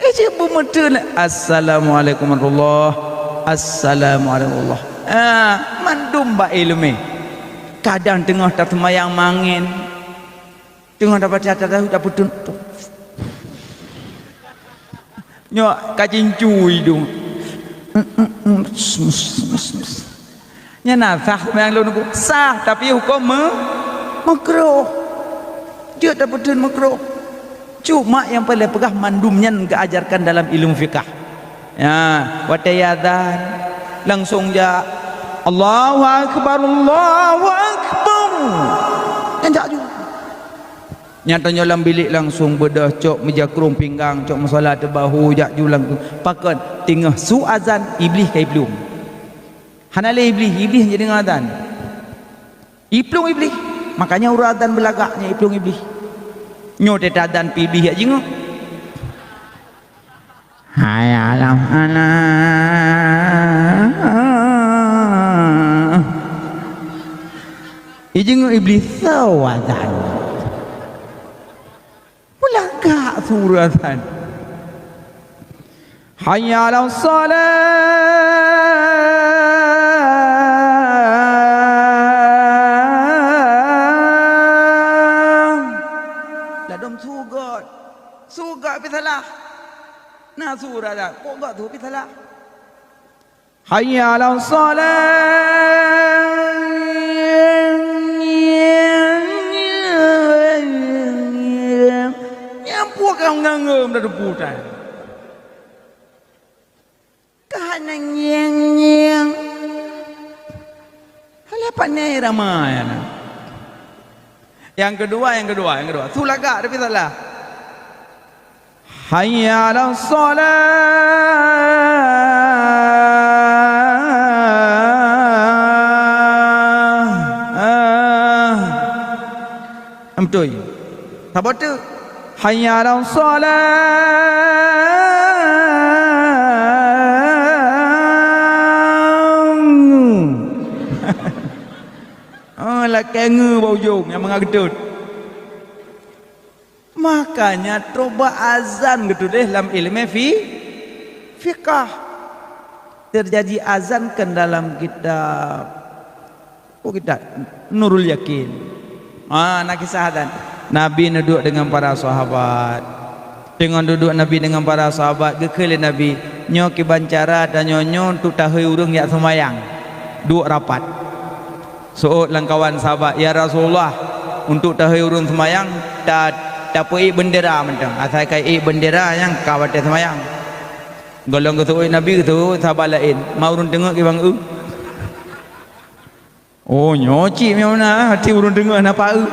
Eh, cit beumeuteun, "Assalamualaikum warahmatullah. Assalamualaikum warahmatullah." Ah, mandum bak ileumèe. Kadang teungoh taseumayang mangén. Teungoh tabaca tasawuf tapeuteun. Nyoe ka cincu idong. Nyan na sah seumayang lôn nyoe? Sah, tapi huköm me-, makruh. Jeuet tapeuteun makruh. Cuma nyang paleng peugah mandum nyan geuajarkan dalam ilmu fikah. Ya, watèe azan, langsung jak, "Allahu Akbar, Allahu Akbar." Nyan jak ju. Nyan tanyoe lam bilék langsung beudôh cok meujakrong pinggang, cok musala teubahu, jak ju langsung. Pakon? Teungoh su azan, Iblih ka iplueng. Hana lé Iblih, Iblih hana jideungoe azan. Iplueng Iblih. Makanya ureueng azan beulagak nyan iplueng Iblih. Nyoe teuh azan pih Iblih jak jingoe. Hai alam anak. Ijingoe Iblih soe azan. Beulagak su ureueng azan. Hayya 'alas shalah. Ladôm su göt. Su göt pih salah. Na su ureueng azan, kok göt su pih salah. Hayya 'alas shalah. Nyang peue ka ngieng-ngieng dah teupeue tai. Ka hana ngieng-ngieng. Alah, pane ramai aneuk. Nyang keudua, nyang keudua, nyang keudua. Su lagak tapi salah. Hayya 'alas shalah. Ah. Beutôi. Saboh teuk. Hayya 'alas shalah. Oh, lakèe ngeue bak ujong nyang mangat geutôt. Makanya, troh bak azan geutuléh lam ileumèe fi-, fiqah. Teujadi azan kan dalam kitab, oh, kitab Nurul Yakin. Ah, na kisah azan. Nabi neuduek deungon para sahabat. Teungoh duduek Nabi deungon para sahabat, geukheun lé Nabi, "Nyoe kiban cara tanyoe nyoe untuk tahôi ureueng jak seumayang." Duek rapat. Seuôt lam kawan sahabat, "Ya Rasulullah, untuk tahôi ureueng seumayang, ta-, tapeuék beundera mantong. Asai ka ék beundera nyang ka watèe seumayang." Gohlom geuseuôt Nabi, geuseuôt sahabat laén, "Ma ureueng teungeut kiban eu?" "Oh, nyoe cit meunyoe na, hati ureueng teungeut na pah eu."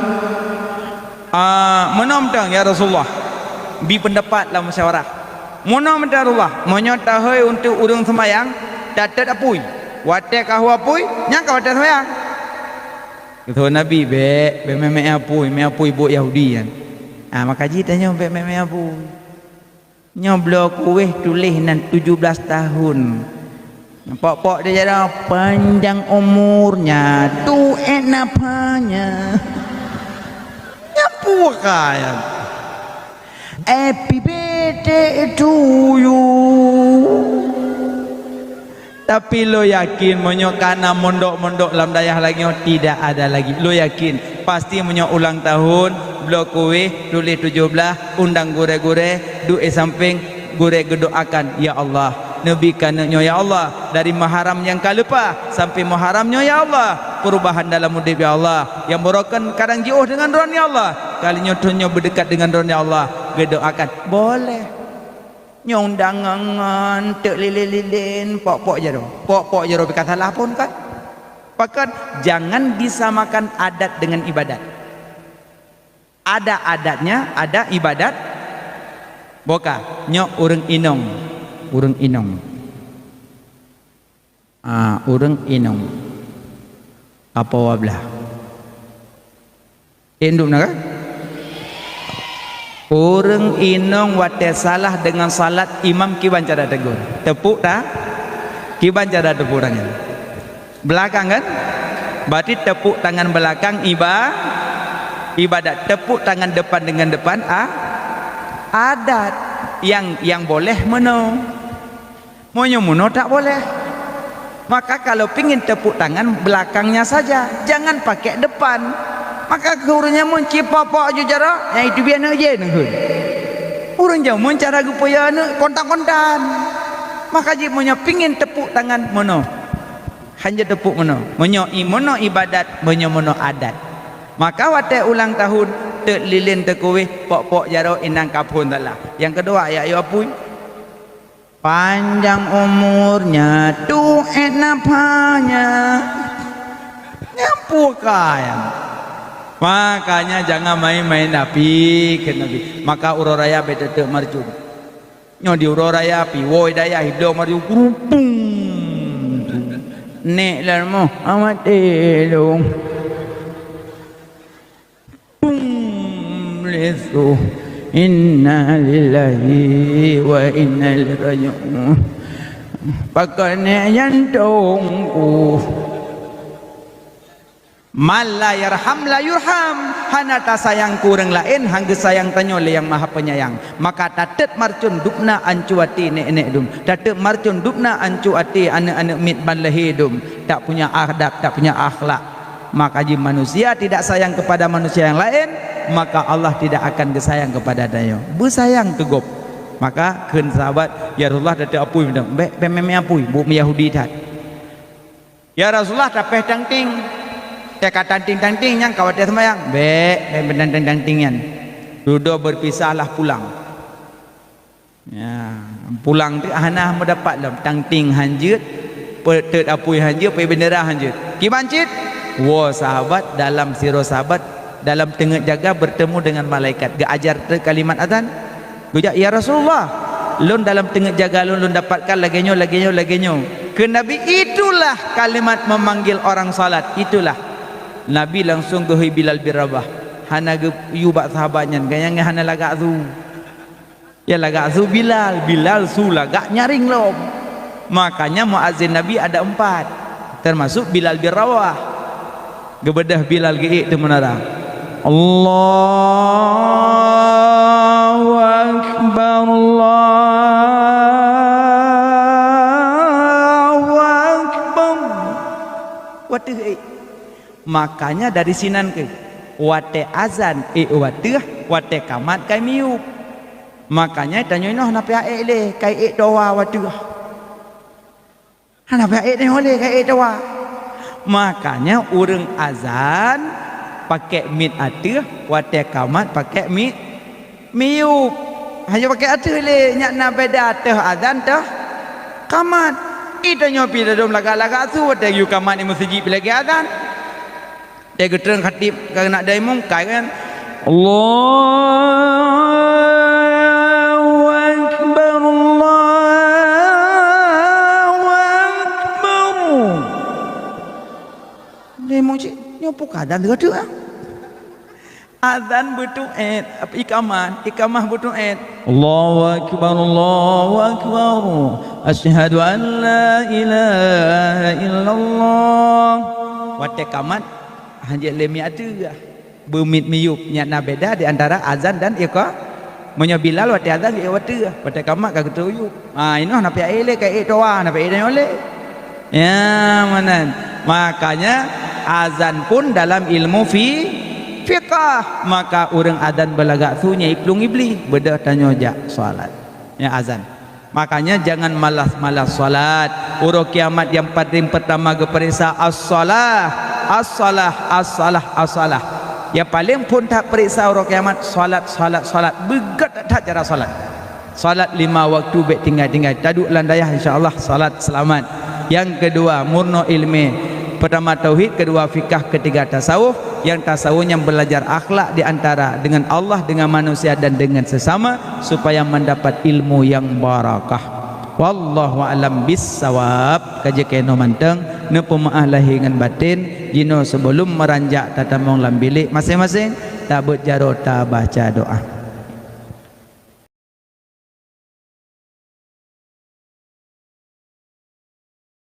Ah, meunoe mantong, "Ya Rasulullah, bi peundapat lam musyawarah." Meunoe mantong, "Ya Rasulullah, meunyoe tahôi untuk ureueng seumayang, tatot apui. Watèe ka ho apui, nyan ka watèe seumayang." Geuseuôt Nabi, "Bèk, bèk mè-mè apui, mè apui buet Yahudi nyan." Ah, maka jih tanyoe bèk mè-mè apui. Nyoe bloe kueh tuléh nan tujuh belas tahun. Pok-pok di jaroe panjang umurnya, tuet napanya. Nyan peue ka nyan? Happy birthday to you. Tapi lo yakin, meunyoe kana mondok-mondok lam dayah lagée nyoe, tidak ada lagi. Lo yakin, pasti meunyoe ulang tahun, bloe kueh, tuléh tujoh blaih, undang gurée-gurée, duek sampéng, gurée geudoakan, "Ya Allah, neubi keuneuk nyoe, ya Allah, dari Muharram nyang ka leupah sampai Muharram nyoe, ya Allah, perubahan dalam udeb, ya Allah, nyang barokah kadang jiôh deungon Droen, ya Allah, kali nyoe thon nyoe beudekat deungon Droen, ya Allah." Geudoakan, boleh. Nyoe undangan teuk lilin-lilin, pok-pok jaroe. Pok-pok jaroe pih ka salah phon kan? Pakon, jangan disamakan adat dengan ibadat. Ada adatnya, ada ibadat. Boka, nyoe ureuëng inong, ureuëng inong. Ah, ureuëng inong. Apa wablah? Indum na kan? Ureuëng inong watée salah deungon salat, imam kiban cara tegur? Tepuk ta-, kiban cara tepuk tangan? Belakang kan? Berarti tepuk tangan belakang iba-, ibadat. Tepuk tangan depan dengan depan a-, adat. Yang, yang boleh meunoe. Meunyoe meunoe tak boleh. Maka kalau pingin tepuk tangan, belakangnya saja, jangan pakai depan. Maka keu ureuëng nyan meunyoe cipok-pok ju jaroe, nyang itu biasa neujén neukheun. Ureuëng jameun cara geupeue aneuk kontan-kontan. Maka jih meunyoe pingin tepuk tangan meunoe, hana tepuk meunoe. Meunyoe i-, meunoe ibadat, meunyoe meunoe adat. Maka watée ulang tahun, teuk lilin teukuweh, pok-pok jaroe inong ka phon salah. Nyang keudua, ya, ya apui. Panjang umurnya, tuet nafanya. Nyan peue kaya. Makanya jangan main-main api, kheun Nabi. Maka uroe raya bèk teuk-teuk marcon. Nyoe di uroe raya api, woe dayah ibloe marcon, kurupung. Nek lom moh, amat elong. Tum lesu. Inna lillahi wa inna ilaihi raji'un. Pakon nek jantong ku. Man la yarham la yurham. Hana tasayang keu ureuëng laén, han geusayang tanyoe lé Nyang Maha Penyayang. Maka tateuk marcon dubna ancu até nek-nek dum. Tateuk marcon dubna ancu até aneuk-aneuk miet ban lahé dum. Tak punya adab, tak punya akhlak. Maka jih manusia tidak sayang kepada manusia yang lain, maka Allah tidak akan geusayang kepada tanyoe. Beusayang keu gob. Maka kheun sahabat, "Ya Rasulullah, tateuk apui mantong." "Bèk, bèk mè-mè apui, buet Yahudi that." "Ya Rasulullah, tapéh tangting." "Teuka tangting-tangting nyan ka watèe seumayang." "Bèk, bèk mè tangting-tangting nyan. Dudoe beupisahlah pulang." Ya, pulang teuk hana meudapat lom, tangting han jeuet, peuteut apui han jeuet, peuet bendera han jeuet. Kiban cit, woe sahabat, dalam sidroe sahabat, dalam teungeut jaga bertemu dengan malaikat, geuajar teuk kalimat azan. Geujak, "Ya Rasulullah, lôn dalam teungeut jaga lôn, lôn dapatkan lagèe nyoe, lagèe nyoe, lagèe nyoe." Kheun Nabi, "Itulah kalimat memanggil orang salat, itulah." Nabi langsung geuhôi Bilal bin Rabah. Hana geuyue bak sahabat nyan, gobnyan hana lagak su. Ya lagak su Bilal, Bilal su lagak nyaring lom. Makanya muazin Nabi ada empat, termasuk Bilal bin Rabah. Geubeudôh Bilal geuék teuk meunara. Allahu Akbar, Allahu Akbar. Watèe geuék. Makanya dari sinan keuh, watèe azan ék u ateueh, watèe kamat kai miyueb. Makanya tanyoe nyoe hana payah ék lé, kai ék towa u ateueh. Hana payah ék nyoe lé, kai ék towa. Makanya ureuëng azan pakèk miet ateueh, watèe kamat pakèk miet miyueb. Hanjeuet pakèk ateueh lé, nyak na beda teuh azan teuh kamat. Ih, tanyoe pih ladôm lagak-lagak su, watèe geuyue kamat di meuseujid pih lagèe azan. Watèe geutreun khatib ka keuneuk dai mungkai kan. Allahu Akbar, Allahu Akbar. Dai mung cit, nyoe peue keu azan teuka-teuka. Azan beutuét, ikamah, ikamah beutuét. Allahu Akbar, Allahu Akbar. Asyhadu an la ilaha illallah. Watèe kamat, hanjeuet lé miet ateueh. Beumiet miyueb, nyak na beda di antara azan dan ika-, Meunyoe Bilal watée azan, ék watée, watée kamat ka geuteuyueb. Ha, inoe na pih ék lé, ka ék toa, na pih ék tanyoe lé. Ya, meunan. Makanya azan pun dalam ilmu fi-, fiqah. Maka ureuëng azan beulagak su nyan iplueng Iblis, beudôh tanyoe jak salat. Ya, azan. Makanya jangan malas-malas salat. Uroe kiamat nyang paling pertama geupeuriksa as-salah, as-salah, as-salah, as-salah. Nyang paling phon that peuriksa uroe kiamat salat, salat, salat. Beugét that cara salat. Salat lima waktu bék tinggai-tinggai. Taduek lam dayah, insya Allah salat seulamat. Nyang keudua, murnoe iéleumé. Pertama tauhid, keudua fikah, keutiga tasawuf. Nyang tasawuf nyan beulajar akhlak di antara dengan Allah, dengan manusia dan dengan sesama, supaya mendapat ilmu yang barakah. Wallahu a'lam bissawab. Ka jeuet keunoe mantong, neupeumeu'ah lahé ngon batén. Jinoe sibeulom meuranjak tatamong lam bilék maséng-maséng, tabeuet jaroe tabaca doá.